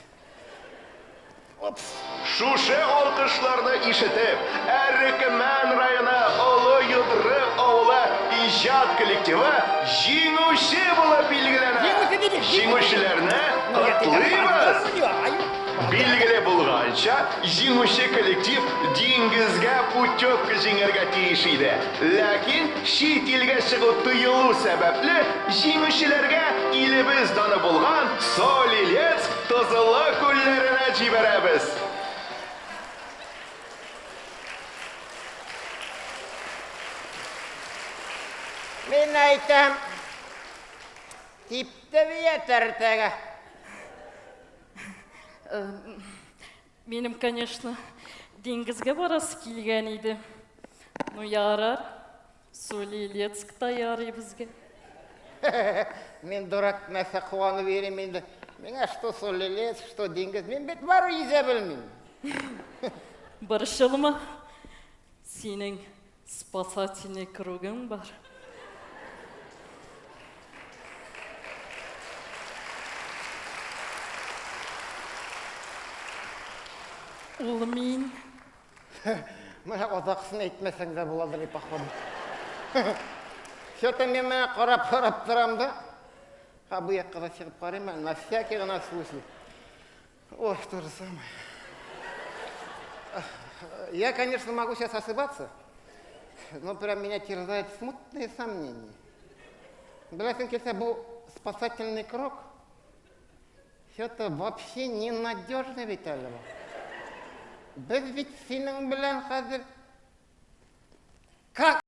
Опс. Шушы алкышларны ишетеп, Әрекмән районы Олы Йодрык авылы иҗат коллективы җиңүче булып билгеләнә. Җиңүчеләрне котлыйбыз! Билгеле булганча, җиңүче коллектив диңгезгә путевка җиңәргә тиеш иде. Ләкин чит илгә чыгу тыелу сәбәпле, җиңүчеләргә илебез даны булган Соль-Илецк тозлы күлләренә җибәрәбез. Мин әйтәм, типте бия тәртәгә. Минем, конечно, диңгезгә барасы килгән иде. Ну, ярар, Соль-Илецк та ярый безгә. Мин дурак нәрсә куанып йөрим инде. Миңа что Соль-Илецк, что диңгез. Мин бит барыбер йөзә белмим. Борчылма, синең спасательный кругың бар. Ул мин. Менә азаксын әйтмәсәң дә буладыр, походу. Что-то мин менә карап-карап торам да. Ха, бу якка да чыгып карыйм әле, на всякий гына случай. Ой, то же самое. Я, конечно, могу сейчас ошибаться, но прям меня терзает смутные сомнения. Беләсең килсә, бу спасательный круг что-то вообще ненадежно бит әле бу. Без бит синең белән хәзер как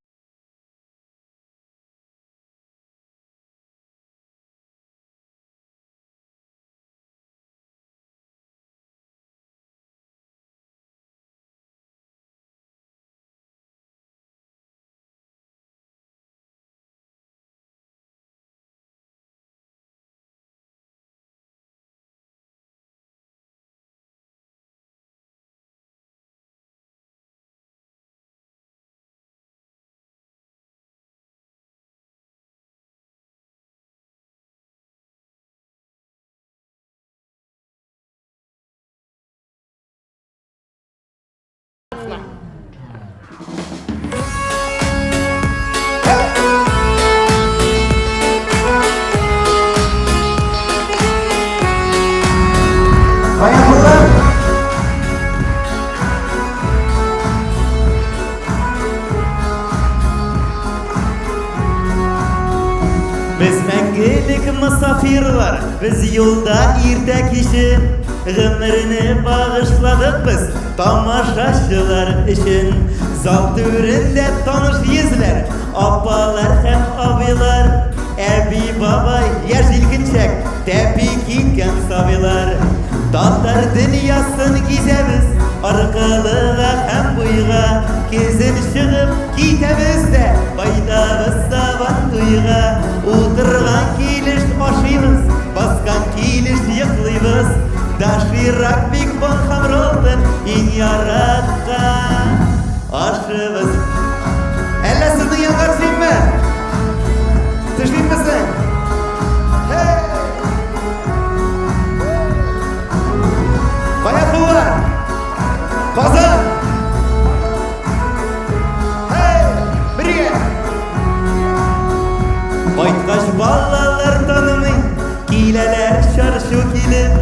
Без мәңгелек мосафирлар, без юлда иртә кичен Гомерне багышладык без тамашачылар өчен. Зал түрендә таныш йөзләр, апалар һәм абыйлар, әби, бабай, яшь җилкенчәк, тәпи киткән сабыйлар. Татар дөньясын гизәбез, аркылыга һәм буйга, көзен чыгып китәбез дә, кайтабыз Сабантуйга. Утырган килеш ашыйбыз. Баскан килеш йоклыйбыз. Доширак, Биг Бон һәм Ролтон иң яраткан ашыбыз. Әллә сезнең янга төшимме? Төшимме соң? Кая куллар? Казан! Һей! Бергә! Кайткач балалар танымый, киләләр шаршу килеп.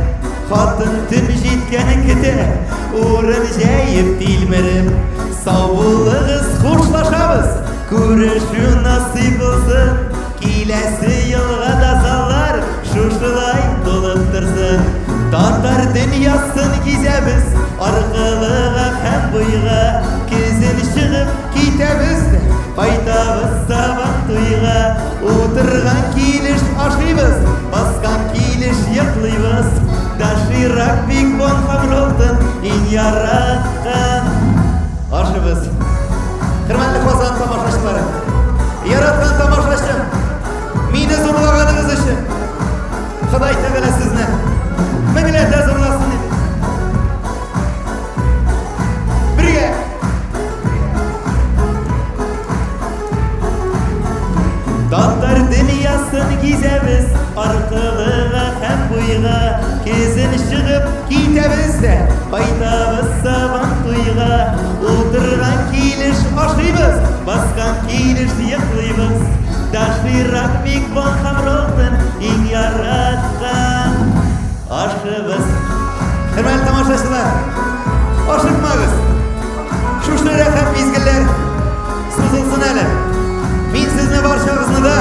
Хатын төн җиткәнен көтә, урын җәеп тилмереп. Сау булыгыз, хушлашабыз, күрешү насыйп булсын. Киләсе елга да заллар шушылай тулып торсын. Татар дөньясын гизәбез, аркылыга һәм буйга. Көзен чыгып китәбез дә, кайтабыз сабан туйга. Утырган килеш ашыйбыз, баскан килеш йоклыйбыз. Доширак, Биг Бон һәм Ролтон иң яраткан ашыбыз. Хөрмәтле Казан тамашачылары, яраткан тамашачым, мине зурлаганыгыз өчен Ходай Тәгалә сезне меңләтә зурласын иде. Бергә! Татар дөньясын гизәбез, аркылыга һәм буйга. Көзен чыгып китәбез дә, кайтабыз сабан туйга. Утырган килеш ашыйбыз, баскан килеш йоклыйбыз. Доширак, Биг Бон һәм Ролтон иң яраткан ашыбыз. Хөрмәтле тамашачылар, ашыкмагыз. Шушы рәхәт мизгелләр сузылсын әле. Мин сезне барчагызны да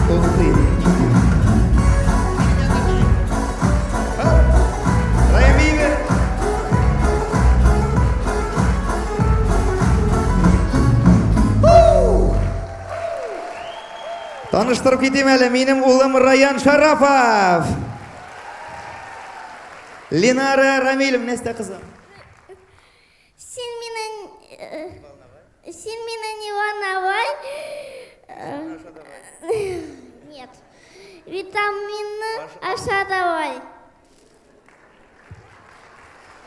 Ух ты! Райан Таныштырып китим әле, минем улым Раян Шарафов. Ленара Рамилев, нәрсә кызым? Син мине син мине не волновай. Нет. Витаминны аша давай.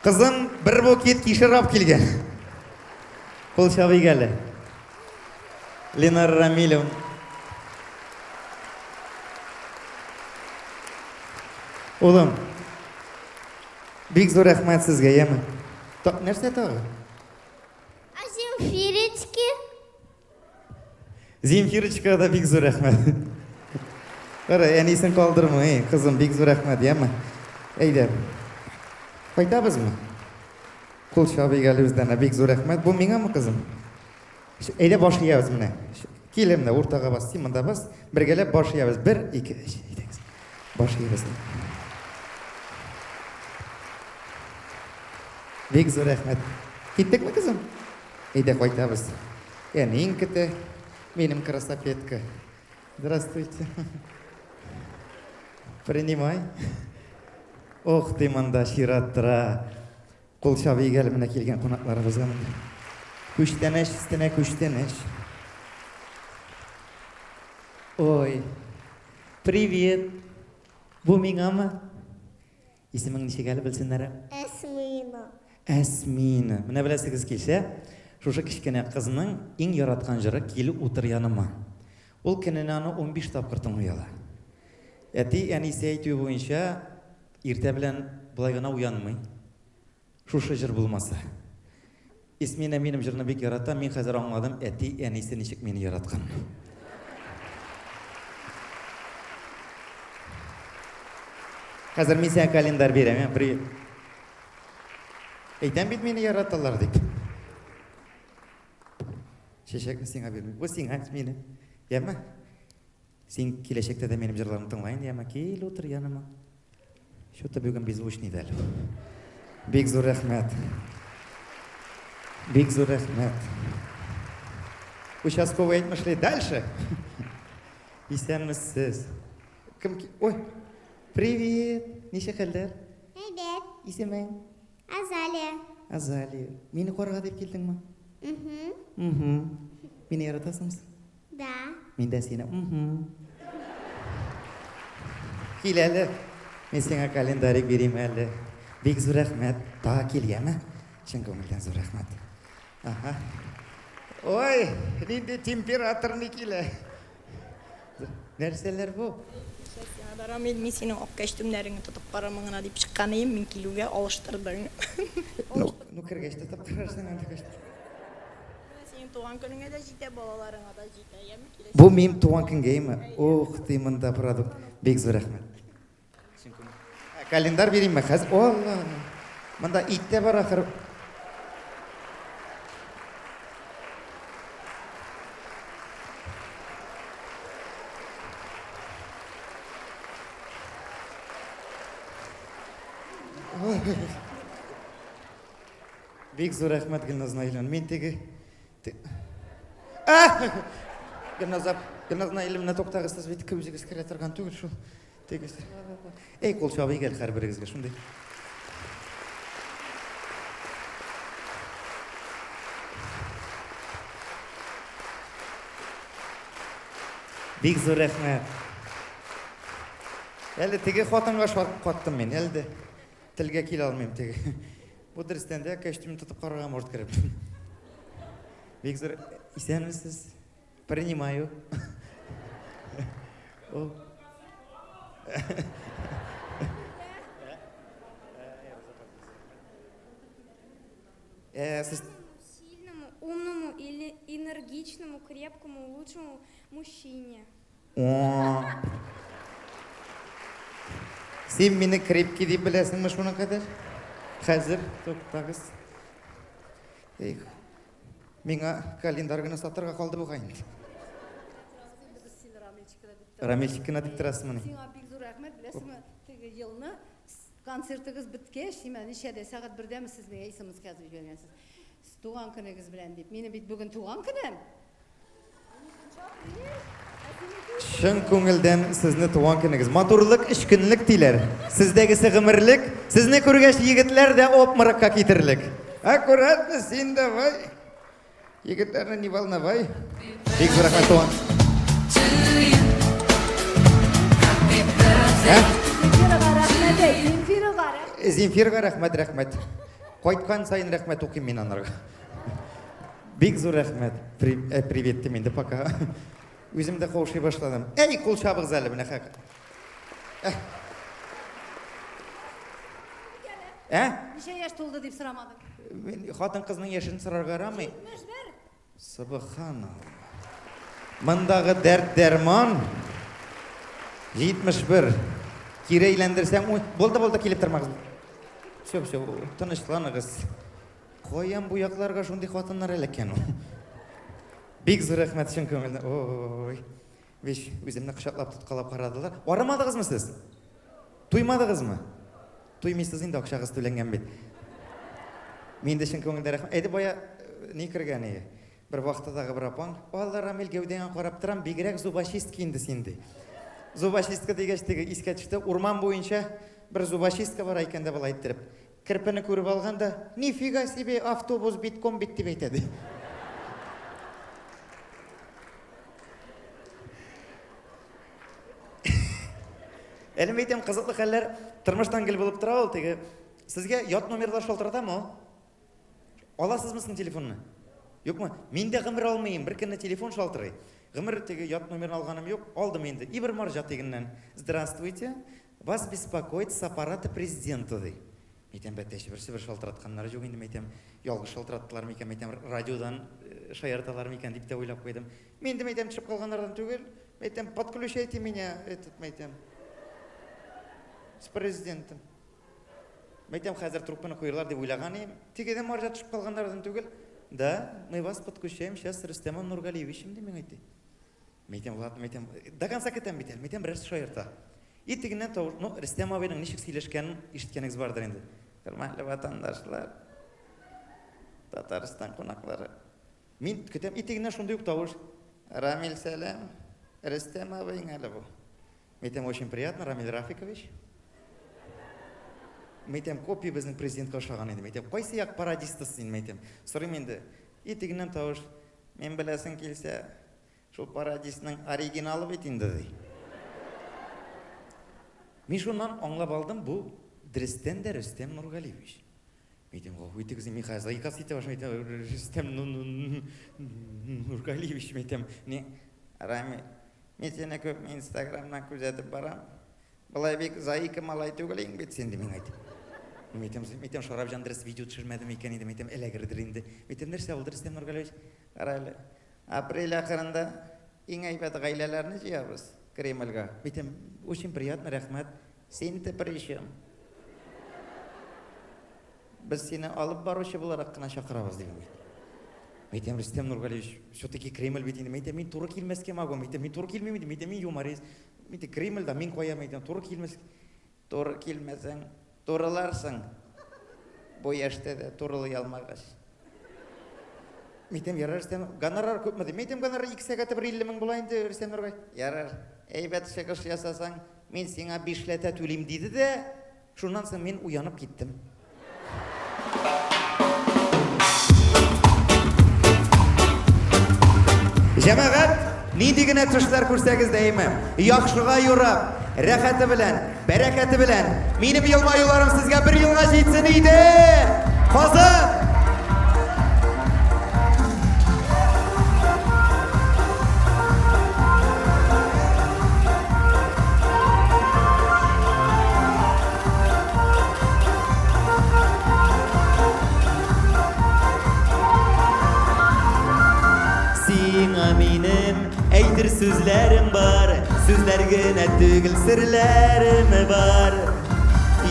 Кызым бер букет кишер алып килгән. Кул чабыйк әле. Ленара Рамилевна. Улым, бик зур рәхмәт сезгә, яме. Та, нәрсә тагы? А Земфирочке? Земфирочкага да бик зур рәхмәт. Кара, әнисен калдырмый, кызым, бик зур рәхмәт, яме. Әйдә. Кайтабызмы? Кул чабыйк әле үзләренә, бик зур рәхмәт. Бу миңамы, кызым? Әйдә баш иябез менә. Кил менә уртага бас, син монда бас. Бергәләп баш иябез. Бер, ике, өч. Әйдәгез. Баш иябез. Бик зур рәхмәт. Киттекме, кызым? Әйдә кайтабыз. Әниең көтә. Минем красопетка. Здравствуйте. Принимай. Ох ты монда чират тора. Кул чабыйк әле менә килгән кунакларыбызга монда. Күчтәнәч өстенә күчтәнәч. Ой, привет. Бу миңамы? Исемең ничек әле белсеннәр? Әсмина. Әсмина. Менә беләсегез килсә, шушы кечкенә кызның иң яраткан җыры Кил утыр яныма. Ул көненә аны 15 тапкыр тыңлый ала. Әти әнисе әйтүе буенча, Иртә белән болай гына уянмый. Шушы җыр булмаса. Исмина минем җырны бик ярата, мин хәзер аңладым әти әнисе ничек мине яраткан. Хәзер мин сиңа календарь бирәм, ә, привет. Әйтәм бит мине яраталар дип. Чәчәкне сиңа бирмим. Бу сиңа, Исмина. Яме? Син киләчәктә дә минем җырларымны тыңла инде, яме, кил утыр яныма. Что-то бүген беззвучный да әле. Бик зур рәхмәт. Бик зур рәхмәт. Участковый әйтмешли, дальше. Исәнмесез. Кем ки- Ой, привет. Ничек хәлләр? Әйбәт. Исемең? Азалия. Азалия. Мине карарга дип килдеңме? Угу. Угу. Мине яратасыңмы? Да. Мин дә сине. Угу. Кил әле. Мин сиңа календарик бирим әле. Бик зур рәхмәт. Тагы кил, яме? Чын күңелдән зур рәхмәт. Ага. Ой, нинди температорный килә. Нәрсәләр бу? Сиңа да, Рамил, мин синең ак кәчтүмнәреңне тотып карармын гына дип чыккан идем, мин килүгә алыштырдың. Ну, ну кергәч тотып карарсың анда кәчтүм. Менә синең туган көнеңә дә җитә, балаларыңа да җитә, яме киләчәк. Бу минем туган көнгәме? Ух ты, монда продукт. Бик зур рәхмәт. Ә, Календарь биримме хәзер? Алла. Монда ит тә бар ахыр. Бик зур рәхмәт, Гөлназ Наилевна. Мин теге А! Гөлназ ап, Гөлназ Наилевна, туктагыз, сез бит күзегез керә торган түгел шул. Тегесе. Эй, кул чабыйк әле һәрберегезгә шундый. Бик зур рәхмәт. Әле теге хатынга шаккаттым мин, әле дә телгә килә алмыйм теге. Бу дөрестән дә костюм тотып карарга может кереп. Бик зур исәнмесез. Принимаю. О. Э, сез Сильному, умному или энергичному, крепкому, лучшему мужчине. О. Син мине крепкий дип беләсеңме шуның кадәр? Хәзер туктагыз. Эх, миңа календарь гына сатырга калды бугай инде. Рамильчик кына дип торасызмыни? Сиңа бик зур рәхмәт, беләсеңме, теге елны концертыгыз беткәч, син ничәдә, сәгать бердәме сез миңа смс язып җибәргәнсез. Туган көнегез белән дип. Минем бит бүген туган көнем. Чын күңелдән сезне туган көнегез. Матурлык өч көнлек диләр. Сездәгесе гомерлек. Сезне күргәч егетләр дә обморокка китерлек. Аккуратно син давай. Егетләрне не волновай. Бик зур рәхмәт туган. Ә? Земфирага рәхмәт әйт, Земфирага рәхмәт. Земфирага рәхмәт, рәхмәт. Кайткан саен рәхмәт укыйм мин анарга. Бик зур рәхмәт. При, э, привет дим инде пока. Үзем дә каушый башладым. Әй, кул чабыгыз әле менә хәк. Ә? Ничә яшь тулды дип сорамадың? Мин хатын-кызның яшен сорарга ярамый. 71. Субханалла. Мондагы дәрт дәрман 71. Кире әйләндерсәң, ой, булды, булды, килеп тормагыз. Все, все, тынычланыгыз. Каян бу якларга шундый хатыннар эләккән ул? Бик зур рәхмәт чын күңелдән. Ой. Биш, үземне кочаклап тоткалап карадылар. Арымадыгызмы сез? Туймадыгызмы? Туймыйсыз инде, акчагыз түләнгән бит. Мин дә чын күңелдән рәхмәт. Әйдә бая э, ни кергән иде. Бер вахтадагы бер апаң, Алла Рамил гәүдәңә карап торам, бигрәк зубочистка инде син ди. Зубочистка дигәч теге искә төште, урман буенча бер зубочистка бара икән дә болай иттереп. Керпене күреп алган да, нифига себе, автобус битком бит дип әйтә ди. Әле әйтәм, кызыклы хәлләр тормыштан гел булып тора ул теге. Сезгә ят номерлар шалтыратамы ул? Аласызмы соң телефонны? Юкмы? Мин дә гомер алмыйм, бер көнне телефон шалтырый. Гомер теге ят номерын алганым юк, алдым инде. И бер марҗа тегеннән. Здравствуйте, вас беспокоит с аппарата президента, ди. Әйтәм, бәтәч, берсе бер шалтыратканнары юк инде, әйтәм, ялгыш шалтыраттылар микән, әйтәм, радиодан э, шаярталар микән дип тә уйлап куйдым. Мин дә әйтәм, төшеп калганнардан түгел. Әйтәм, подключайте меня, этот, әйтәм, с президентом. Әйтәм, хәзер трубканы куерлар дип уйлаган идем. Тегедән марҗа төшеп калганнардан түгел. Да, мы вас подключаем сейчас с Рустемом Нургалиевичем, ди миңа әйтте. Мәйтәм, ладно, мәйтәм, до конца көтәм бит әле, мәйтәм, берәрсе шаярта. И тегеннән тавыш, ну, Рөстәм абыйның ничек сөйләшкәнен ишеткәнегез бардыр инде. Хөрмәтле ватандашлар, Татарстан кунаклары. Мин көтәм, и тегеннән шундый ук тавыш. Рамил, сәлам. Рөстәм абыең әле бу. Мин әйтәм, очень приятно, Рамил Рафикович. Мин әйтәм, копия безнең президентка ошаган инде. Мин әйтәм, кайсы як пародисты син, мин әйтәм. Сорыйм инде. И тегеннән тавыш, мин беләсең килсә, шул пародистның оригиналы бит инде, ди. Мин шуннан аңлап алдым, бу дөрестән дә Рөстәм Нургалиевич. Мин әйтәм, гафу итегез, мин хәзер заикаться итә башлыйм, әйтәм, Рөстәм Нургалиевич, мин әйтәм, не, Рами, мин сине күп Инстаграмнан күзәтеп барам. Болай бик заика малай түгел инде бит син, ди миңа әйтә. Мин әйтәм, мин әйтәм, Шарапҗан дөрес видео төшермәде микән инде, мин әйтәм, эләгердер инде. Мин әйтәм, нәрсә булды, Рөстәм Нургалиевич? Кара әле, апрель ахырында иң әйбәт гаиләләрне җыябыз Кремльгә. Мин әйтәм, очень приятно, рәхмәт. Син-то при чем? Без сине алып баручы буларак кына чакырабыз, дидем бит. Әйтәм, Рөстәм Нургалиевич, все-таки Кремль бит инде. Әйтәм, мин туры килмәскә могу. Әйтәм, мин туры килмим инде. Әйтәм, мин юморист. Әйтәм, Кремльдә мин кая, әйтәм, туры килмәс. Туры килмәсәң, турыларсың. Бу яшьтә дә турылый алмагач. Әйтәм, ярар, Рөстәм, гонорар күпме дим. Әйтәм, гонорар 2 сәгате бер 50 мең була инде, Рөстәм Нургалиевич. Ярар, әйбәт чыгыш ясасаң, мин сиңа бишләтә түлим, диде дә, шуннан соң мин уянып киттем. Җәмәгать, нинди генә төшләр күрсәгез дә, әйме, яхшыга юрап, рәхәте белән, бәрәкәте белән, минем елмаюларым сезгә бер елга җитсен иде! Казан! Сиңа минем әйтер сүзләрем бар, сүзләр генә түгел, серләрем бар.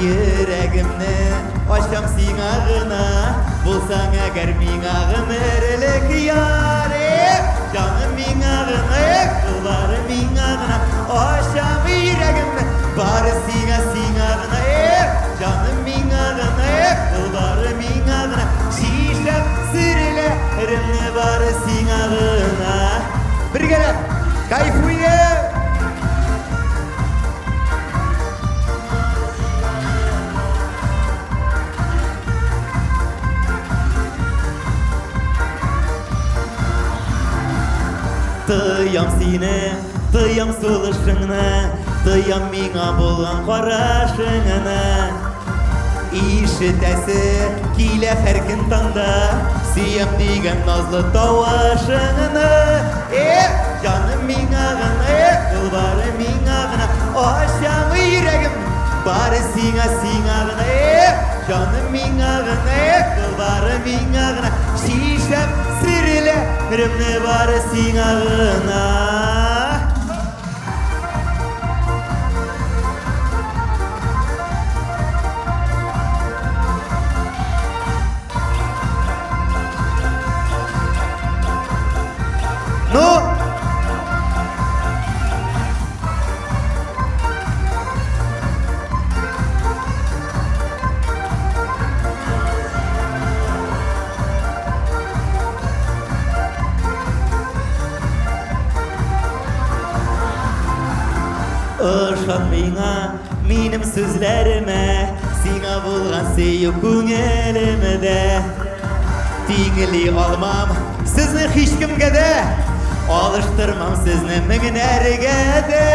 Йөрәгемне ачам сиңа гына, булсаң әгәр миңа гомерлек яр. Эх, җаным миңа гына, эх, бары миңа гына, ачам йөрәгемне, бары сиңа, сиңа гына, эх, җаным миңа гына, эх, бары миңа гына, чишәм серләремне бары сиңа гына. Бергәләп, кайфуем! Тоям сине, тоям сулышыңны, тоям миңа булган карашыңны. Ишетәсе килә һәр көн таңда, сөям дигән назлы тавышыңны. Эх, җаным миңа гына, эх, ул бары миңа гына, ачам йөрәгем, бары сиңа, сиңа гына, эх, җаным миңа гына, эх, ул бары миңа гына, чишәм серләремне бары сиңа гына. Ну? Ышан миңа, минем сүзләремә, сиңа булган сөю күңелемдә. Тиңли алмам сезне һичкемгә дә, алыштырмам сезне меңнәргә дә.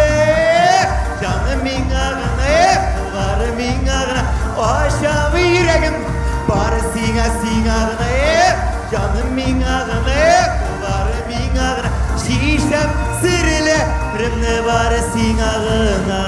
Җаным миңа гына, бары миңа гына, ачам йөрәгем, бары сиңа, сиңа гына. Җаным миңа гына, бары миңа гына, чишәм серләремне бары сиңа гына.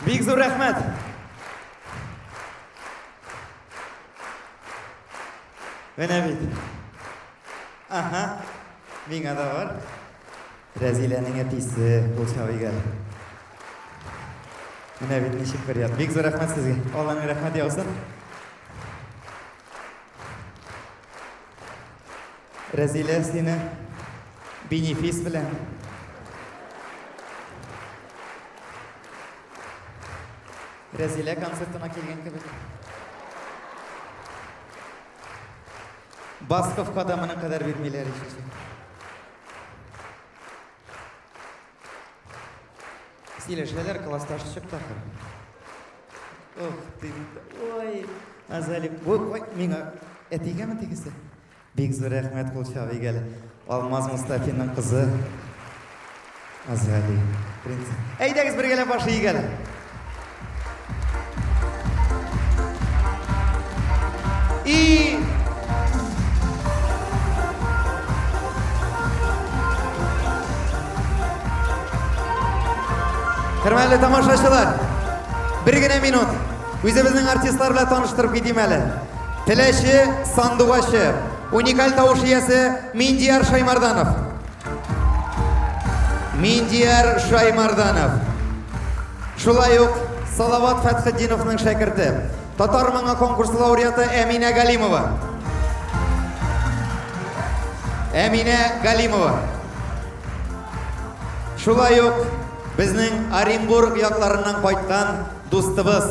Бик зур рәхмәт. Менә бит. Аһа. Миңа да бар. Рәзиләнең әтисе кул чабыйк әле. Менә бит ничек приятно. Бик зур рәхмәт сезгә. Алланың рәхмәте яусын. Рәзилә сине бенефис белән. Рәзилә концертына килгән кебек. Басковка да моның кадәр бирмиләр ич. Сөйләшәләр, классташы чыкты ахыр. Ох ты, ой, Азалик, ой, ой, миңа әтигәме тегесе? Бик зур рәхмәт кул чабыйк әле. Алмаз Мустафинның кызы Азали. Принц. Әйдәгез бергәләп баш иик әле. И Хөрмәтле тамашачылар, бер генә минут. Үзебезнең артистлар белән таныштырып китим әле. Теләче, сандугачы, уникаль тавыш иясе Миндияр Шаймарданов. Миндияр Шаймарданов. Шулай ук Салават Фәтхетдиновның шәкерте, Татар моңы конкурсы лауреаты Әминә Галимова. Әминә Галимова. Шулай ук безнең Оренбург якларыннан кайткан дустыбыз,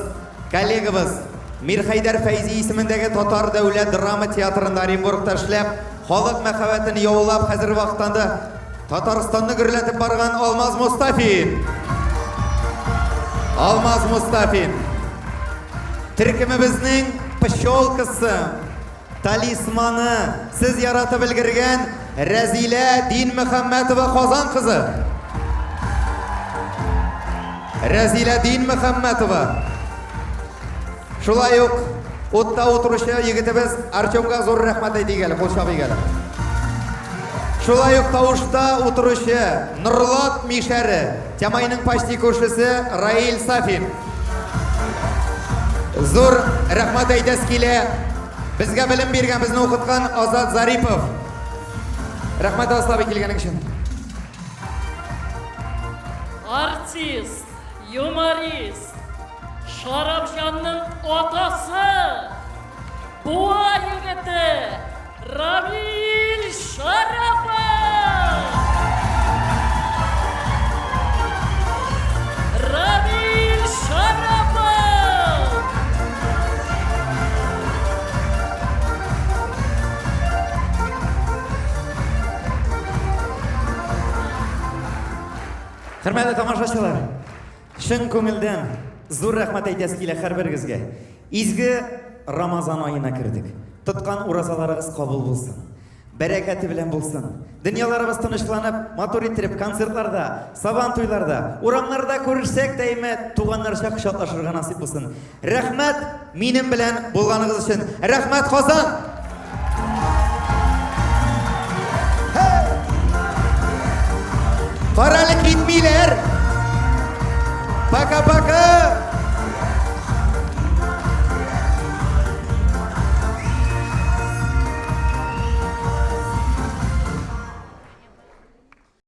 Коллегабыз, Мирхәйдәр Фәйзи исемендәге Татар дәүләт драма театрында Оренбургта эшләп, халык мәхәббәтен яулап, хәзерге вакытта анда Татарстанны гөрләтеп барган Алмаз Мостафин. Алмаз Мостафин. Төркемебезнең пчелкасы, талисманы, сез яратып өлгергән Рәзилә Динмөхәммәтова Казан кызы. Рәзилә Динмөхәммәтова. Шулай ук утта утыручы егетебез Артемга зур рәхмәт әйтик әле, кул чабыйк әле. Шулай ук тавышта утыручы Норлат Мишәре, Тямайның почти күршесе Раил Сафин. Зур рәхмәт әйтәс килә. Безгә белем биргән, безне укыткан Азат Зарипов. Рәхмәт Азат абый килгәнең өчен. Артист, юморист, Шарапҗанның атасы, Буа егете Рамил Шарапов! Рамил Шарапов! Хөрмәтле тамашачылар, чын күңелдән зур рәхмәт әйтәсе килә һәрберегезгә. Изге Рамазан аена кердек. Тоткан уразаларыгыз кабул булсын. Бәрәкәте белән булсын. Дөньяларыбыз тынычланып, матур иттереп концертларда, сабан туйларда, урамнарда күрешсәк тә име, туганнарча кочаклашырга насыйп булсын. Рәхмәт минем белән булганыгыз өчен. Рәхмәт, Казан! Карале китмиләр. Пока-пока.